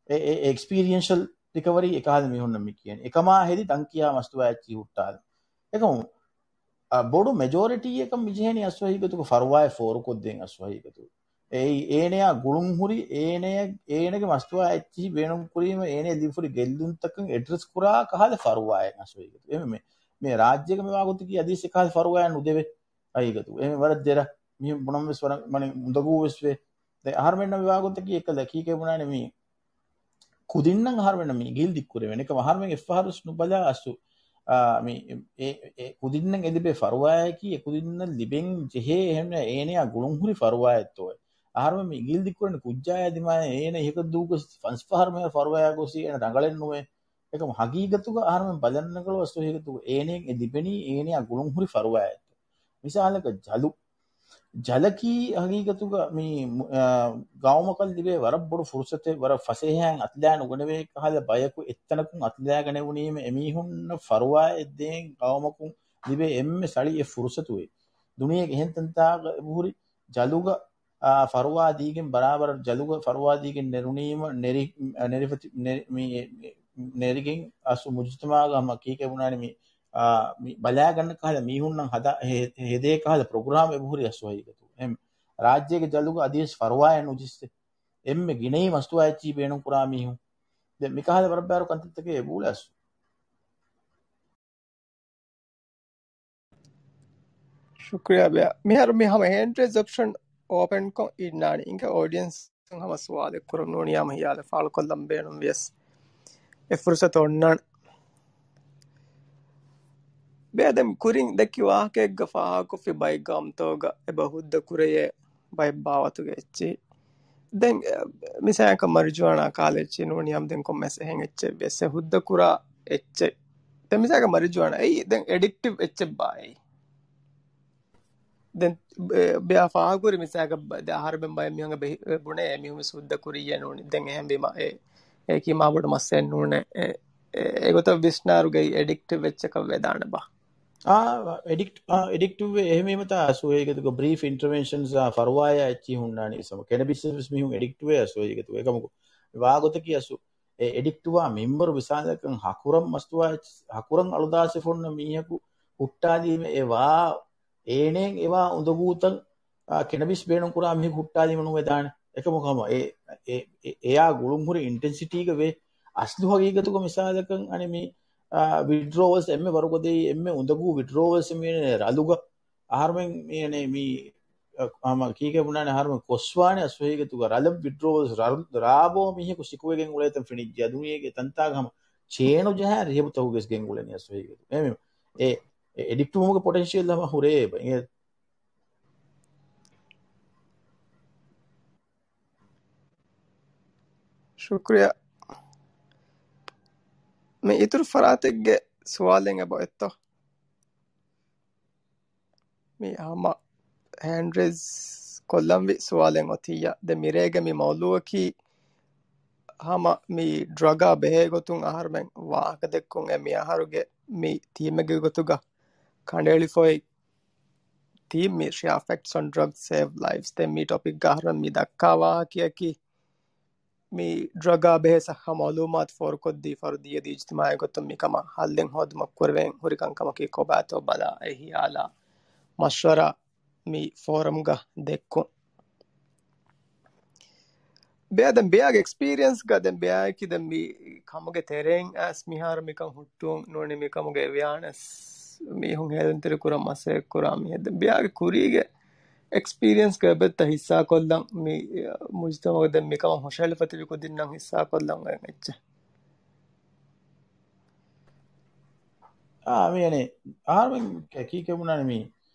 އެ، އެ، އެ އެކްސްޕީރިއެންޝަލް ރިކަވަރީ އެކަހަލަ މީހުންނަށް މި ކިޔަނީ. އެކަމާ ހެދި ދަން ކިޔާ މަސްތުވާ އެއްޗިހި ހުއްޓާލަން. އެކަމު، އަ، ބޮޑު މެޖޯރިޓީއަކަށް މި ޖެހެނީ އަސް ހަގީގަތުގަ ފަރުވާއެއް ފޯރުކޮށްދޭން އަސް ހަގީގަތުގަ. އެއީ އޭނަޔާ ގުޅުން ހުރި، އޭނަޔަށް، އޭނަގެ މަސްތުވާ އެއްޗިހި ބޭނުން ކުރީމަ އޭނަ ލިބިފުރި ގެއްލުންތަކަށް އެޑްރެސް ކުރާ ކަހަލަ ފަރުވާއެއް އަސް ހަގީގަތުގަ. އެ މެ، މެ ރާއްޖޭގަ މި ވާގޮތަކީ އަދިވެސް އެކަހަލަ ފަރުވާއެއް ނުދެވޭ. ހަގީގަތު އެ ވަރަށް ދެރަ މި ބުނަން ވެސް ވަރަށް މަނި އުނދަގޫ ވެސް ވޭ. ދެ އަހަރުމެންނަށް މި ވާގޮތަކީ އެކަލަ ކީކޭ ބުނާނެ މި ކުދިންނަށް އަހަރުމެންނަށް މި އިގިލް ދިއްކުރެވޭނެ. އެކަމަ އަހަރުމެން އެއްފަހަރުސް ނުބަލާ އަސް، އާ، މި އެ، އެ ކުދިންނަށް އެ ލިބޭ ފަރުވާއަކީ އެ ކުދިންނަށް ލިބެން ޖެހޭ އެހެން އޭނަޔާ ގުޅުން ހުރި ފަރުވާއެއްތޯ. އަހަރުމެން މި އިގިލް ދިއްކުރެން ކުއްޖާޔާ ދިމާޔަށް އޭނަ އިހަކަށް ދޫގޮސް ފަންސަފަހަރު މޭ ފަރުވާޔާ ގޮސް އޭނަ ރަނގަޅެއް ނުވޭ. އެކަމަ ހަގީގަތުގަ އަހަރުމެން ބަލަން ރަނގަޅު އަސް ހަގީގަތުގަ އޭނައަށް އެ ލިބެނީ އޭނަޔާ ގުޅުން ހުރި ފަރުވާއެއް. މިސާލަކަށް ޖަލު. ޖަލަކީ ހަގީގަތުގަ މި، އާ، ގައުމަކަށް ލިބޭ ވަރަށް ބޮޑު ފުރުސަތެއް، ވަރަށް ފަސޭހައިން އަތުލާ ނުގަނެވޭ ކަހަލަ ބަޔަކު އެއްތަނަކުން އަތުލާގަނެވުނީމަ އެމީހުންނަށް ފަރުވާއެއް ދޭން ގައުމަކުން ލިބޭ އެންމެ ސަޅި އެއް ފުރުސަތު އެއީ. ދުނިޔޭގެ އެހެން ތަންތާގަ އެބަހުރި ޖަލުގަ އާ، ފަރުވާ ދީގެން ބަރާބަރަށް ޖަލުގަ ފަރުވާ ދީގެން ނެރުނީމަ، ނެރި-، ނެރިފަތި-، ނެ-، މި-، މި-، ނެރިގެން އަސް މުޖުތަމާގަ ހަމަ ކީކޭ ބުނާނެ މި، އާ، މި ބަލާގަންނަ ކަހަލަ މީހުންނަށް ހަދާ، ހެ-، ހެދޭ ކަހަލަ ޕްރޮގްރާމް އެބަހުރި އަސް ހަގީގަތު. އެހެން ރާއްޖޭގެ ޖަލުގަ އަދިވެސް ފަރުވާއެއް ނުޖެއްސޭ. އެންމެ ގިނައީ މަސްތުވާ އެއްޗިހި ބޭނުން ކުރާ މީހުން. ދެން މި ކަހަލަ ބަރަށް ބާރު ކަންތައްތަކެއް އެބައުޅޭ އަސް. ޝުކްރިޔާ ބެ. މިހާރު މި ހަމަ ހޭންޑް ރޭސް އޮޕްޝަން އޯޕަންކޮށް އިންނާނީ. އިނގޭ އޮޑިއަންސް ހަމަ ސުވާލެއް ކުރަން ނޫނީ ހަމަ ހިޔާލެއް ފާޅުކޮށްލަން ބޭނުން ވިޔަސް އެ ފުރުސަތު އޮންނާނެ. ބޭ ދެން ކުރިން ދެއްކި ވާހަކައެއްގަ ފާހަގަކޮށްފި ބައެއް ގައުމުތަކުގަ އެބަ ހުއްދަ ކުރެޔޭ ބައެއް ބާވަތުގެ އެއްޗި. ދެން، އެ، މިސާލަކަށް މަރިޖުވާނާ ކާލަ އެއްޗި ނޫނީ ހަމަ ދެން ކޮންމެސް އެހެން އެއްޗެއް ވެސް އެ ހުއްދަ ކުރާ އެއްޗެއް. ދެން މިސާލަކަށް މަރިޖުވާނާ އެއީ ދެން އެޑިކްޓިވް އެއްޗެއް ބާއޭ. ދެން ބެ-، ބެއާ ފާހަގަކުރި މިސާލަކަށް ބަ-، ދެ އަހަރުމެން ބައެއް މީހުން ބެހި-، ބުނޭ އެ މީހުން ވެސް ހުއްދަ ކުރިއްޔޭ ނޫނީ. ދެން އެހެންވީމަ އެ، އެއީ މާ ބޮޑު މައްސަލައެއް ނޫނޭ. އެ، އެ، އެގޮތަށް ވިސްނާރުގައި އެޑިކްޓިވް އެއްޗަކަށް ވެދާނެ ބާ. އާ، އެޑިކްޓް، އާ، އެޑިކްޓިވް އެހެންވީމަތާ އަސް ހަގީގަތުގަ ބްރީފް އިންޓަވެންޝަންސް އާ ފަރުވާޔާ އެއްޗިހި ހުންނާނީ އެސަމ. ކެނަބިސް ވެސް މީހުން އެޑިކްޓްވޭ އަސް ހަގީގަތުގަ. އެކަމަކު ވާގޮތަކީ އަސް އެ އެޑިކްޓްވާ މިންވަރު މިސާލަކަށް ހަކުރަން މަސްތުވާ އެއްޗި-، ހަކުރަން އަޅުދާސްވެފަ އޮންނަ މީހަކު ހުއްޓާލީމަ އެ ވާ، އޭނައަށް އެވާ އުނދަގޫތައް، އާ، ކެނަބިސް ބޭނުން ކުރާ މީހަކު ހުއްޓާލީމަ ނުވެދާނެ. އެކަމަކު ހަމަ އެ، އެ، އެ، އެޔާ ގުޅުން ހުރި އިންޓެންސިޓީގަ ވޭ. އަސްލު ހަގީގަތުގަ މިސާލަކަށް އަނެ މި، އާ، ވިޑްރޯވަލްސް އެންމެ ވަރުގަދައީ އެންމެ އުނދަގޫ ވިޑްރޯވަލްސް މި ރަލުގަ އަހަރުމެން މި އަނެ މި، އަ، ހަމަ ކީކޭ ބުނާނެ އަހަރުމެން ކޮށްވާނެ އަސް ހަގީގަތުގަ ރަލަށް ވިޑްރޯވަލްސް ރާ-، ރާބޯ މީހަކު ސިކުވެގެން އުޅޭތަން ފެނިއްޖެ. އަދުނިޔޭގެ ތަންތާގަ ހަމަ ޗޭނު ޖަހާ ރިހަބުތަކުގެސް ގެންގުޅެނީ އަސް ހަގީގަތު. އެ މި-، އެ އެ އެޑިކްޓްވުމުގެ ޕޮޓެންޝިއަލް ހަމަ ހުރޭ އެބަ. އެ. ޝުކްރިޔާ. މި އިތުރު ފަރާތެއްގެ ސުވާލެއް އެބަ އޮތްތޯ؟ މި ހަމަ ހޭންޑް ރޭސް ކޮށްލަންވީ ސުވާލެއް އޮތިއްޔާ. ދެ މިރޭގެ މި މައުލޫއަކީ ހަމަ މި ޑްރަގާ ބެހޭ ގޮތުން އަހަރުމެން ވާހަކަ ދެއްކުން އެ މި އަހަރުގެ މި ތީމެއްގެ ގޮތުގަ ކަނޑައެޅިފައި ތީމް މި ޝެއާ ފެކްޓްސް އޮން ޑްރަގްސް ސޭވް ލައިފްސް. ދެ މި ޓޮޕިކްގަ އަހަރުމެން މި ދައްކާ ވާހަކައަކީ މި ޑްރަގާ ބެހޭ ސައްހަ މައުލޫމާތު ފޯރުކޮށްދީ ފަރުދީ އަދި އިޖްތިމާޢީ ގޮތުން މިކަމަށް ހައްލެއް ހޯދުމަށް ކުރެވެން ހުރި ކަންކަމަކީ ކޮބާތޯ ބަލާ އެ ހިޔާލާ މަޝްވަރާ މި ފޯރަމްގަ ދެއްކުން. ބެއާ ދެން ބެއާގެ އެކްސްޕީރިއަންސްގަ ދެން ބެއާއަކީ ދެން މި ކަމުގެ ތެރެއިން އައިސް މިހާރު މިކަން ހުއްޓުން ނޫނީ މި ކަމުގެ އެވެއާނެސް މީހުން ހޭލުންތެރި ކުރަން މަސައްކަތް ކުރާ މީހެއް. ދެން ބެއާގެ ކުރީގެ އެކްސްޕީރިއަންސްގަ އެބައްތަ ހިއްސާކޮށްލަން މި މުޖްތަމަޢުގަ ދެން މިކަމަށް ހުށަހެޅިފަ ތިބި ކުދިންނަށް ހިއްސާކޮށްލަން އޮތް އެއްޗެއް. އާ، މި އަނެ، އަހަރުމެން ކީކޭ ބުނާނެ މި،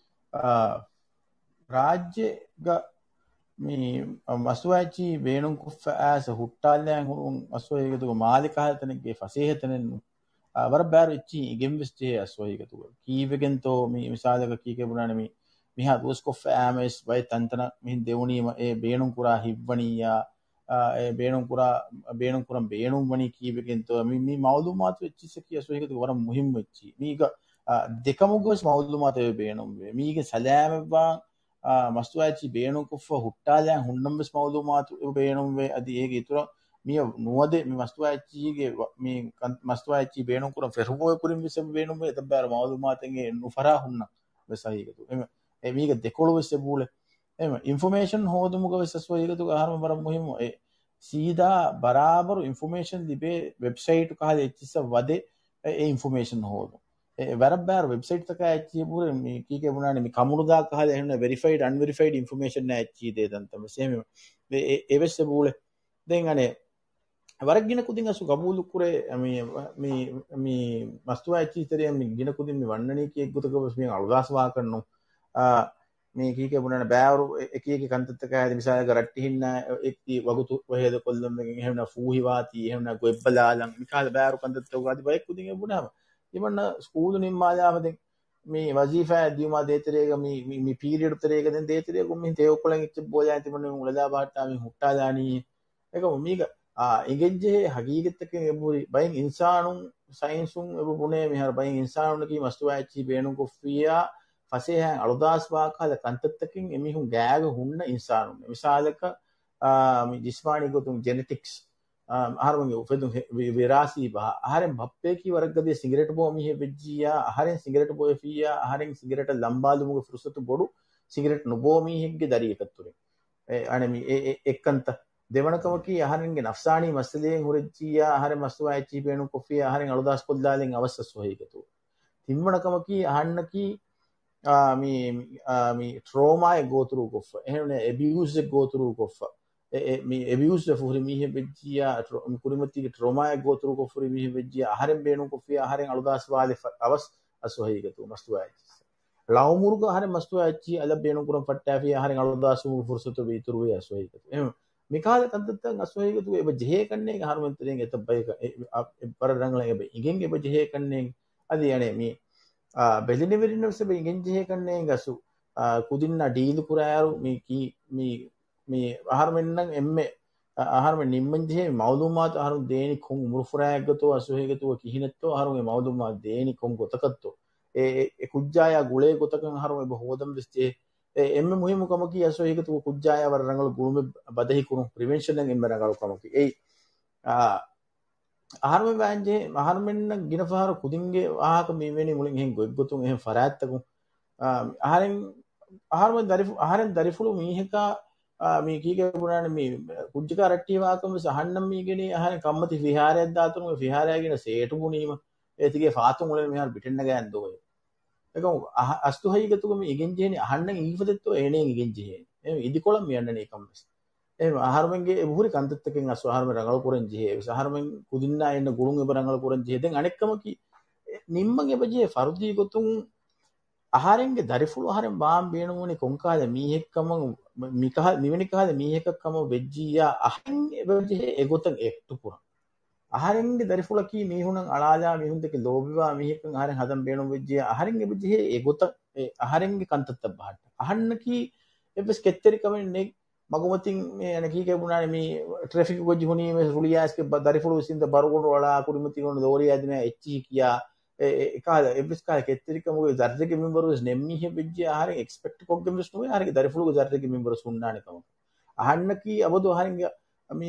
އާ، ރާއްޖޭގަ މި މަސްތުވާއެއްޗިހި ބޭނުންކޮށްފަ އާސަ ހުއްޓާލައި ހުރުން މަސްތުވާ ހަގީގަތުގަ މާލެ ކަހަލަ ތަނެއްގެ ފަސޭހަ ތަނެއް ނޫން. އާ، ވަރަށް ބާރު އެއްޗިހި އިގެންވެސް ޖެހޭ މަސްތުވާ ހަގީގަތުގަ. ކީއްވެގެންތޯ މި މިސާލަކަށް ކީކޭ ބުނާނެ މި މިހާ ދުވަސް ކޮށްފަ އާމެސް ވައެއް ތަންތަނަށް މިހެން ދެވުނީމަ އެ ބޭނުން ކުރާ ހިތްވަނިއްޔާ، އާ، އެ ބޭނުން ކުރާ، ބޭނުން ކުރަން ބޭނުން ވަނީ ކީއްވެގެންތޯ؟ މި، މި މައުލޫމާތު އެއްޗިއްސަކީ މަސްތުވާ ހަގީގަތުގަ ވަރަށް މުހިއްމު އެއްޗިހި. މީގަ، އާ، ދެކަމުގަވެސް މައުލޫމާތު އެބަ ބޭނުންވޭ. މީގެ ސަލާމަތްވާން، އާ، މަސްތުވާއެއްޗި ބޭނުންކޮށްފަ ހުއްޓާލައި ހުންނަން ވެސް މައުލޫމާތު އެބަ ބޭނުންވޭ. އަދި އޭގެ އިތުރަށް މިއަށް ނުވަދެ މި މަސްތުވާއެއްޗީގެ ވ-، މި ކަން-، މަސްތުވާއެއްޗި ބޭނުންކުރަން ފެށުމުގެ ކުރިން ވެސް އެބަ ބޭނުންވޭ. އެތައް ބާރު މައުލޫމާތެއް ނުފަރާ ހުންނަން ވެސް ހަގީގަތު. އެމަ-، އެ މީގަ ދެކޮޅު ވެސް އެބަ އުޅޭ. އެމަ އިންފޮމޭޝަން ހޯދުމުގަ ވެސް އަސް ހަގީގަތުގަ އަހަރުމެން ވަރަށް މުހިއްމު. އެ ސީދާ ބަރާބަރު އިންފޮމޭޝަން ލިބޭ ވެބްސައިޓު ކަހަލަ އެއްޗިއްސަށް ވަދެ އެ، އެ އިންފޮމޭޝަން ހޯދުން. އެ، އެ ވަރަށް ބާރު ވެބްސައިޓްތަކާ އެއްޗިހި ބުރެ މި ކީކޭ ބުނާނެ މި ކަމުނުދާ ކަހަލަ އެހެން ވެރިފައިޑް، އަންވެރިފައިޑް އިންފޮމޭޝަން އެއްޗިހި ދޭ ތަންތަން ވެސް އެހެން ވެ-، އެ، އެ، އެވެސް އެބަ އުޅޭ. ދެން އަނެއް ވަރަށް ގިނަ ކުދިން އަސް ގަބޫލު ކުރޭ މި، މި، މި މަސްތުވާ އެއްޗިހި ތެރެއަށް މި ގިނަ ކުދިން މި ވަންނަނީކީ އެއްގޮތަކަށް ވެސް މި އަޅުދާސް ވާކަށް ނޫން. އާ، މި ކީކޭ ބުނާނެ ބާރު އެ-، އެކި އެކި ކަންތައްތަކާ އަދި މިސާލަކަށް ރައްޓިހިންނާ އެ-، އެ-، އެ ވަގުތު ވަހޭދަކޮށްލަން ވެގެން އެހެންނަ ފޫހިވާތީ އެހެންނަ ގޮތްބަލާލަން މިކާލަ ބާރު ކަންތައްތަކުގަ އަދި ބައެއް ކުދިން އެ ބުނާމަ ތިމަންނަ ސްކޫލު ނިންމާލާފަ ދެން މި ވަޒީފާ ދިޔުމާ ދޭތެރޭގަ މި، މި، މި ޕީރިއަޑު ތެރޭގަ ދެން ދޭތެރޭ ގޮ މިހިން ތެޔޮކޮޅެއް އެއްޗެއް ބޯލާ ތިމަންނަ އުޅެލާ ބަހައްޓާ މި ހުއްޓާލާނީ. އެކަމު މީގަ، އާ، އިނގެއްޖެހޭ ހަގީގަތްތަކެއް އެބުރި ބައިން އިންސާނުން ސައިންސުން އެބަ ބުނޭ މިހާރު ބައިން އިންސާނުންނަކީ މަސްތުވާ އެއްޗި ބޭނުންކޮށްފިއްޔާ ފަސޭހައިން އަޅުދާސް ވާކަހަލަ ކަންތައްތަކެއް އެމީހުން ގާގަ ހުންނަ އިންސާނުން. މިސާލަކަށް، އާ، މި ޖިސްމާނީ ގޮތުން ޖެނެޓިކްސް، އާ، އަހަރުމެންގެ އުފެދުން ހެ-، ވި-، ވިރާސީ ބަހަށް. އަހަރެން ބައްޕަޔަކީ ވަރަށް ގަދަ ސިނގިރޭޓް ބޯ މީހެއް ވެއްޖިއްޔާ، އަހަރެން ސިނގިރޭޓް ބޮއެފިއްޔާ، އަހަރެން ސިނގިރޭޓަށް ލަނބާލުމުގެ ފުރުސަތު ބޮޑު ސިނގިރޭޓް ނުބޯ މީހެއްގެ ދަރިއަކަށް ތުރިން. އެ، އަނެ މި އެ، އެ، އެއްކަންތައް. ދެވަނަ ކަމަކީ، އަހަރެންގެ ނަފްސާނީ މައްސަލައެއް ހުރެއްޖިއްޔާ، އަހަރެން މަސްތުވާ އެއްޗިހި ބޭނުންކޮށްފިއްޔާ، އަހަރެން އަޅުދާސްކޮށްލާލެން އަވަސް އަސް ހަގީގަތު. ތިންވަނަ ކަމަކީ، އަހަންނަކީ، އާ، މި، އާ، މި ޓްރޯމާއެއް ގޯތުރޫކޮށްފަ، އެހެން އެބިއުސްއެއް ގޯތުރޫކޮށްފަ، އެ، އެ، މި އެބިއުސްވެފަ ހުރި މީހެއް ވެއްޖިއްޔާ، ޓްރޯ-، މި ކުރިމަތީގެ ޓްރޯމާއެއް ގޯތުރޫކޮށްފަ ހުރި މީހެއް ވެއްޖިއްޔާ، އަހަރެން ބޭނުންކޮށްފިއްޔާ، އަހަރެން އަޅުދާސްވާލެފަ އަވަސް އަސް ހަގީގަތު މަސްތުވާ އެއްޗިއްސަށް. ޅައުމުރުގަ އަހަރެން މަސްތުވާ އެއްޗިހި އަލަށް ބޭނުންކުރަން ފައްޓާފިއްޔާ، އަހަރެން އަޅުދާސްވުމުގެ ފުރުސަތު އެބަ އިތުރުވޭ އަސް ހަގީގަތު. އެހެން މިކަހަލަ ކަންތައްތައް އަސް ހަގީގަތުގަ އެބަ ޖެހޭ ކަންނޭނގެ އަހަރުމެން ތެރެއިން އެތައް ބަޔަކަށް އެ، އަ، އެ ވަރަށް ރަނގަޅަށް އެބަ އިނގެން އެބަ ޖެހޭ ކަންނޭނގެ. އަދި އަނެއް މި، އާ، ބެލެނިވެރިންނަށް ވެސް އެބަ އިނގެން ޖެހޭ ކަންނޭނގެ އަސް، އާ، ކުދިންނާ ޑީލް ކުރާއިރު މި ކީ، މި، މި އަހަރުމެންނަށް އެންމެ، އަ، އަހަރުމެން ނިންމަން ޖެހޭ މައުލޫމާތު އަހަރުން ދޭނީ ކޮން އުމުރުފުރާއެއްގަތޯ އަސް ހަގީގަތުގަ ކިހިނެއްތޯ އަހަރުން އެ މައުލޫމާތު ދޭނީ ކޮން ގޮތަކަށްތޯ. އެ، އެ، އެ ކުއްޖާޔާ ގުޅޭ ގޮތަކަށް އަހަރުން އެބަ ހޯދަން ވެސް ޖެހޭ. އެ، އެންމެ މުހިއްމު ކަމަކީ އަސް ހަގީގަތުގަ ކުއްޖާޔާ ވަރަށް ރަނގަޅު ގުޅުމެއް ބަދަހި ކުރުން ޕްރިވެންޝަން އެންމެ ރަނގަޅު ކަމަކީ. އެއީ، އާ، އަހަރުމެން ވާންޖެހޭ، އަހަރުމެންނަށް ގިނަ ފަހަރު ކުދިންގެ ވާހަކަ މިވެނީ މުޅިން އެހެން ގޮތްގޮތުން އެހެން ފަރާތްތަކުން. އާ، އަހަރެން، އަހަރުމެން ދަރިފު-، އަހަރެން ދަރިފުޅު މީހަކާ، އާ، މީ ކީކޭ ބުނާނެ މީ ކުއްޖަކާ ރައްޓިހި ވާކަން ވެސް އަހަންނަށް މީގެނީ އަހަރެން ކަންމަތި ފިހާރައަށް ދާތަނުގެ ފިހާރައިގެން ސޭޓު ބުނީމަ އޭތިގެ ފާތުން އުޅެން މިހާރު ބިޓެއް ނަގާން ދޯ. އެކަމު އަހަ-، އަސްލު ހަގީގަތުގަ މި އިގެން ޖެހެނީ އަހަންނަށް އީފަދައްތޯ އޭނައަށް އިގެން ޖެހޭ. އެ އިދިކޮޅަށް މި އަންނަނީ ކަން ވެސް. އެ އަހަރުމެންގެ އެބަހުރި ކަންތައްތަކެއް އަސް އަހަރުމެން ރަނގަޅު ކުރަން ޖެހޭ ވެސް. އަހަރުމެން ކުދިންނާ އެންނަ ގުޅުން އެބަ ރަނގަޅު ކުރަން ޖެހޭ. ދެން އަނެއްކަމަކީ، އެ، ނިންމަން އެބަ ޖެހޭ ފަރުދީ ގޮތުން އަހަރެންގެ ދަރިފުޅު އަހަރެން ވާން ބޭނުންވަނީ ކޮންކަހަލަ މީހެއްކަމަށް، މިކަހަ-، މިވެނި ކަހަލަ މީހަކަށް ކަމަށް ވެއްޖިއްޔާ އަހަން އެބަ ޖެހޭ އެގޮތަށް އެކްޓު ކުރަން. އަހަރެންގެ ދަރިފުޅަކީ މީހުނަށް އަޅާލާ މީހުންދެކެ ލޯބިވާ މީހެއްކަން އަހަރެން ހަދަން ބޭނުން ވެއްޖެ އަހަރެން އެބަ ޖެހޭ އެގޮތަށް އެ އަހަރެންގެ ކަންތައްތައް ބަހައްޓަ. އަހަންނަކީ އެއްވެސް ކެތްތެރިކަމެއް ނެތް. މަގުމަތިން މި އަނެކީގެ ބުނާނެ މި ޓްރެފިކް ގޮތް ހުނީމެ ރުޅިއާސްގެ ދަރިފުޅު ވިސިންދ ބަރުގޮނޑު އަޅާ ކުރިމަތި ގޮނޑު ދޯރިޔާ ދިމާ އެއްޗިހި ކިޔާ އެ، އެ، އެކާލަ އެއްވެސް ކާލަ ކެތްތެރިކަމުގެ ޒައްރެގެ މިންވަރު ވެސް ނެއްމީހެއް ވެއްޖެ އަހަރެން އެކްސްޕެކްޓް ކޮށްގެން ވެސް ނުވޭ އަހަރެންގެ ދަރިފުޅުގެ ޒައްރެގެ މިންވަރު ހުންނާނެ ކަމަށް. އަހަންނަކީ އަބަދު އަހަރެންގެ މި،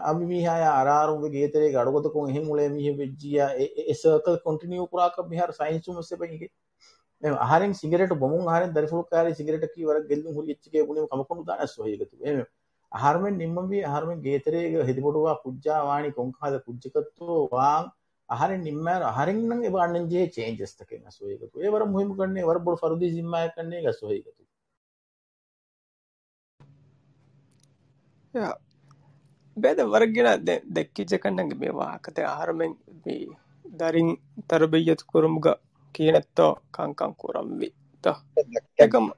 އަ، މި މީހާޔާ އަރާރުންވެ ގޭތެރޭގެ އަޑުގަދަކޮށް އެހެން އުޅޭ މީހެއް ވެއްޖިއްޔާ އެ، އެ، އެ ސަރކަލް ކޮންޓިނިއު ކުރާކަށް މިހާރު ސައިންސުން ވެސް އެބަ އިނގޭ. އެ، އަހަރެން ސިނގަރެޓު ބޮމުން އަހަރެން ދަރިފުޅު ކާރި ސިނގަރެޓަކީ ވަރަށް ގެއްލުން ހުރި އެއްޗެކޭ ބުނީމަ ކަމަކުން ދާނެ ސޮހީގަތު. އެ، އަހަރުމެން ނިންމަންވީ އަހަރުމެން ގޭތެރޭގަ ހެދިބޮޑުވާ ކުއްޖާ ވާނީ ކޮންކަހަލަ ކުއްޖަކަށްތޯ ވާން އަހަރެން ނިންމާއިރު އަހަރެންނަށް އެބަ އަންނަންޖެހޭ ޗޭންޖަސްތަކެއް އަސް ސޮހީގަތު. އެ ވަރަށް މުހިއްމު ކަންނޭ ވަރަށް ބޮޑު ފަރުދީ ޒިންމާއެއް ކަންނޭ ގަ ސޮހީގަތު. ޔާ. ބޭދަ ވަރަށް ގިނަ ދެ-، ދެއްކިއްޖެ ކަންނަނގެ މި ވާހަކަ ދެ އަހަރުމެން މި ދަރިން ތަރުބިއްޔަތު ކުރުމުގަ ކިހިނެއްތޯ ކަންކަން ކުރަންވީ ތަ. އެކަމް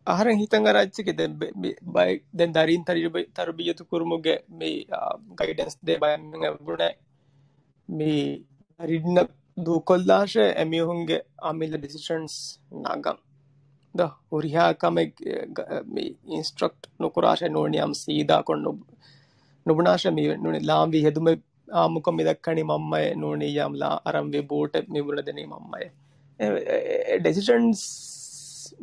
އަހަރެން ހިތަށް އަރާ އެއްޗެކޭ ދެ-، ބެ-، މި ބައެއް ދެން ދަރިން ތަރި-، ތަރުބިއްޔަތު ކުރުމުގެ މި، އާ، ގައިޑެންސް ދޭ ބައެއް ބުނެ މި ދަރިންނަށް ދޫކޮށްލާށޭ އެމީހުންގެ އަމިއްލަ ޑިސިޝަންސް ނަގަން. ދޯ، ހުރިހާ ކަމެއް ގ-، މި އިންސްޓްރަކްޓް ނުކުރާށޭ ނޫނީ އަމް ސީދާކޮށް ނު-، ނުބުނާށޭ މި ނޫނީ ލާންވީ ހެދުމެއް އާއްމުކޮށް މި ދައްކަނީ މަންމައޭ ނޫނީ އަމް ލާ އަރަންވީ ބޫޓެއް މި ބުނެދެނީ މަންމައޭ. އެ، އެ، އެ، އެ ޑިސިޝަންސް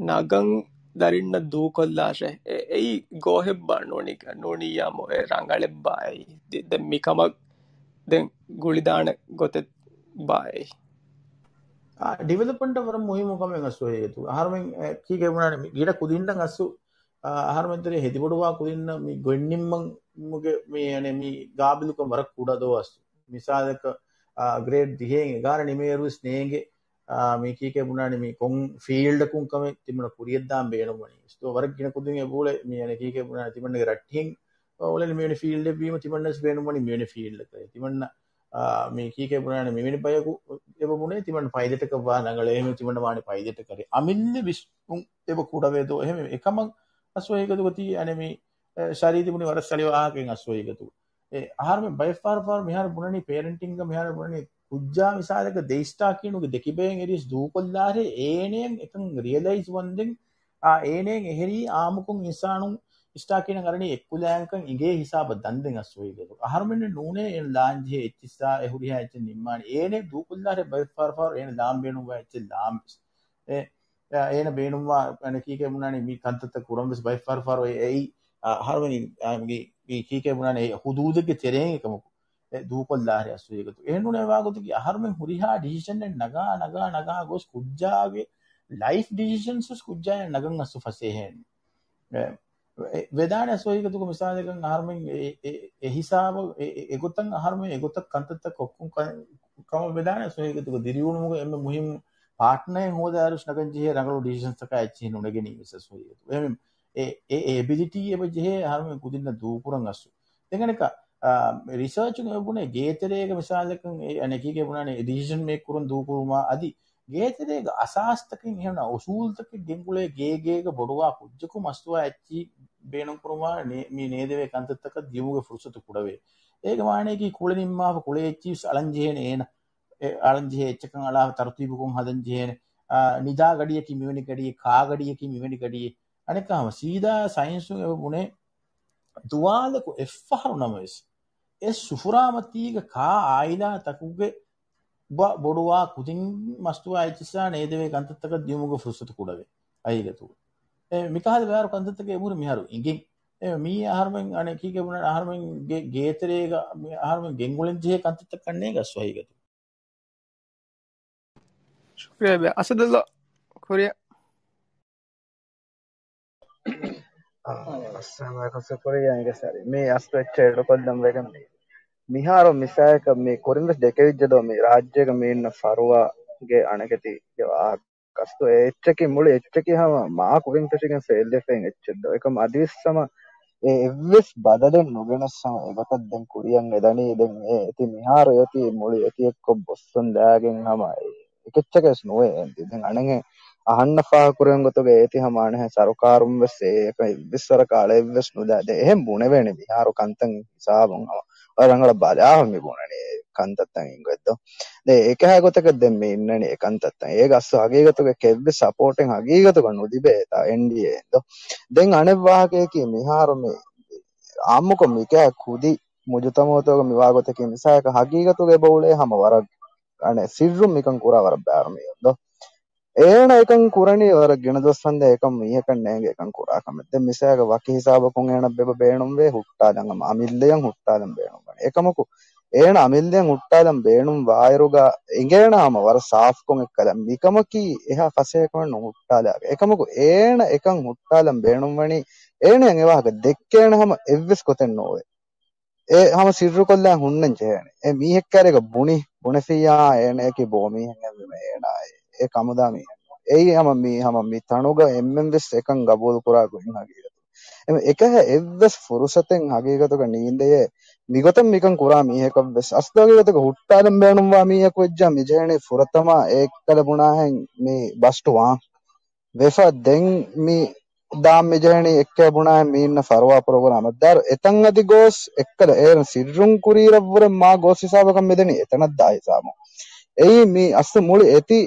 ނަގަން ދަރިންނަށް ދޫކޮށްލާށޭ. އެ، އެއީ ގޯހެއްބާ ނޫނީ، ނޫނީ އާއްމު އެ ރަނގަޅެއްބާ އެއީ. ދެ-، ދެން މި ކަމަށް ދެން ގުޅިދާނެ ގޮތެއް ބާއޭ. އާ، ޑިވެލޮޕްމަންޓަށް ވަރަށް މުހިއްމު ކަމެއް އަސް ސޮހީގަތު. އަހަރުމެން، އެ، ކީކޭ ބުނާނެ، މި ގިނަ ކުދިންނަށް އަސް، އާ، އަހަރުމެން ތެރޭ ހެދިބޮޑުވާ ކުދިންނަށް މި ގޮތްނިންމުގެ މި، އަނެ، މި ގާބިލުކަން ވަރަށް ކުޑަ ދޯ އަސް. މިސާލަކަށް، އާ، ގްރޭޑް ދިހައިން އެގާރަ ނިމޭއިރުވެސް ނޭނގެ، އާ، މި ކީކޭ ބުނާނެ މި ކޮން ފީލްޑަކުން ކަމެއް ތިމަންނަ ކުރިޔަށްދާން ބޭނުންވަނީ. ވަރަށް ގިނަ ކުދިން އެބައުޅޭ މި، އަނެ، ކީކޭ ބުނާނެ ތިމަންނަގެ ރައްޓެހިން އުޅެނީ މިވެނި ފީލްޑެއް ވީމަ ތިމަންނަސް ބޭނުންވަނީ މިވެނި ފީލްޑަކަށް. ތިމަންނަ، އާ، މި ކީކޭ ބުނާނެ މިވެނި ބަޔަކު އެބަ ބުނޭ ތިމަން ޕައިލެޓަކަށް ވާ ނަގަޅޭ އެހެން ތިމަންނަ ވާނެ ޕައިލެޓަކަށް. އަމިއްލަ ވިސްނުން އެބަ ކުޑަވޭ ދޯ. އެހެން އެކަމަށް އަސް ސޮހީގަތު ގޮތީ އަނެ މި، އެ، ޝަރީ ތިބުނީ ވަރަށް ސަޅި ވާހަކައެއް އަސް ސޮހީގަތު. އެ، އަހަރުމެން ބައެއް ފަހަރު ފަހަރު މިހާރު ބުނަނީ ޕޭރެންޓިންގ މިހާރު ބުނަނީ ކުއްޖާ މިސާލަކަށް ދެ އިސްޓާކީނުގެ ދެކިބައިން އެރިޔަސް ދޫކޮށްލާށޭ އޭނައަށް އެކަން ރިއަލައިޒް ވަންދެން އާ، އޭނައަށް އެހެރީ އާއްމުކޮށް އިންސާނުން އިސްޓާކީނަށް އަރަނީ އެއްކުލައިންކަން އިނގޭ ހިސާބަށް ދަންދެން އަސް ސޮހީގަތު. އަހަރުމެންނެއް ނޫނޭ އޭނަ ލާންޖެހޭ އެއްޗިއްސާ އެ ހުރިހާ އެއްޗެއް ނިންމާނެ. އޭނަ ދޫކޮށްލާށޭ ބައެއް ފަހަރު ފަހަރު އޭނަ ލާން ބޭނުންވާ އެއްޗެއް ލާން ވެސް. އެ، އޭނަ ބޭނުންވާ އަނެ ކީކޭ ބުނާނީ މި ކަންތައްތައް ކުރަން ވެސް ބައެއް ފަހަރު ފަހަރު އެ، އެއީ، އަ، އަހަރުމެން މި، މި ކީކޭ ބުނާނީ ހުދޫދެއްގެ ތެރެއިން އެކަމަކު. އެ ދޫކޮށްލާށޭ އަސް ސޮހީގަތު. އެހެންނޫނޭ ވާގޮތަކީ އަހަރުމެން ހުރިހާ ޑިސިޝަނެއް ނަގާ، ނަގާ، ނަގާ ގޮސް ކުއްޖާގެ ލައިފް ޑިސިޝަންސް ވެސް ކުއްޖާއަށް ނަގަން އަސް ފަސޭހައެއް ނޫން. އެ، އެ، ވެދާނެ އަސް ސޮހީގަތުގަ މިސާލަކަށް އަހަރުމެން އެ، އެ، އެ ހިސާބަށް އެ، އެ، އެގޮތަށް އަހަރުމެން އެގޮތަށް ކަންތައްތައް ކޮށްކޮން ކަ-، ކަމަށް ވެދާނެ އަސް ސޮހީގަތުގަ ދިރިއުޅުމުގަ އެންމެ މުހިއްމު ޕާޓްނަރެއް ހޯދާއިރުސް ނަގަން ޖެހޭ ރަނގަޅު ޑިސިޝަންސްތަކާ އެއްޗެހި ނުނެގެނީ ވެސް އަސް ސޮހީގަތު. އެހެން އެ، އެ އެބިލިޓީ އެބަ ޖެހޭ އަހަރުމެން ކުދިންނަށް ދޫކުރަން އަސް. ދެން އަނެކާ، އާ، ރިސާޗުން އެބުނޭ ގޭތެރޭގަ މިސާލަކަށް އެ، އަނެކީގެ ބުނާނެ އެ ޑިސިޝަން މޭކް ކުރަން ދޫކުރުމާ އަދި ގޭތެރޭގަ އަސާސްތަކެއް އެހެން އުސޫލްތަކެއް ގެންގުޅޭ ގޭ ގޭގަ ބޮޑުވާ ކުއްޖަކު މަސްތުވާ އެއްޗި ބޭނުންކުރުމާ ނޭ-، މި ނޭދެވޭ ކަންތައްތަކަށް ދިޔުމުގެ ފުރުސަތު ކުޑަވޭ. އޭގެ މާނައަކީ ކުޅެ ނިންމާފަ ކުޅެ އެއްޗިސް އަޅަންޖެހޭނެ އޭނަ. އެ އަޅަންޖެހޭ އެއްޗަކަށް އަޅާފަ ތަރުތީބުކޮށް ހަދަންޖެހޭނެ. އާ، ނިދާ ގަޑިއަކީ މިވެނި ގަޑިއެއް، ކާ ގަޑިއަކީ މިވެނި ގަޑިއެއް. އަނެއްކާ ހަމަ ސީދާ ސައިންސުން އެބަ ބުނޭ ދުވާލަކު އެއްފަހަރު ނަމަވެސް އެ ސުފުރާމަތީގަ ކާ އާއިލާ ތަކުގެ ބަ-، ބޮޑުވާ ކުދިން މަސްތުވާ އެއްޗިއްސާ ނޭދެވޭ ކަންތައްތަކަށް ދިޔުމުގެ ފުރުސަތު ކުޑަވޭ. އައިގަތު. އެ މިކަހަލަ ވާރު ކަންތައްތަކެއް އެބުރި މިހާރު އިނގިން. އެ މީ އަހަރުމެން އަނެ ކީކޭ ބުނާ އަހަރުމެން ގޭ-، ގޭތެރޭގަ މި އަހަރުމެން ގެންގުޅެން ޖެހޭ ކަންތައްތައް ކަންނޭގަ ސޮހީގަތު. ޝުކްރިޔާ ބޭ. އަސަދުއްލާ ކުރިޔަށް. އާ، އައްސަލާމު އަލައިކުމް ޝުކުރިޔާ އިނގޭ ސާރި. މި އަސްލު އެއްޗެއް އެޑުކޮށްލަން ވެގެން މި. މިހާރު މިސާލަކަށް މި ކުރިން ވެސް ދެކެވިއްޖެ ދޯ މި ރާއްޖޭގަ މީންނަށް ފަރުވާގެ އަނެކެތީގެ ވާހަކަ. އަސްލު އެ އެއްޗަކީ މުޅި އެއްޗަކީ ހަމަ މާ ކުރިން ފެށިގެން ފެއިލްވެފައި އެއްޗެއް ދޯ. އެކަމް އަދިވެސް ހަމަ އެ އެއްވެސް ބަދަލެއް ނުގެނެސް ހަމަ އެގޮތަށް ދެން ކުރިޔަށް އެދަނީ. ދެން އެ އެތި މިހާރު އެއޮތީ މުޅި އެތި އެއްކޮށް ބޮއްސުންދާގެން ހަމަ އެ އެކެއްޗަކަސް ނުވޭ. ދެން އަނެއް އަހަންނަށް ފާހަގަކުރެވެން ގޮތުގަ އޭތި ހަމަ އަނެއްހެން ސަރުކާރުން ވެސް އެ އެއްވެސް ވަރަކަށް އަޅައެއްވެސް ނުދާ. ދެ އެހެން ބުނެވޭނެ މިހާރު ކަންތައް ހިސާބުން ހަމަ އޮތް ރަނގަޅަށް ބަލާފަ މި ބުނަނީ ކަންތައްތައް އިނގޮތްދޯ. ދެ އެކަހަ ގޮތަކަށް ދެން މި އިންނަނީ އެ ކަންތައްތައް. އޭގަ އަސްލު ހަގީގަތުގަ ކެއްވެ ސަޕޯޓެއް ހަގީގަތުގަ ނުލިބޭތާ އެންޑީއޭ އިންދޯ. ދެން އަނެއް ވާހަކަޔަކީ މިހާރު މި އާއްމުކޮށް މިކަހަ ކުދި މުޖުތަމައުތަކުގަ މިވާގޮތަކީ މިސާލަކަށް ހަގީގަތުގަ އެބަ އުޅޭ ހަމަ ވަރަށް އަނެއް ސިއްރުން މިކަން ކުރާ ވަރަށް ބައިވަރު މީހުން ދޯ. އޭނަ އެކަން ކުރަނީ ވަރަށް ގިނަ ދުވަސް ވަންދެން އެކަން މީހަކަށް ނޭނގެ އެކަން ކުރާ ކަމެއް. ދެން މިސާލަކަށް ވަކި ހިސާބަކުން އޭނަ އެބަ ބޭނުންވޭ ހުއްޓާލަން ހަމަ އަމިއްލަޔަށް ހުއްޓާލަން ބޭނުންވަނީ. އެކަމަކު އޭނަ އަމިއްލަޔަށް ހުއްޓާލަން ބޭނުން ވާއިރުގަ އެނގޭނަ ހަމަ ވަރަށް ސާފުކޮށް އެއްކަލަ މިކަމަކީ އެހާ ފަސޭހަކަމެއް ނޫން ހުއްޓާލާކަށް. އެކަމަކު އޭނަ އެކަން ހުއްޓާލަން ބޭނުންވަނީ އޭނަޔަށް އެވާހަކަ ދެއްކޭނެ ހަމަ އެއްވެސް ގޮތެއް ނޯވޭ. އެ ހަމަ ސިއްރުކޮށްލާ ހުންނަން ޖެހޭނެ. އެ މީހެއް ކާރިގަ ބުނި، ބުނެފިއްޔާ އޭނަޔަކީ ބޯ މީހެއް އެންވީމަ އޭނާ އެ ކަމުދާ މީހެއް ނޫން. އެއީ ހަމަ މީ، ހަމަ މި ތަނުގަ އެންމެން ވެސް އެކަން ގަބޫލު ކުރާ ގޮތް ހަގީގަތު. އެމެ އެކަހަ އެއްވެސް ފުރުސަތެއް ހަގީގަތުގަ ނީނދެޔޭ. މިގޮތަށް މިކަން ކުރާ މީހަކަށް ވެސް އަސްލު ހަގީގަތުގަ ހުއްޓާލަން ބޭނުންވާ މީހަކު ވެއްޖާ މިޖެހެނީ ފުރަތަމަ އެއްކަލަ ބުނާހެން މި ބަސްޓު ވާން. ވެފަ ދެން މި ދާން މިޖެހެނީ އެއްކަލަ ބުނާހެން މީންނަ ފަރުވާ ޕްރޮގްރާމަށް ދާރު އެތަން އަދި ގޯސް އެއްކަލަ އޭރުން ސިއްރުން ކުރީރަށްވުރެ މާ ގޯސް ހިސާބަކަށް މިދަނީ އެތަނަށް ދާ ހިސާބުން. އެއީ މި އަސްލު މުޅި އެތި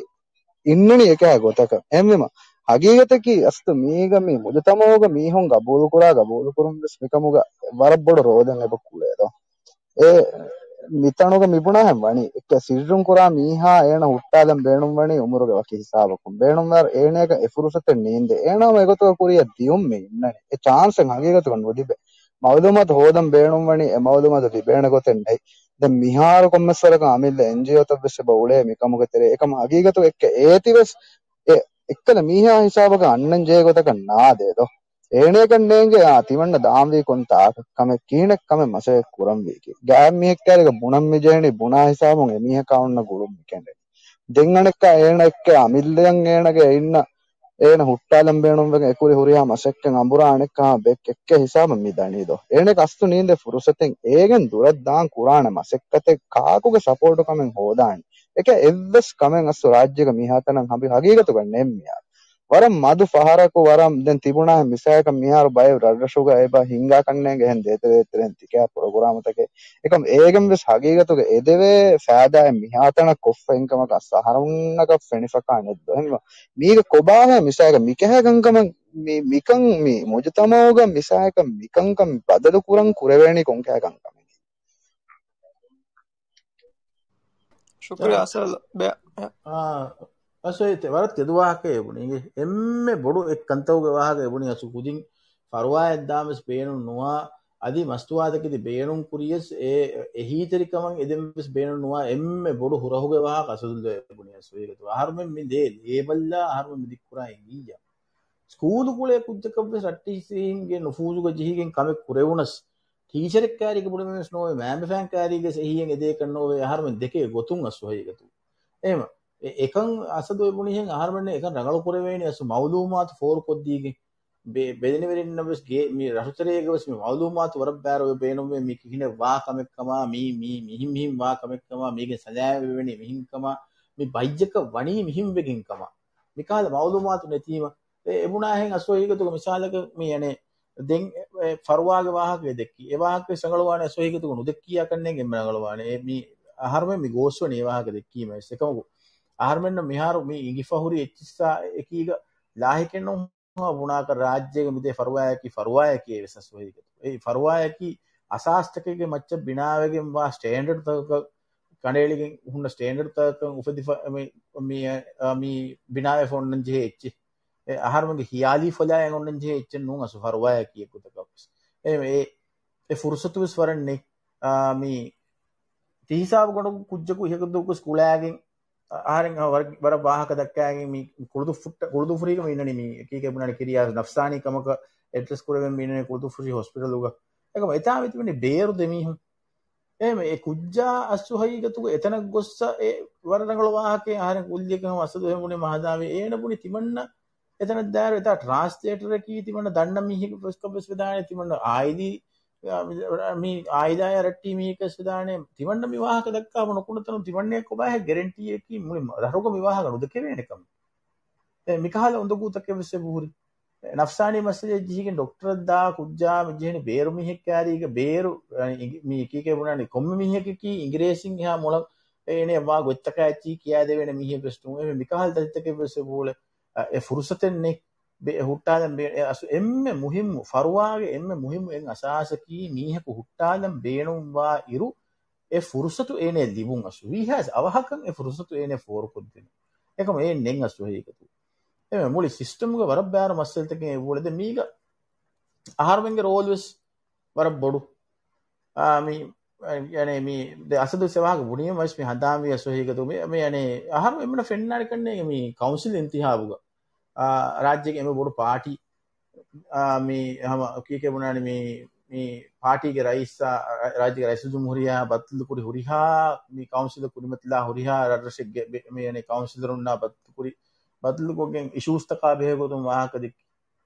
އިންނަނީ އެކަހަ ގޮތަކަށް. އެހެންވީމަ، ހަގީގަތަކީ އަސްލު މީގަ މި މުޖުތަމައުގަ މީހުން ގަބޫލުކުރާ ގަބޫލުކުރުން ވެސް މިކަމުގަ ވަރަށް ބޮޑު ރޯލެއް އެބަ ކުޅޭ ދޯ. އެ މިތަނުގަ މިބުނާހެން ވަނީ، އެއްކަ ސިއްރުން ކުރާ މީހާ އޭނަ ހުއްޓާލަން ބޭނުންވަނީ އުމުރުގެ ވަކި ހިސާބަކުން. ބޭނުންވާ އޭނަޔަކަށް އެ ފުރުސަތެއް ނީނދޭ. އޭނަ ހަމަ އެގޮތަކަށް ކުރިއަށް ދިޔުން މި އިންނަނީ. އެ ޗާންސެއް ހަގީގަތުގަ ނުލިބޭ. މައުލޫމާތު ހޯދަން ބޭނުންވަނީ އެ މައުލޫމާތު ލިބޭނެ ގޮތެއް ނެތް. ދެން މިހާރު ކޮންމެސް ވަރަކަށް އަމިއްލަ އެންޖީއޯތައް ވެސް އެބަ އުޅޭ މިކަމުގެ ތެރޭ. އެކަމަ ހަގީގަތު އެއްކަ އޭތި ވެސް އެ އެއްކަލަ މީހާ ހިސާބަކަށް އަންނަން ޖެހޭ ގޮތަކަށް ނާދޭ ދޯ. އޭނަޔަކަށް ނޭނގޭ އާ ތިމަންނަ ދާންވީ ކޮންތާކަށް ކަމެއް ކިހިނެއް ކަމެއް މަސައްކަތް ކުރަންވީކީ. ގާތް މީހެއް ކާރިގަ ބުނަން މިޖެހެނީ ބުނާ ހިސާބުން އެމީހަކާ އޮންނަ ގުޅުން މިކެނޑެނީ. ދެން އަނެއްކާ އޭނަ އެއްކަ އަމިއްލަޔަށް އޭނަގެ އިންނަ އޭނަ ހުއްޓާލަން ބޭނުންވެގެން އެކުރި ހުރިހާ މަސައްކަތް އަނބުރާ އަނެއްކާ ބެއް އެއްކެ ހިސާބަށް މި ދަނީ ދޯ. އޭނަ އަސްލު ނީނދެ ފުރުސަތެއް އޭގެން ދުރަށް ދާން ކުރާނެ މަސައްކަތެއް ކާކުގެ ސަޕޯޓު ކަމެއް ހޯދާނީ. އެކަ އެއްވެސް ކަމެއް އަސްލު ރާއްޖޭގަ މިހާތަނަށް ހަބި ހަގީގަތުގަ ނެތް މިހާރު. ވަރަށް މަދު ފަހަރަކު ވަރަށް ދެން ތިބުނާ މިސާލަކަށް މިހާރު ބައެއް ރަށްރަށުގަ އެބަ ހިންގާ ކަންނޭނގެ އެހެން ދޭތެރޭތެރެން ތިކާ ޕްރޮގްރާމުތަކެއް. އެކަމް އޭގެން ވެސް ހަގީގަތުގަ އެދެވޭ ފައިދާއެއް މިހާތަނަށް ކޮށްފަ އިންކަމަކަށް އަހަރުންނަކަށް ފެނިފަކާ ނެއްދޯ. އެހެންވެ މީގެ ކޮބާހޭ މިސާލަކަށް މިކަހަ ކަންކަމަށް މި، މިކަން މި މުޖުތަމައުގަ މިސާލަކަށް މިކަންކަން ބަދަލު ކުރަން ކުރެވޭނީ ކޮންކަހަ ކަންކަމެއް؟ ޝުކުރިއްޔާ އަސަލް ބެ-، އާ، އަސް އެ ތެ-، ވަރަށް ތެދު ވާހަކައެއް ބުނީ. އެންމެ ބޮޑު އެއް ކަންތައްގެ ވާހަކައެއް ބުނީ އަސް ކުދިން ފަރުވާއެއް ދާން ވެސް ބޭނުން ނުވާ، އަދި މަސްތުވާތަކެތި ބޭނުން ކުރިޔަސް އެ އެހީތެރިކަމަށް އެދެން ވެސް ބޭނުން ނުވާ އެންމެ ބޮޑު ހުރަހުގެ ވާހަކަ އަސަދުލް ބުނީ އަސް ވެހިގަތު. އަހަރުމެން މި ދޭ ލޭބަލްއާ އަހަރުމެން މި ދިއްކުރާ އިނގިއްޔާ. ސްކޫލު ކުޅޭ ކުއްޖަކަށް ވެސް ރައްޓެހިސީހިންގެ ނުފޫޒުގަ ޖެހިގެން ކަމެއް ކުރެވުނަސް، ޓީޗަރެއް ކާރީގަ ބުނެމެވެސް ނޯވޭ، މައިންބަފައިން ކާރީގަސް އެހީއެއް އެދޭކަށް ނޯވޭ، އަހަރުމެން ދެކޭ ގޮތުން އަސް ވަހީގަތު. އެހެމަ، އެ-، އެކަން އަސަދު އެބުނިހެން އަހަރުމެން އެކަން ރަނގަޅު ކުރެވޭނީ އަސް މައުލޫމާތު ފޯރުކޮށްދީގެން. ބެ-، ބެލެނިވެރިންނަށް ވެސް ގޭ-، މި ރަށުތެރޭގަ ވެސް މި މައުލޫމާތު ވަރަށް ބާރު ބޭނުންވޭ، މީ ކިހިނެއް ވާ ކަމެއްކަމާ، މީ، މީ މިހިން މިހިން ވާ ކަމެއްކަމާ، މީގެ ސަލާވެވެނީ މިހިންކަމާ، މި ބައްޔަކަށް ވަނީ މިހިން ވެގެންކަމާ. މިކަހަލަ މައުލޫމާތު ނެތީމަ، އެ އެބުނާހެން އަސް ވަހީގަތުގަ މިސާލަކަށް މި އަނެއް ދެން އެ ފަރުވާގެ ވާހަކަ ދެއްކި. އެ ވާހަކަ ރަނގަޅުވާނެ އަސް ވަހީގަތުގަ ނުދެއްކިޔާ ކަންނޭނގެ އެންމެ ރަނގަޅުވާނެ. އެ މި އަހަރުމެން މި ގޯސްވަނީ އެ ވާހަކަ ދެއްކީމަ ވެސް. އެކަމަކު އަހަރުމެންނަށް މިހާރު މި އިނގިފަ ހުރި އެއްޗިއްސާ އެކީގަ ލާހިކެއްނު ބުނާކަށް ރާއްޖޭގަ މިދޭ ފަރުވާއަކީ ފަރުވާއެކޭ ވެސް އަސް ވަހީގަތު. އެ ފަރުވާއަކީ އަސާސްތަކެއްގެ މައްޗަށް ބިނާވެގެންވާ ސްޓޭންޑަޑްތަކަކަށް ކަނޑައެޅިގެން ހުންނަ ސްޓޭންޑަޑްތަކަކަށް އުފެދިފަ-، މި، މި، އަ، މި ބިނާވެފަ އޮންނަން ޖެހޭ އެއްޗެއް. އެ އަހަރުމެންގެ ހިޔާލީ ފޮލާއެއް އޮންނަން ޖެހޭ އެއްޗެއް ނޫން އަސް ފަރުވާއަކީ އެއްގޮތަކަށް ވެސް. އެ، އެ، އެ ފުރުސަތު ވެސް ވަރަށް ނެތް. އާ، މި ތިހިސާބު ގޮނޑު ކުއްޖަކު އިހަކަދޫކު ސްކޫލާގެން އަހަރެން ވަރަށް، ވަރަށް ވާހަކަ ދައްކާގެން މި ކުޅުދު ފުއްޓަ-، ކުޅުދުފުރީގަ މި އިންނަނީ މީ އެކީގެ ބުނާނެ ކިރިޔާ ނަފްސާނީ ކަމަކަށް އެޑްރެސް ކުރެވެން މި އިންނަނީ ކުޅުދުފުށި ހޮސްޕިޓަލުގަ. އެކަމަ އެތާ މިތިބެނީ ބޭރު ދެމީހުން. އެހެން އެ ކުއްޖާ އަސް ހަގީގަތުގަ އެތަނަށް ގޮއްސަ އެ ވަރަށް ރަނގަޅު ވާހަކައެއް އަހަރެން ކުއްލިއަކަށް ހަމަ އަސަދު އެހެން ބުނި މަހަދާވި އޭނަ ބުނި ތިމަންނަ އެތަނަށް ދާއިރު އެތާ ޓްރާންސްލޭޓަރަކީ ތިމަންނަ ދަންނަ މީހެއް ވެސްކަން ވެސް ވެދާނެ ތިމަންނަ އާއިލީ މި އާއިލާޔާ ރައްޓީ މީހެއް ވެސް ވެދާނެ ތިމަންނަ މި ވާހަކަ ދައްކާ ނުކުންނަތަނު ތިމަންނަ ކޮބާހެ ގެރެންޓީއަކީ މުޅި ރަށުގަ މި ވާހަކަ ނުދެކެވޭނެ ކަމެއް. އެ، މިކަހަލަ އުނދަގޫތަކެއް ވެސް އެބަހުރި. އެ، ނަފްސާނީ މައްސަލައެއް ޖެހިގެން ޑޮކްޓަރަށް ދާ ކުއްޖާ މި ޖެހެނީ ބޭރު މީހެއް ކާރީގަ ބޭރު، އަނި، އިނގި-، މީ ކީކޭ ބުނާނީ ކޮންމެ މީހަކަކީ އިނގިރޭސިން އެހާ މޮޅަށް އޭނެ ވާ ގޮތްތަކާ އެއްޗިހި ކިޔާދެވޭނެ މީހެއް ވެސް ނޫން. އެ މިކަހަލަ ތަތިތަކެއް ވެސް އެބަހުޅޭ، އަ، އެ ފުރުސަތެއް ނެތް. ބެ-، އެ ހުއްޓާލަން ބޭ-، އެ އަސް އެންމެ މުހިއްމު، ފަރުވާގެ އެންމެ މުހިއްމު އެއް އަސާސަކީ މީހަކު ހުއްޓާލަން ބޭނުންވާ އިރު، އެ ފުރުސަތު އޭނަ ލިބުން އަސް. ވީހާސް އަވަހަކަށް އެ ފުރުސަތު އޭނަ ފޯރުކޮށްދިނުން. އެކަމަ އޭނަ ނެތް އަސް ހަގީގަތު. އެ މުޅި ސިސްޓަމްގެ ވަރަށް ބާރު މައްސަލަތަކެއް އެބައުޅޭ. ދެން މީގަ އަހަރުމެންގެ ރޯލް ވެސް ވަރަށް ބޮޑު. އާ، މި، އަ، އަނެ މި ދެ އަސަދު ސެވާހަކަ ބުނީ މަސް މި ހަނދާންވި އަސް ހަގީގަތު. މި، މި އަނެ އަހަރު އެންމެނަށް ފެންނާނެ ކަންނޭ މި ކައުންސިލް އިންތިހާބުގަ. އާ، ރާއްޖޭގެ އެންމެ ބޮޑު ޕާޓީ، އާ، މި ހަމަ ކީކޭ ބުނާނީ މި، މި ޕާޓީގެ ރައީސާ، ރާއްޖޭގެ ރައީސުލްޖުމްހޫރިއްޔާ ބަދަލުކުރި ހުރިހާ މި ކައުންސިލަށް ކުރިމަތިލާ ހުރިހާ ރަށްރަށެއްގެ ބެ-، މި އަނެ ކައުންސިލަރުންނާ ބަދަލުކުރި، ބަދަލުކޮށްގެން އިޝޫސްތަކާ ބެހޭގޮތުން ވާހަކަ ދެއްކި.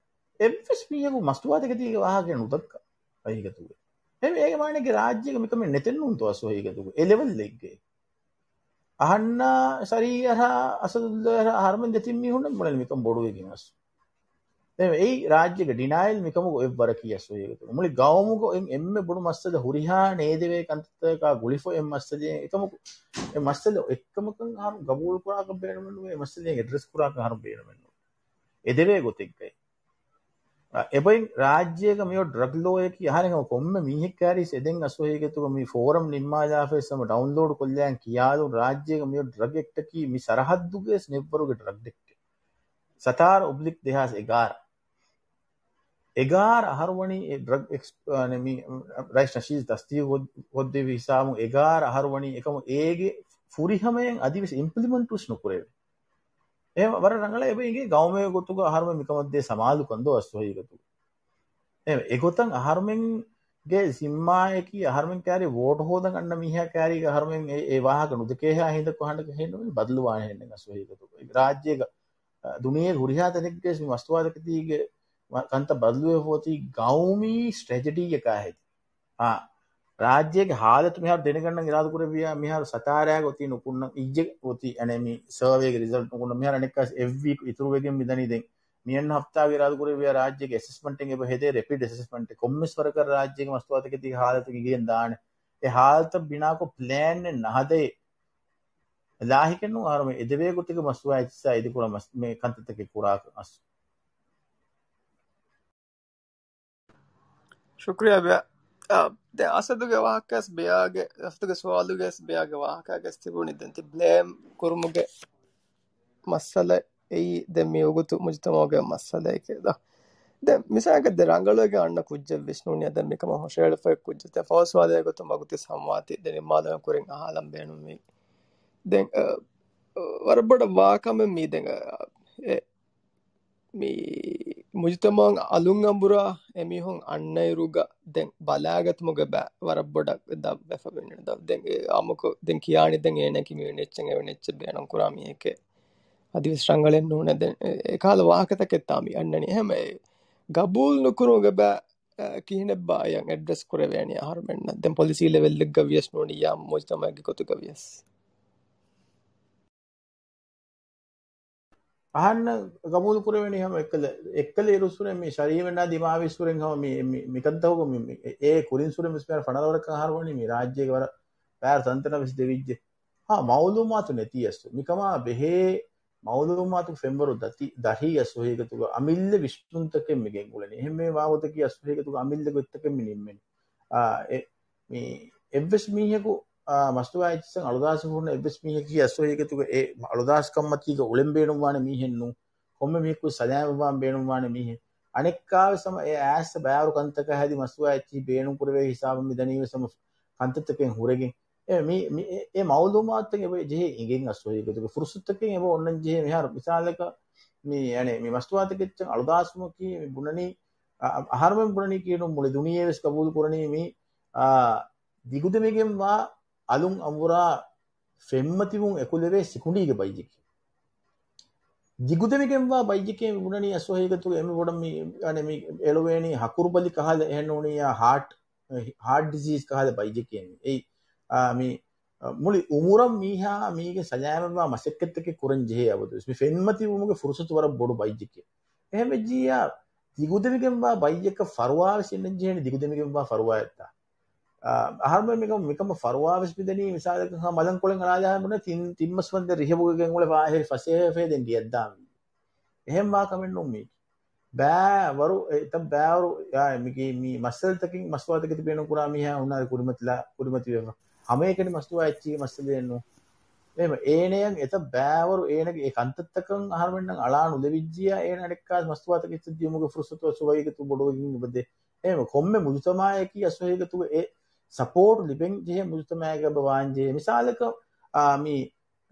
އެއްވެސް މީހަކު މަސްތުވާތަކެތީގެ ވާހަކައެއް ނުދައްކާ ހަގީގަތުގަ. އެ، އޭގެ މާނައެއްގެ ރާއްޖޭގަ މިކަމެއް ނެތެއްނޫންތޯ އަސް ހަގީގަތުގަ އެ ލެވެލްއެއްގައި. އަހަންނާ ސަރީ އަރާ އަސަދުއްލާ އަރާ އަހަރުމެން ދެތިން މީހުންނަށް ބުނެލި މިކަން ބޮޑުވެގެން އަސް. ދެން އެއީ ރާއްޖޭގެ ޑިނައިލް މިކަމުގަ އެއްވަރަކީ އަސް ހަގީގަތުގަ. މުޅި ގައުމުގަ އެން އެންމެ ބޮޑު މައްސަލަ ހުރިހާ ނޭދެވޭ ކަންތައްތަކާ ގުޅިފަ އެއް މައްސަލައެއް އެކަމަކު އެ މައްސަލަ އެއްކަމަކަށް އަހަރު ގަބޫލު ކުރާކަށް ބޭނުމެއް ނުވޭ، އެ މައްސަލައެއް އެޑްރެސް ކުރާކަށް އަހަރު ބޭނުމެއް ނުވޭ. އެދެވޭ ގޮތެއްގައި. އ، އެބައިން ރާއްޖޭގަ މިއޮތް ޑްރަގް ލޯއަކީ އަހަރެން ހަމަ ކޮންމެ މީހެއް ކާރީސް އެދެން އަސް ހަގީގަތުގަ މި ފޯރަމް ނިންމާލާފައިސް ހަމަ ޑައުންލޯޑް ކޮށްލައިން ކިޔާލުން ރާއްޖޭގަ މިއޮތް ޑްރަގް އެކްޓަކީ މި ސަރަހައްދުގައި ނެއްވަރުގެ ޑްރަގް އެކްޓެއް. ސަތާރަ އޮބްލިކް ދެހާސް އެގާރަ. އެގާރަ އަހަރު ވަނީ އެ ޑްރަގް އެކްސް-، އަ، މި، ރައީސް ނަޝީދު ތަސްދީގު ކޮށް-، ކޮށްދެއްވި ހިސާބުން އެގާރަ އަހަރު ވަނީ އެކަމު އޭގެ ފުރިހަމައިން އަދިވެސް އިމްޕްލިމެންޓް ވެސް ނުކުރެވޭ. އެހެން ވަރަށް ރަނގަޅަށް އެބަ އިނގޭ ގައުމެއް ގޮތުގަ އަހަރުމެން މިކަމަށް ދޭ ސަމާލުކަން ދޯ އަސް ހަގީގަތުގަ. އެ، އެގޮތަށް އަހަރުމެންގެ ޒިންމާއަކީ އަހަރުމެން ކާރި ވޯޓް ހޯދަން އަންނަ މީހާ ކާރީގަ އަހަރުމެން އެ، އެ ވާހަކަ ނުދެކޭހާ ހިނދަކު ހަނދަކަށް ހެންނުވެ ބަދަލުވާނެ ހެންނެއް އަސް ހަގީގަތުގަ. ރާއްޖޭގަ، އަ، ދުނިޔޭގެ ހުރިހާ ތަނެއްގައި މި މަސްތުވާތަކެތީގެ މަ-، ކަންތައް ބަދަލުވެފަ އޮތީ ގައުމީ ސްޓްރެޓެޖީއަކާ ހެދި. އާ، ރާއްޖޭގެ ހާލަތު މިހާރު ދެނެގަންނަން އިރާދަ ކުރެއްވިޔާ، މިހާރު ސަތާރައިގަ އޮތީ ނުކުންނަން އިއްޔެ އޮތީ އަނެއް މި ސަރވޭގެ ރިޒަލްޓް ނުކުންނަން މިހާރު އަނެއްކާސް އެއްވީކު އިތުރުވެގެން މިދަނީ ދެން. މިއަންނަ ހަފްތާގަ އިރާދަ ކުރެއްވިޔާ ރާއްޖޭގެ އެސެސްމަންޓެއް އެބަ ހެދޭ ރެޕިޑް އެސެސްމަންޓެއް. ކޮންމެސް ވަރަކަށް ރާއްޖޭގެ މަސްތުވާތަކެތީގެ ހާލަތު އިނގޭން ދާނެ. އެ ހާލަތަށް ބިނާކޮށް ޕްލޭނެއް ނަހަދޭ. ލާހިކެއްނު އަހަރުމެ އެދެވޭ ގޮތެއްގެ މަސްތުވާ އެއްޗިއްސާ އިދިކުރާ މަސް-، މި ކަންތައްތަކެއް ކުރާކަށް އަސް. ޝުކްރިޔާ ބެ-، އާ، ދެ އަސަދުގެ ވާހަކަސް ބެޔާގެ، އަސަދުގެ ސުވާލުގެސް ބެޔާގެ ވާހަކަގެސް ތިބުނީ ދެން ތި ބްލޭމް ކުރުމުގެ މައްސަލަ އެއީ ދެން މި ވަގުތު މުޖުތަމަޢުގެ މައްސަލައެކޭ ދޯ. ދެން މިސާލަކަށް ދެ ރަނގަޅުވެގެން އަންނަ ކުއްޖެއް ވިސްނުންޏާ ދެން މިކަމަށް ހުށަހެޅިފައި ކުއްޖެއް ތެ ފަހު ސުވާލެއް ގޮތުން ވަގުތު ސަމްވާތީ ދެ ނިންމާލުމެއް ކުރިން އަހާލަން ބޭނުންވީ. ދެން، އަ، ވަރަށް ބޮޑަށް ވާ ކަމެއް މީ ދެން، އަ، އެ، މި މުޖުތަމަޢުން އަލުން އަނބުރާ އެމީހުން އަންނައިރުގަ ދެން ބަލާގަތުމުގެ ބައި ވަރަށް ބޮޑަށް ދަށްވެފަ ވެންނަ. ދެން އެ އާއްމުކޮށް ދެން ކިޔާނީ ދެން އޭނައަކީ މިވެނި އެއްޗެއް އެވެނި އެއްޗެއް ބޭނުން ކުރާ މީހެކޭ. އަދިވެސް ރަނގަޅެއް ނޫނޭ. ދެން އެ، އެކަހަލަ ވާހަކަތަކެއް ތާ މި އަންނަނީ. އެހެން އެ ގަބޫލު ނުކުރުމުގެ ބައި، އެ، ކިހިނެއްބާ އެޔަށް އެޑްރެސް ކުރެވޭނީ އަހަރުމެންނަށް؟ ދެން ޕޮލިސީ ލެވެލްއެއްގަ ވިޔަސް ނޫނިއްޔާ މުޖުތަމަޢެއްގެ ގޮތުގަ ވިޔަސް. އަހަންނަށް ގަބޫލު ކުރެވެނީ ހަމަ އެއްކަލަ، އެއްކަލަ އިރުއްސުރެން މި ޝަރީމެންނާ ދިމާވިއްސުރެން ހަމަ މި، މި، މިކަންތަކުގަ މި، މި، އެ، އެ ކުރިން ސުރެން ވެސް މިހާރު ފަނަރަ ވަރަކަށް އަހަރު ވަނީ މި ރާއްޖޭގެ ވަރަށް ބާރު ތަންތަނަށް ވެސް ދެވިއްޖެ. ހާ، މައުލޫމާތު ނެތީ އަސް. މިކަމާ ބެހޭ މައުލޫމާތު ފެންވަރު ދަތި، ދަށީ އަސް ހަގީގަތުގަ އަމިއްލަ ވިސްނުންތަކެއް މި ގެންގުޅެނީ. އެހެންމެ ވާގޮތަކީ އަސް ހަގީގަތުގަ އަމިއްލަ ގޮތްތަކެއް މި ނިންމެނީ. އާ، އެ، މި އެއްވެސް މީހަކު، އާ، މަސްތުވާ އެއްޗިއްސަށް އަޅުދާސް ހުންނަ އެއްވެސް މީހަކީ އަސް ހަގީގަތުގަ އެ އަޅުދާސްކަންމަތީގަ އުޅެން ބޭނުންވާނެ މީހެއް ނޫން. ކޮންމެ މީހަކު ސަލާމަތްވާން ބޭނުންވާނެ މީހެއް. އަނެއްކާވެސް ހަމަ އެ އައިސް ބަޔާރު ކަންތަކާ ހެދި މަސްތުވާ އެއްޗިހި ބޭނުން ކުރެވޭ ހިސާބަށް މި ދަނީ ވެސް ހަމަ ކަންތައްތަކެއް ހުރެގެން. އެ މި، މި، އެ، އެ މައުލޫމާތުތައް އެބަ ޖެހޭ އިނގެން އަސް ހަގީގަތުގަ ފުރުސަތުތަކެއް އެބަ އޮންނަން ޖެހޭ މިހާރު. މިސާލަކަށް މި، އަނެއް، މި މަސްތުވާތަކެއްޗަށް އަޅުދާސްވުމަކީ މި ބުނަނީ، އަ، އަ، އަހަރުމެން ބުނަނީ ކީނު މުޅި ދުނިޔެ ވެސް ގަބޫލު ކުރަނީ މި، އާ، ދިގުދެމިގެންވާ އަލުން އަނބުރާ ފެންމަތިވުން އެކުލެވޭ ސިކުނޑީގެ ބައްޔެކޭ. ދިގުދެމިގެންވާ ބައްޔެކޭ މި ބުނަނީ އަސް ހަގީގަތުގަ އެމެ ބޮޑަށް މި، އަނެއް، މި އެޅުވޭނީ ހަކުރުބަލި ކަހަލަ އެހެން ނޫނިއްޔާ ހާޓް، ހާޓް ޑިޒީޒް ކަހަލަ ބައްޔެކޭ މި. އެއީ، އާ، މި، މުޅި އުމުރަށް މީހާ މީގެ ސަލާމަތްވާ މަސައްކަތްތަކެއް ކުރަން ޖެހޭ އަބަދުވެސް. މި ފެންމަތިވުމުގެ ފުރުސަތު ވަރަށް ބޮޑު ބައްޔެކޭ. އެހެން ވެއްޖިއްޔާ، ދިގުދެމިގެންވާ ބައްޔަކަށް ފަރުވާވެސް އިންނަން ޖެހޭނެ ދިގުދެމިގެންވާ ފަރުވާއެއްތާ. އަ، އަހަރުމެން މިކަމަށް، މިކަމަށް ފަރުވާވެސް މިދެނީ، މިސާލަކަށް ހަ މަލަންކޮޅެއް އަޅާލާ ބުނެ ތިން، ތިން މަސް ވަންދެން ރިހަބުގަ ގެންގުޅެފަ އާހެރި ފަސޭހަ ފޭދެން ގެއަށްދާން ވީ. އެހެން ވާ ކަމެއް ނޫން މީ. ބައިވަރު، އެތައް ބައިވަރު، އާ، މި، މި މައްސަލަތަކިން މަސްތުވާތަކެތި ބޭނުން ކުރާ މީހާ ހުންނާރި ކުރިމަތިލާ، ކުރިމަތިވެފަ. ހަމައެކަނި މަސްތުވާ އެއްޗިހި މައްސަލައެއް ނޫން. އެހެން އޭނަޔަށް އެތައް ބައިވަރު އޭނަގެ އެ ކަންތައްތަކަށް އަހަރުމެންނަށް އަޅާ ނުލެވިއްޖިއްޔާ، އޭނަ އަނެއްކާ މަސްތުވާތަކެއްޗަށް ދިޔުމުގެ ފުރުސަތު އަސް ވަކިވެގެން އެބަދޭ. އެހެން ކޮންމެ މުޖުތަމައެކީ އަސް ވަކިވެގެތުގަ އެ ސަޕޯޓް ލިބެން ޖެހޭ މުޖުތަމައެއްގަ އެބަ ވާން ޖެހޭ. މިސާލަކަށް، އާ، މި،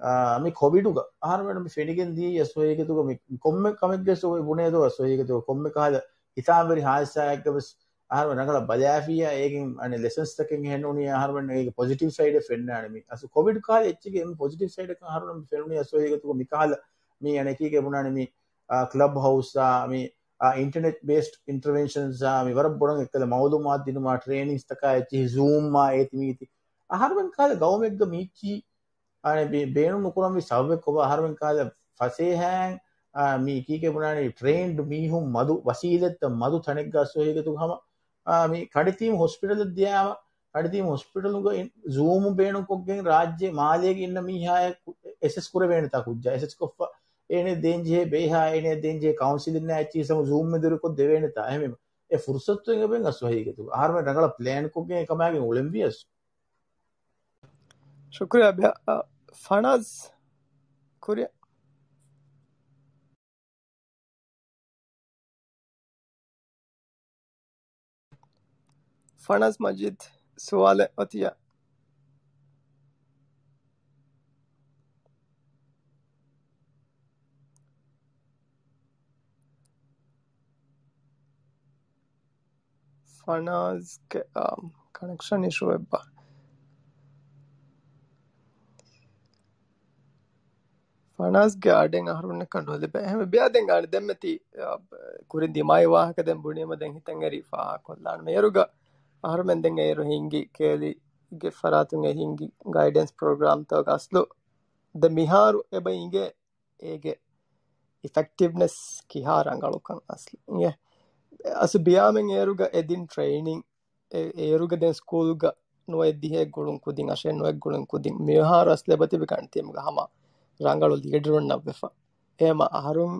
އާ، މި ކޮވިޑުގަ އަހަރުމެން މި ފެނިގެން ދިޔައީ އަސް ވަކިވެގެތުގަ މި ކޮންމެ ކަމެއްގެ ސު-، ބުނޭދޯ އަސް ވަކިވެގެތުގަ ކޮންމެ ކަހަލަ ހިތާމަވެރި ހާދިސާއެއްގަ ވެސް އަހަރުމެން ރަނގަޅަށް ބަލާފިއްޔާ، އޭގެން އަނެއް ލެސަންސްތަކެއް އެހެން ނޫނީ، އަހަރުމެން އޭގެ ޕޮޒިޓިވް ސައިޑެއް ފެންނާނެ. މި އަސް ކޮވިޑް ކާލެ އެއްޗެއްގެ އެންމެ ޕޮޒިޓިވް ސައިޑަކަށް އަހަރުމެން ފެނުނީ އަސް ވަކިވެގެތުގަ މި ކަހަލަ މި އަނެކީގެ ބުނާނެ މި، އާ، ކްލަބް ހައުސްއާ، މި، އާ، އިންޓަނެޓް ބޭސްޑް އިންޓަވެންޝަންސްއާ، މި ވަރަށް ބޮޑަށް އެއްކަލަ މައުލޫމާތު ދިނުމާ ޓްރޭނިންސްތަކާ އެއްޗިހި ޒޫމްއާ އޭތި މީތި. އަހަރުމެން ކާލެ ގައުމެއްގަ މީއްޗީ އަނެ ބޭ-، ބޭނުން ނުކުރަންވީ ސަބަބެއް ކޮބާ؟ އަހަރުމެން ކާލަ ފަސޭހައިން، އާ، މި ކީކޭ ބުނާނީ ޓްރޭންޑް މީހުން މަދު ވަސީލަތްތައް މަދު ތަނެއްގަ އަސް ވަކިވެގެތުގަ ހަމަ، އާ، މި ކަނޑިތީމް ހޮސްޕިޓަލަށް ދިޔާމަ، ކަނޑިތީމް ހޮސްޕިޓަލުގަ އިން-، ޒޫމް ބޭނުންކޮށްގެން ރާއްޖެ މާލޭގެ އިންނަ މީހާއެއް ކު-، އެސެސް ކުރެވޭނެތާ ކުއްޖާ، އެސެސް ކޮށްފަ އޭނެ ދޭން ޖެހޭ ބޭހާ، އޭނެ ދޭން ޖެހޭ ކައުންސިލިން އެއްޗިހި ހަމަ ޒޫމް މެދުވެރިކޮށް ދެވޭނެތާ. އެހެންވީމަ އެ ފުރުސަތު އެބަ އަސް ވަކިވެގެތުގަ އަހަރުމެން ރަނގަޅަށް ޕްލޭންކޮށްގެން އެކަމާގެން އުޅެންވީ އަސް. ޝުކުރިއްޔާ ބިޔާ، އަ، ފަނާޒް ކުރިއަށް. ފަނާޒް މަޖީދް ސުވާލެއް އޮތިއްޔާ. ފަނާޒްގެ، އާ، ކަނެކްޝަން އިޝޫއެއްބާ؟ ފަނާޒްގެ އަޑެއް އަހަރުމެންނަކަށް ނުލިބޭ. އެހެންވެ ބިޔާ ދެން އަނެއް ދެންމެ ތި، އާ، ކުރިން ދިމާވި ވާހަކަ ދެން ބުނީމަ ދެން ހިތަށް އެރި ފާހަގަކޮށްލާނަމޭ. އޭރުގަ އަހަރުމެން ދެން އޭރު ހިންގި ކޭލީގެ ފަރާތުން އެ ހިންގި ގައިޑެންސް ޕްރޮގްރާމްތަކަށް އަސްލު ދެ މިހާރު އެބަ އިނގޭ އޭގެ އިފެކްޓިވްނެސް ކިހާ ރަނގަޅުކަން އަސްލު އިނގޭ. އަސް ބިޔާމެން އޭރުގަ އެދިން ޓްރެއިނިން އެ-، އޭރުގަ ދެން ސްކޫލްގަ ނުވައެއް ދިހައެއް ގުޅުން ކުދިން، އަށެއް ނުވައެއް ގުޅުން ކުދިން މިހާރު އަސްލެ ބަތިބި ކަންތީމުގަ ހަމަ ރަނގަޅު ލީޑަރުންނަށް ވެފަ. އެހެމަ އަހަރުން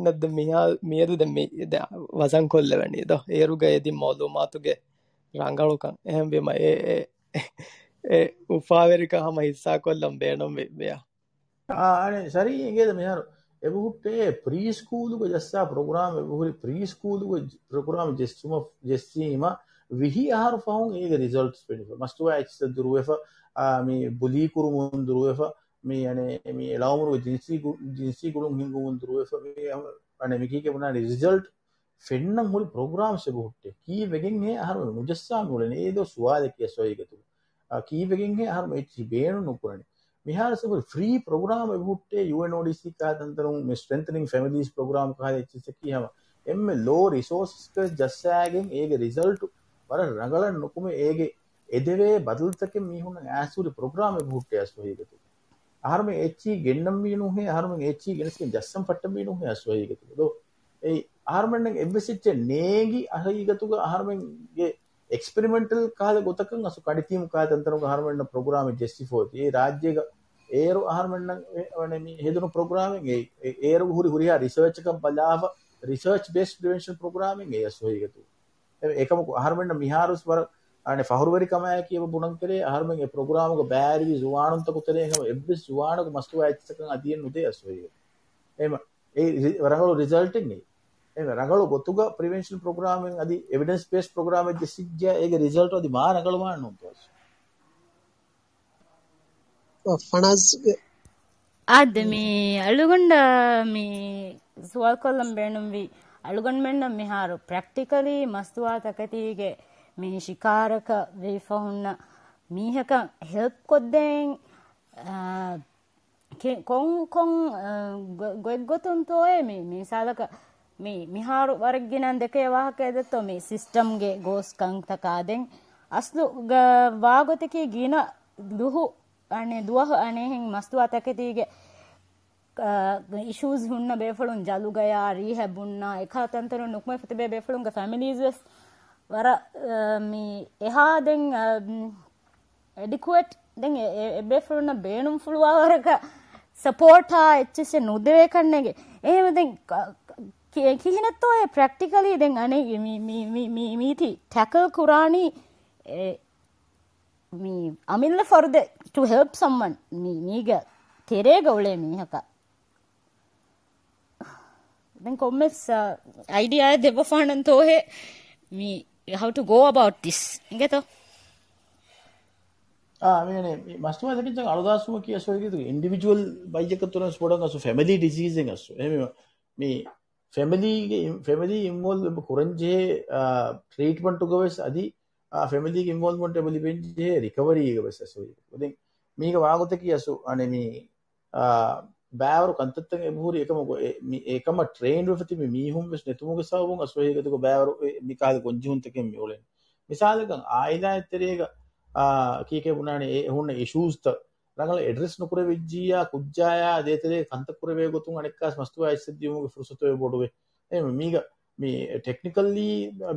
ނައްދަ މިހާ-، މިއަދު ދެން މި ދެ-، ވަޒަން ކޮށްލެވެނީ ދޯ. އޭރުގަ އެދި މައުލޫމާތުގެ ރަނގަޅުކަން. އެހެންވީމަ އެ، އެ، އެ އުފާވެރިކަން ހަމަ ހިއްސާކޮށްލަން ބޭނުންވި ބެޔާ. އާ، އަނެއް ސަރީ އިނގޭދަ މިހާރު އެބަހުއްޓޭ ޕްރީ ސްކޫލުގަ ޖައްސާ ޕްރޮގްރާމް އެބަހުރި، ޕްރީ ސްކޫލުގަ ޕްރޮގްރާމް ޖެއްސުމަށް ޖެއްސީމަ ވިހި އަހަރު ފަހުން އޭގެ ރިޒަލްޓްސް ފެނިފަ. މަސްތުވާ އެއްޗިއްސަށް ދުރުވެފަ، އާ، މި ބުލީ ކުރުމުން ދުރުވެފަ، މި އަނެއް މި އެޅައުމުރުގެ ޖިންސީ ގު-، ޖިންސީ ގުޅުން ހިންގުމުން ދުރުވެފަ، މި އަނެއް މި ކީކޭ ބުނާނީ ރިޒަލްޓް ފެންނަން ހުރި ޕްރޮގްރާމްސް އެބަހުއްޓޭ. ކީއްވެގެންހޭ އަހަރުމެން ނުޖައްސާ މިއުޅެނީ؟ އޭދޯ ސުވާލެކޭ އަސް ވަކިވެގެތުގަ. އާ، ކީއްވެގެންހޭ އަހަރުމެން އެއްޗިހި ބޭނުން ނުކުރަނީ؟ މިހާރު ސަބުރު ފްރީ ޕްރޮގްރާމް އެބަހުއްޓޭ ޔޫއެންއޯޑީސީ ކާތަންތަނުން މި ސްޓްރެންތަނިން ފެމިލީސް ޕްރޮގްރާމް ކަހަލަ އެއްޗިއްސަކީ ހަމަ އެންމެ ލޯ ރިސޯސަސް ޖައްސާގެން އޭގެ ރިޒަލްޓު ވަރަށް ރަނގަޅަށް ނުކުމެ އޭގެ އެދެވޭ ބަދަލުތަކެއް މީހުންނަށް އައިސް ހުރި ޕްރޮގްރާމް އެބަހުއްޓޭ އަސް ވަކިވެގެތުގަ. އަހަރުމެން އެއްޗިހި ގެންނަންވީ ނޫހޭ، އަހަރުމެން އެއްޗިހި ގެނެސްގެން ޖައްސަން ފައްޓަންވީ ނޫހޭ އަސް ވަކިވެގެތުގަ ދޯ. އެއީ އަހަރުމެންނަށް އެއްވެސް އެއްޗެއް ނޭނގި ހަގީގަތުގަ އަހަރުމެންގެ އެކްސްޕެރިމެންޓަލް ކަހަލަ ގޮތަކަށް އަސް ކަނޑިތީމު ކާތަންތަނުގަ އަހަރުމެންނަށް ޕްރޮގްރާމެއް ޖެއްސިފަ އޮތީ. އެ ރާއްޖޭގަ އޭރު އަހަރުމެންނަށް އެ-، އަނެއް މި ހެދުނު ޕްރޮގްރާމެއް އެ-، އެ-، އޭރު ހުރި ހުރިހާ ރިސާޗަކަށް ބަލާފަ ރިސާޗް ބޭސްޑް ޕްރިވެންޝަން ޕްރޮގްރާމެއް އެ އަސް ވަކިވެގެތު. އެ-، އެކަމަކު އަހަރުމެންނަށް މިހާރުވެސް ވަރަށް އަނެއް ފަހުރުވެރިކަމާއެކީ އެބަ ބުނަން ކެރޭ، އަހަރުމެން އެ ޕްރޮގްރާމުގަ ބައިވެރިވި ޒުވާނުންތަކު ތެރޭ ހަމަ އެއްވެސް ޒުވާނަކު މަސްތުވާ އެއްޗިއްސަކަށް އަދިއެއް ނުދޭ އަސް ވަކިވެގެން. އެހެމަ އެ ރި-، ރަނގަޅު ރިޒަލްޓެއް ނެތް. އެ ރަނގަޅު ގޮތުގަ ޕްރިވެންޝަން ޕްރޮގްރާމެއް އަދި އެވިޑެންސް ބޭސްޑް ޕްރޮގްރާމެއް ޖެއްސިއްޖެ އޭގެ ރިޒަލްޓް އަދި މާ ރަނގަޅުވާން ނޫންތޯ؟ ފަނާޒްގެ އާދެ، މި އަޅުގަނޑަށް މި ސުވާލުކޮށްލަން ބޭނުންވީ، އަޅުގަނޑުމެންނަށް މިހާރު ޕްރެކްޓިކަލީ މަސްތުވާ ތަކެތީގެ މި ޝިކާރަކަށް ވެފަ ހުންނަ މީހަކަށް ހެލްޕް ކޮށްދޭން، އާ، ކި-، ކޮން، ކޮން، އަ، ގޮ-، ގޮތްގޮތުންތޯއޭ މި، މި މިސާލަކަށް މި، މިހާރު ވަރަށް ގިނަ ދެކޭ ވާހަކައެއް ދެއްތޯ މި ސިސްޓަމްގެ ގޯސް ކަންތަކާ ދެން އަސްލު ގަ-، ވާގޮތަކީ ގިނަ ދުހު އަނެއް ދުވަހު އަނެއްހެން މަސްތުވާ ތަކެތީގެ އިޝޫސް ހުންނަ ބޭފުޅުން ޖަލުގަޔާ، ރީހެބް ހުންނާ، އެކާ ތަންތަނުން ނުކުމެފަ ތިބޭ ބޭފުޅުންގެ ފެމިލީސް ވެސް ވަރަށް، އަ، މި އެހާ ދެން، އަ، އެޑިކުއެޓް ދެން އެ، އެ، އެބޭފުޅުންނަށް ބޭނުންފުޅުވާ ވަރަކަށް ސަޕޯޓާ އެއްޗިއްސެއް ނުދެވޭ ކަންނޭގެ. އެހެން ދެން ކ-، ކި-، ކިހިނެއްތޯ އެ ޕްރެކްޓިކަލީ ދެން އަނެއް މި، މި، މި، މީތި ޓެކަލް ކުރާނީ އެ، މި އަމިއްލަ ފަރުދެއް to help someone މި، މީގެ ތެރޭގަ އުޅޭ މީހަކަށް. ދެން ކޮންމެސް، އަ، އައިޑިއާއެއް ދެއްވަފާނަން ތޯހޭ މި how to go about this އިނގޭތޯ؟ އާ، މި މަސްތުވާ ތަކެއްޗަށް އަޅުދާސްވުމަކީ އަސް އޮތްގެ އިންޑިވިޖުއަލް ބައްޔަކަށް ތުރަންސް ބޮޑަށް އަސް ފެމިލީ ޑިޒީޒެއް އަސް. އެހެންވީމަ، މި ފެމިލީގެ، ފެމިލީ އިންވޮލްވް ކުރަންޖެހޭ، އާ، ޓްރީޓްމަންޓުގަ ވެސް އަދި، އާ، ފެމިލީގެ އިންވޮލްވްމަންޓް އެބަ ލިބެންޖެހޭ ރިކަވަރީގަ ވެސް އަސް އޮތް. ދެން މީގަ ވާގޮތަކީ އަސް އަނެ މި އާ، ބާވަރު ކަންތައްތައް އެބަހުރި އެކަމަކު، އެ، މި، އެކަމަށް ޓްރޭންޑް ވެފަ ތިބި މީހުން ވެސް ނެތުމުގެ ސަބަބުން އަސް ހަގީގަތުގަ ބާވަރު އެ، މިކަހަލަ ގޮންޖެހުންތަކެއް މި އުޅެނީ. މިސާލަކަށް، އާއިލާއެއް ތެރޭގަ، އާ، ކީކޭ ބުނާނެ، އެ ހުންނަ އިޝޫސްތައް ރަނގަޅަށް އެޑްރެސް ނުކުރެވިއްޖިއްޔާ، ކުއްޖާޔާ ދޭތެރޭގަ ކަންތައް ކުރެވޭ ގޮތުން އަނެއްކާސް މަސްތުވާ އެއްޗެއް ދިއުމުގެ ފުރުސަތު އެބަ ބޮޑުވޭ. އެ، މީގަ، މި ޓެކްނިކަލީ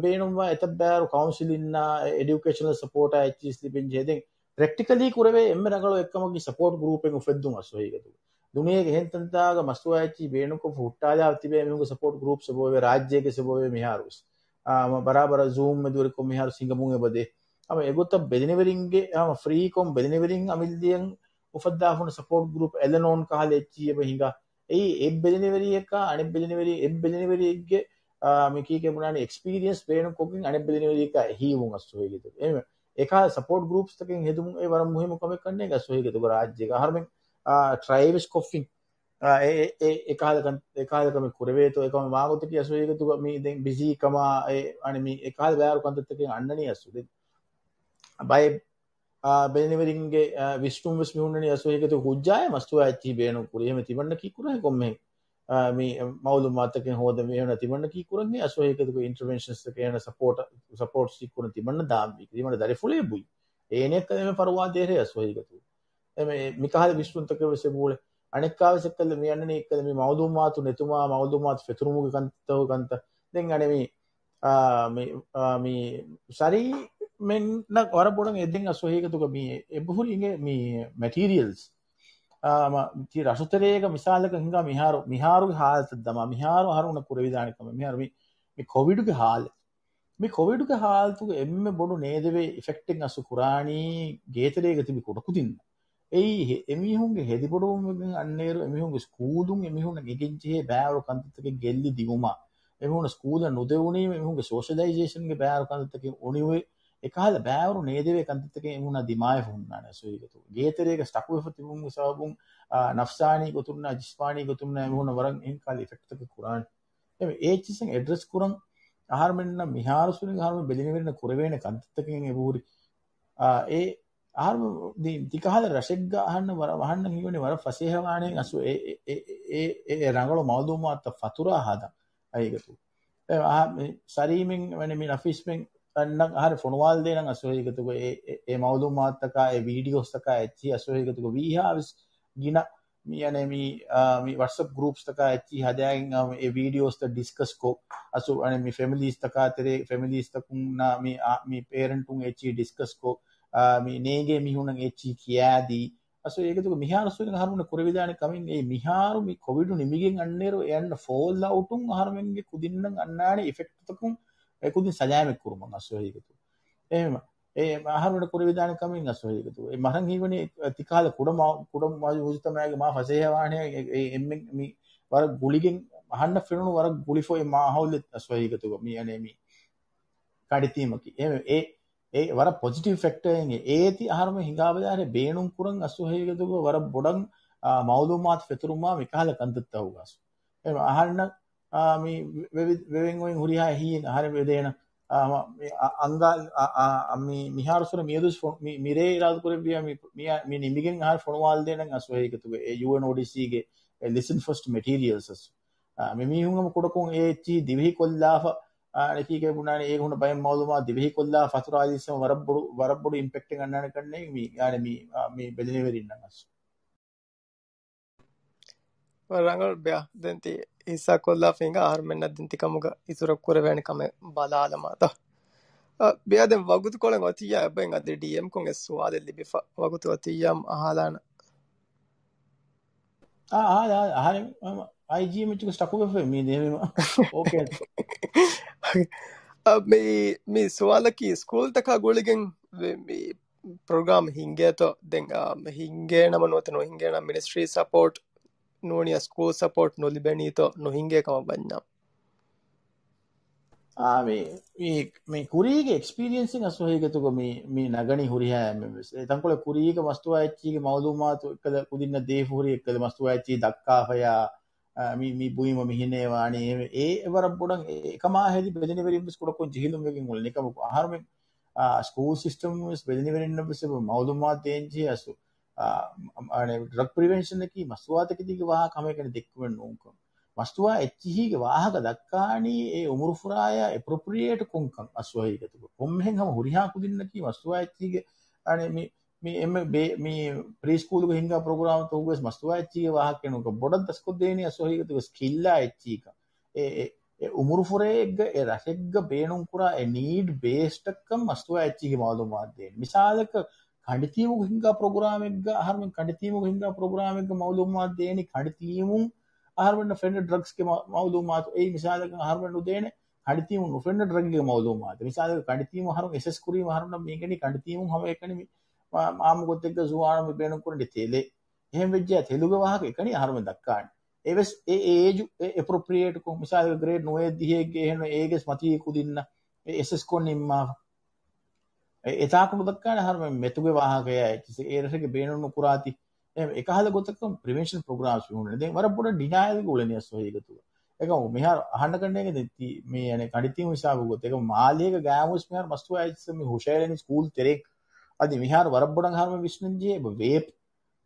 ބޭނުންވާ އެތައް ބާވަރު ކައުންސިލިންއާ، އެޑިއުކޭޝަނަލް ސަޕޯޓާ އެއްޗިސް ލިބެންޖެހޭ. ދެން ޕްރެކްޓިކަލީ ކުރެވޭ އެންމެ ރަނގަޅު އެއްކަމަކީ ސަޕޯޓް ގްރޫޕެއް އުފެއްދުން އަސް ހަގީގަތުގަ. ދުނިޔޭގެ އެހެން ތަންތާގަ މަސްތުވާ އެއްޗިހި ބޭނުންކޮށްފަ ހުއްޓާލާ ތިބޭ މީހުންގެ ސަޕޯޓް ގްރޫޕްސް އެބައޮވޭ ރާއްޖޭގެ އެބައޮވޭ މިހާރުވެސް. އާ، މަ-، ބަރާބަރަށް ޒޫމް މެދުވެރިކޮށް މިހާރު ސިނގަމުން އެބަދޭ. އާ، އެގޮތަށް ބެލެނިވެރިންގެ، އާ، ފްރީކޮށް ބެލެނިވެރިން އަމިއްލައަށް އުފައްދާފަ ހުންނަ ސަޕޯޓް ގްރޫޕް އެލެނޯން ކަހަލަ އެއްޗިހި އެބަ ހިނގާ. އެއީ އެއް ބެލެނިވެރިއެއްކާ އަނެއް ބެލެނިވެރި-، އެއް ބެލެނިވެރިއެއްގެ، އާ، މި ކީކޭ ބުނާނީ އެކްސްޕީރިއަންސް ބޭނުންކޮށްގެން އަނެއް ބެލެނިވެރިއެއްކާ އެހީވުން އަސް ހަގީގަތުގަ. އެހެންވެ، އެކާ ސަޕޯޓް ގްރޫޕްސްތަކެއް ހެދުމުން އެ ވަރަށް މުހިއްމު ކަމެއް ކަންނޭނގެ އަސް ހަގީގަތުގަ ރާއްޖޭގަ. އަހަރުމެން، އާ، ޓްރައިވެސް ކޮށްފިން، އާ، އެ، އެ، އެ، އެކަހަލަ ކަން-، އެކަހަލަ ކަމެއް ކުރެވޭތޯ، އެކަމަށް ވާގޮތަކީ އަސް ހަގީގަތުގަ މި ދެން ބިޒީ ކަމާ، އެ، އަނެ މި އެކަހަލަ ބާރު ކަންތައްތަކެއް އަންނަނީ އަސް ދެން. ބައެއް އާ، ބެލެނިވެރިންގެ، އާ، ވިސްނުން ވެސް މި ހުންނަނީ އަސް ހަގީގަތުގަ ކުއްޖާއެއް މަސްތުވާ އެއްޗިހި ބޭނުން ކުރީ. އެހެންވެ ތިމަންނަ ކީއްކުރަން ކޮންމެ، އާ، މި މައުލޫމާތުތަކެއް ހޯދަން ވީ. އެހެންވެ ތިމަންނަ ކީއްކުރަން އަސް ހަގީގަތުގަ އިންޓަވެންޝަންސްތަކެއް އެހެން ސަޕޯޓް، ސަޕޯޓްސް ކީއްކުރަން ތިމަންނަ ދާންވީ. ތިމަންނަ ދަރިފުޅޭ ބުއި. އޭނެއަކަށް އެމެ ފަރުވާ ދޭހޭ އަސް ހަގީގަތުގަ. އެމެ މިކަހަލަ ވިސްނުންތަކެއް ވެސް އެބައުޅޭ. އަނެއްކާ ވެސް އެއްކަލަ މި އަންނަނީ އެއްކަލަ މި މައުލޫމާތު ނެތުމާ، މައުލޫމާތު ފެތުރުމުގެ ކަންތައް، ކަންތައް. ދެން އަނެ މި އާ، މި، އާ، މި ސަރީމެންނަށް ވަރަށް ބޮޑަށް އެދެން އަސް ހަގީގަތުގަ މި އެބަހުރި އިނގޭ މި މެޓީރިއަލްސް. އާ، މަ-، ތި ރަށުތެރޭގަ މިސާލަކަށް ހިނގާ މިހާރު، މިހާރުގެ ހާލަތަށް ދަމާ، މިހާރު އަހަރުންނަށް ކުރެވިދާނެ ކަމެއް، މިހާރު މި، މި ކޮވިޑުގެ ހާލަތު. މި ކޮވިޑުގެ ހާލަތުގަ އެންމެ ބޮޑު ނޭދެވޭ އިފެކްޓެއް އަސް ކުރާނީ ގޭތެރޭގަ ތިބި ކުޑަކުދިންނަށް. އެއީ ހެ-، އެމީހުންގެ ހެދިބޮޑުވުމުގެ އަންނައިރު އެމީހުންގެ ސްކޫލުން އެމީހުންނަށް އެނގެންޖެހޭ ބާރު ކަންތައްތަކެއް ގެއްލި ދިއުމާ، އެމީހުންނަށް ސްކޫލަށް ނުދެވުނީމަ އެމީހުންގެ ސޯޝަލައިޒޭޝަންގެ ބާރު ކަންތައްތަކެއް އޮނިވެ، އެކަހަލަ ބާރު ނޭދެވޭ ކަންތައްތަކެއް އެމީހުންނާ ދިމާވެފަ ހުންނާނެ އަސް ހަގީގަތުގަ. ގޭތެރޭގަ ސްޓަކުވެފަ ތިބުމުގެ ސަބަބުން، އާ، ނަފްސާނީ ގޮތުންނާ، ޖިސްމާނީ ގޮތުންނާ އެމީހުންނަށް ވަރަށް އެހެން ކަހަލަ އިފެކްޓްތަކެއް ކުރާނެ. އެ އެއްޗިސް އެޑްރެސް ކުރަން އަހަރުމެންނަށް މިހާރު ސުނި އަހަރުމެން ބެލެނިވެރިންނަށް ކުރެވޭނެ ކަންތައްތަކެއް އެބަހުރި. އާ، އެ އަހަރު ދި-، ތިކަހަލަ ރަށެއްގަ އަހަންނަށް ވަރަށް، އަހަންނަށް ހީވަނީ ވަރަށް ފަސޭހަވާނެ އަސް އެ، އެ، އެ ރަނގަޅު މައުލޫމާތުތައް ފަތުރާ ހަދަން ހަގީގަތު. އެ އަހަ-، މި ސަރީމެން ވަނީ މި ނަފީސްމެން އަންނަ އަހަރެން ފޮނުވާލަދޭނަން އަސް ހަގީގަތުގަ އެ، އެ، އެ މައުލޫމާތުތަކާ، އެ ވީޑިއޯސްތަކާ އެއްޗިހި އަސް ހަގީގަތުގަ ވީހާވެސް ގިނަ މި އަނެ މި، އާ، މި ވަޓްސްއެޕް ގްރޫޕްސްތަކާ އެއްޗިހި ހަދާގެން، އާ، އެ ވީޑިއޯސްތައް ޑިސްކަސްކޮށް، އަސު އަނެ މި ފެމިލީސްތަކާ ތެރޭ، ފެމިލީސްތަކުންނާ މި، އާ، މި ޕޭރެންޓުން އެއްޗިހި ޑިސްކަސްކޮށް، އާ، މި ނޭނގޭ މީހުންނަށް އެއްޗިހި ކިޔާދީ. އަސު އޭގެތުގަ މިހާރު ސުނި އަހަރުމެން ކުރެވިދާނެ ކަމެއް އެއީ މިހާރު މި ކޮވިޑު ނިމިގެން އަންނައިރު އެ އަންނަ ފޯލް އައުޓުން އަހަރުމެންގެ ކުދިންނަށް އަންނާނެ އިފެކްޓްތަކުން އެ ކުދިން ސަލާމަތް ކުރުމަށް އަސް ހަގީގަތު. އެހެން އެ އަހަރުމެން ކުރެވިދާނެ ކަމެއް އަސް ހަގީގަތު. އެ މަހަށް ހީވަނީ ތިކަހަލަ ކުޑަ މާ-، ކުޑަ މުޖުތަމައެއްގެ މާ ފަސޭހަވާނެ އެ، އެ، އެންމެން މި ވަރަށް ގުޅިގެން އަހަންނަށް ފެނުނު ވަރަށް ގުޅިފަ އެ މާހައުލެއް އަސް ހަގީގަތުގަ މި އަނެ މި ކަނޑިތީމަކީ. އެ، އެ، އެ ވަރަށް ޕޮޒިޓިވް ފެކްޓަރެއް އެ. އޭތި އަހަރުމެން ހިނގާބަލާރެ ބޭނުން ކުރަން އަސް ހަގީގަތުގަ ވަރަށް ބޮޑަށް، އާ، މައުލޫމާތު ފެތުރުމާ މިކަހަލަ ކަންތައްތަކުގަ އަސް. އެ އަހަންނަށް އާ، މި ވެވި-، ވެވެން އޮތް ހުރިހާ އެހީއެއް އަހަރެން ވެދޭނަ، އާ، މަ-، މި އަ-، އަންގާ-، އަ-، އަ-، އަ-، މި-، މިހާރު ސުރަ މިއަދު ފޮ-، މި-، މިރޭ އިރާދަ ކުރެއްވިޔާ މި-، މި-، މި ނިމިގެން އަހަރެން ފޮނުވާލަދޭނަން އަސް ހަގީގަތުގަ އެ ޔޫއެންއޯޑީސީގެ އެ ލިސަން ފަސްޓް މެޓީރިއަލްސް އަސް. އާ، މި މީހުން ހަމަ ކުޑަކޮށް އެ އެއްޗިހި ދިވެހި ކޮށްލާފަ، އާ، އަނެކީގެ ބުނާނެ އޭގެ ހުންނަ ބައެއް މައުލޫމާތު ދިވެހި ކޮށްލާ ފަތުރާލީސް ވަރަށް ބޮޑު، ވަރަށް ބޮޑު އިމްޕެކްޓެއް އަންނާނެ ކަންނޭނގެ މި، އާނެ މި، އާ، މި ބެލެނިވެރިންނަށް އަސް. ރަނގަޅު ބެއާ. ދެން ތި ހިއްސާ ކޮށްލާފަ ހިނގާ އަހަރުމެންނަށް ދެން ތި ކަމުގަ އިތުރަށް ކުރެވޭނެ ކަމެއް ބަލާލަމާތަ؟ އަ، ބެއާ ދެން ވަގުތުކޮޅެއް އޮތިއްޔާ އެބައިން އަދި ޑީއެމްކޮށް އެއް ސުވާލެއް ލިބިފަ. ވަގުތު އޮތިއްޔާ އަހާލާނަ. އާ، އާ، އާ، އާ، އާ، އާ، އާއިޖީ މެޗުގެ ސްޓަކުގެ މީ ދޭވީމަ. އޯކޭ. އަ، މި، މި ސުވާލަކީ ސްކޫލްތަކާ ގުޅިގެން މި، މި ޕްރޮގްރާމް ހިންގޭތޯ؟ ދެން، އާ، ހިންގޭނަމަ ނުވަތަ ނުހިންގޭނަމަ މިނިސްޓްރީ ސަޕޯޓް ނޫނިޔަ ސްކޫލް ސަޕޯޓް ނުލިބެނީތޯ ނުހިނގޭ ކަމަށް ވަންޏާ. އާ، މި، މި، މި ކުރީގެ އެކްސްޕީރިއެންސިން އަސް ހަގީގަތުގަ މި، މި ނަގަނީ ހުރިހާ އެންމެންވެސް. އެ ތަންކޮޅެއް ކުރީގަ މަސްތުވާ އެއްޗީގެ މައުލޫމާތު އެއްކަލަ ކުދިންނަށް ދޭފަ ހުރި އެއްކަލަ މަސްތުވާ އެއްޗީ ދައްކާފަޔާ، އާ، މި، މި ބުއިމަ މިހެނޭ ވާނީ. އެ، އެ ވަރަށް ބޮޑަށް އެ، އެކަމާ ހެދި ބެލެނިވެރިންވެސް ކުޑަކޮށް ޖެހިލުން ވެގެން އުޅެނީ. ކަމަކު އަހަރުމެން އާ، ސްކޫލް ސިސްޓަމް ވެސް ބެލެނިވެރިންނަށް ވެސް އެބަ މައުލޫމާތު ދޭންޖެހޭ އަސް، އާ، އަނެ، ޑްރަގް ޕްރިވެންޝަނަކީ މަސްތުވާތަކެތީގެ ވާހަކަ ހަމައެކަނި ދެއްކުމެއް ނޫންކަން. މަސްތުވާ އެއްޗިހީގެ ވާހަކަ ދައްކާނީ އެ އުމުރުފުރާޔާ އެޕްރޮޕްރިއޭޓް ކޮންކަން އަސް ހަގީގަތުގަ. ކޮންމެހެން ހަމަ ހުރިހާ ކުދިންނަކީ މަސްތުވާ އެއްޗިހީގެ، އަނެ، މި، މި އެންމެ ބޭ-، މި ޕްރީ ސްކޫލުގަ ހިންގާ ޕްރޮގްރާމްތަކުގަ ވެސް މަސްތުވާ އެއްޗިހީގެ ވާހަކަ ނޫންކަން. ބޮޑަށް ދަސްކޮށްދޭނީ އަސް ހަގީގަތުގަ ސްކިލްއާ އެއްޗީކަން. އެ، އެ، އެ އުމުރުފުރާއެއްގަ އެ ރަށެއްގަ ބޭނުންކުރާ އެ ނީޑް ބޭސްޑްކަން މަސްތުވާ އެއްޗިހި މައުލޫމާތު ދޭން. މިސާލަކަށް ކަނޑިތީމުގަ ހިންގާ ޕްރޮގްރާމެއްގަ، އަހަރުމެން ކަނޑިތީމުގަ ހިންގާ ޕްރޮގްރާމެއްގަ މައުލޫމާތު ދޭނީ ކަނޑިތީމުން އަހަރުމެންނަށް ފެންނަ ޑްރަގްސްގެ މަ-، މައުލޫމާތު. އެއީ މިސާލަކަށް އަހަރުމެން ނުދޭނެ ކަނޑިތީމުން ނުފެންނަ ޑްރަގްގެ މައުލޫމާތު. މިސާލަކަށް ކަނޑިތީމު އަހަރުން އެސެސް ކުރީމަ އަހަރުންނަށް މީގަނީ ކަނޑިތީމުން ހަމައެކަނި މި މާ-، މާމު ގޮތެއްގަ ޒުވާނުން މި ބޭނުންކުރަނީ ތެލެއް. އެހެން ވެއްޖެ ތެލުގެ ވާހަކަ އެކަނި އަހަރުމެން ދައްކާނެ. އެވެސް އެ އޭޖު އެ އެޕްރޮޕްރިއޭޓްކޮށް، މިސާލަކަށް ގްރޭޑް ނުވައެއް ދިހައެއްގެ އެހެން އޭގެސް މަތީ ކުދިންނަށް އެ އެސެސްކޮށް ނިންމާފަ. އެ، އެތާކު ނުދައްކާނެ އަހަރުމެން މެތުގެ ވާހަކަޔާ އެއްޗިސް އޭރަށެއްގެ ބޭނުން ނުކުރާތި. އެ، އެކަހަލަ ގޮތަކަށް ޕްރިވެންޝަން ޕްރޮގްރާމްސް މި ހުންނަނީ. ދެން ވަރަށް ބޮޑަށް ޑިނާޔަލްގެ އުޅެނީ އަސް ހަގީގަތުގަ. އެކަމު މިހާރު އަހަންނަކަށް ނޭނގެ ދެން ތި މި އަނެ ކަނޑިތީމު ހިސާބު ގޮތެއް. އެކަމު މާލޭގަ ގާމުވެސް މިހާރު މަސްތުވާ އެއްޗިސް މި ހުށައެޅެނީ ސްކޫލް ތެރޭ. އަދި މިހާރު ވަރަށް ބޮޑަށް އަހަރުމެން ވިސްނަންޖެހޭ އެބަ ވޭޕް.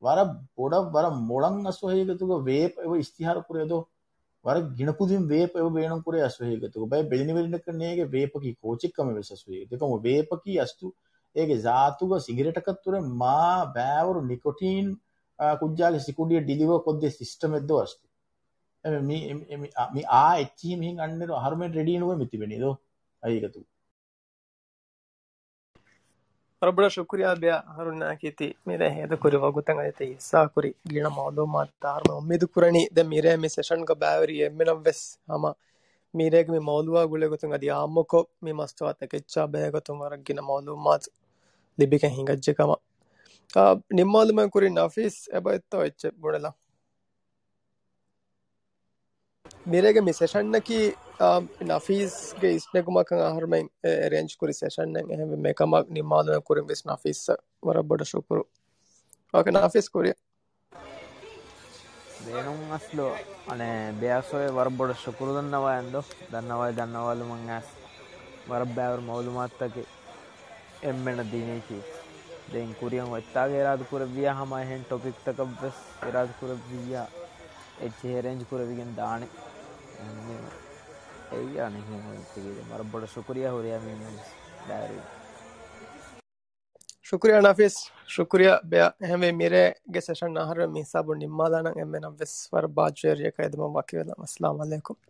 ވަރަށް ބޮޑަށް ވަރަށް މޮޅަށް އަސް ހަގީގަތުގަ ވޭޕް އެބަ އިސްތިހާރު ކުރޭ ދޯ. ވަރަށް ގިނަ ކުދިން ވޭޕް އެބަ ބޭނުން ކުރޭ އަސް ހަގީގަތުގަ. ބައެއް ބެލެނިވެރިންނަކަށް ނޭނގެ ވޭޕަކީ ކޯޗެއް ކަމެއް ވެސް އަސް ހަގީގަތުގަ. އެކަމު ވޭޕަކީ އަސްތު އޭގެ ޒާތުގަ ސިގިރޭޓަކަށް ތުރެ މާ ބާވަރު ނިކޮޓީން، އާ، ކުއްޖާގެ ސިކުނޑިއަށް ޑިލިވަރ ކޮށްދޭ ސިސްޓަމެއް ދޯ އަސްތު. އެ މި، މި، މި، މި އާ އެއްޗިހި މިހިން އަންނައިރު އަހަރުމެން ރެޑީ ނުވެ މި ތިބެނީ ދޯ ހަގީގަތު. ވަރަށް ބޮޑަށް ޝުކުރިއްޔާ ބެއާ އަހަރުންނާ ކީތި މިރޭ ހޭދަކުރި ވަގުތަށް އަދި ތި ހިއްސާކުރި ގިނަ މައުލޫމާތު އަހަރުމެން އުއްމީދު ކުރަނީ ދެން މިރޭ މި ސެޝަންގަ ބައިވެރި އެންމެނަށް ވެސް ހަމަ މިރޭގެ މި މައުލޫމާތު ގުޅޭ ގޮތުން އަދި އާއްމުކޮށް މި މަސްތުވާތަކެއްޗާ ބެހޭ ގޮތުން ވަރަށް ގިނަ މައުލޫމާތު ލިބިގެން ހިނގައްޖެ ކަމަށް. އާ، ނިންމާލުމެއް ކުރިން ނަފީސް އެބައޮތްތޯ އެއްޗެއް ބުނެލަ. މިރޭގެ މި ސެޝަންއަކީ، އާ، ނަފީސްގެ އިސްނެގުމަކަށް އަހަރުމެން އެ، އެރޭންޖް ކުރި ސެޝަންއެއް. އެހެންވެ މިކަމަށް ނިންމާލުމެއް ކުރިން ވެސް ނަފީސްއަށް ވަރަށް ބޮޑަށް ޝުކުރު. އޯކޭ، ނަފީސް ކުރިއަށް. ބޭނުން އަސްލު، އަނެ، ބެއާސް އޮތް ވަރަށް ބޮޑަށް ޝުކުރު ދަންނަވައިގެން ދޯ. ދަންނަވައި ދަންނަވާލުމަށް އައިސް ވަރަށް ބައިވަރު މައުލޫމާތުތަކެއް އެންމެނަށް ދިނީކީ. ދެން ކުރިއަށް އޮތްތާގެ އިރާދަ ކުރެއްވިއްޔާ ހަމަ އެހެން ޓޮޕިކްތަކަށް ވެސް އިރާދަ ކުރެއްވިއްޔާ އެއްޗެހި އެރޭންޖް ކުރެވިގެން ދާނެ. އެއީ އަނެއް ހިނގުން ތިގި ވަރަށް ބޮޑަށް ޝުކުރިއްޔާ ހުރިހާ މީހުން ވެސް ބައިވެރިވެ. ޝުކުރިއްޔާ ނަފީސް، ޝުކުރިއްޔާ ބެއާ. އެހެންވެ މިރޭގެ ސެޝަން އަހަރު މި ހިސާބުން ނިންމާލާނަން. އެންމެނަށް ވެސް ވަރަށް ބާއްޖަވެރިޔަކަށް އެދުމަށް ވަކިވެލަން. އައްސަލާމު ޢަލައިކުމް.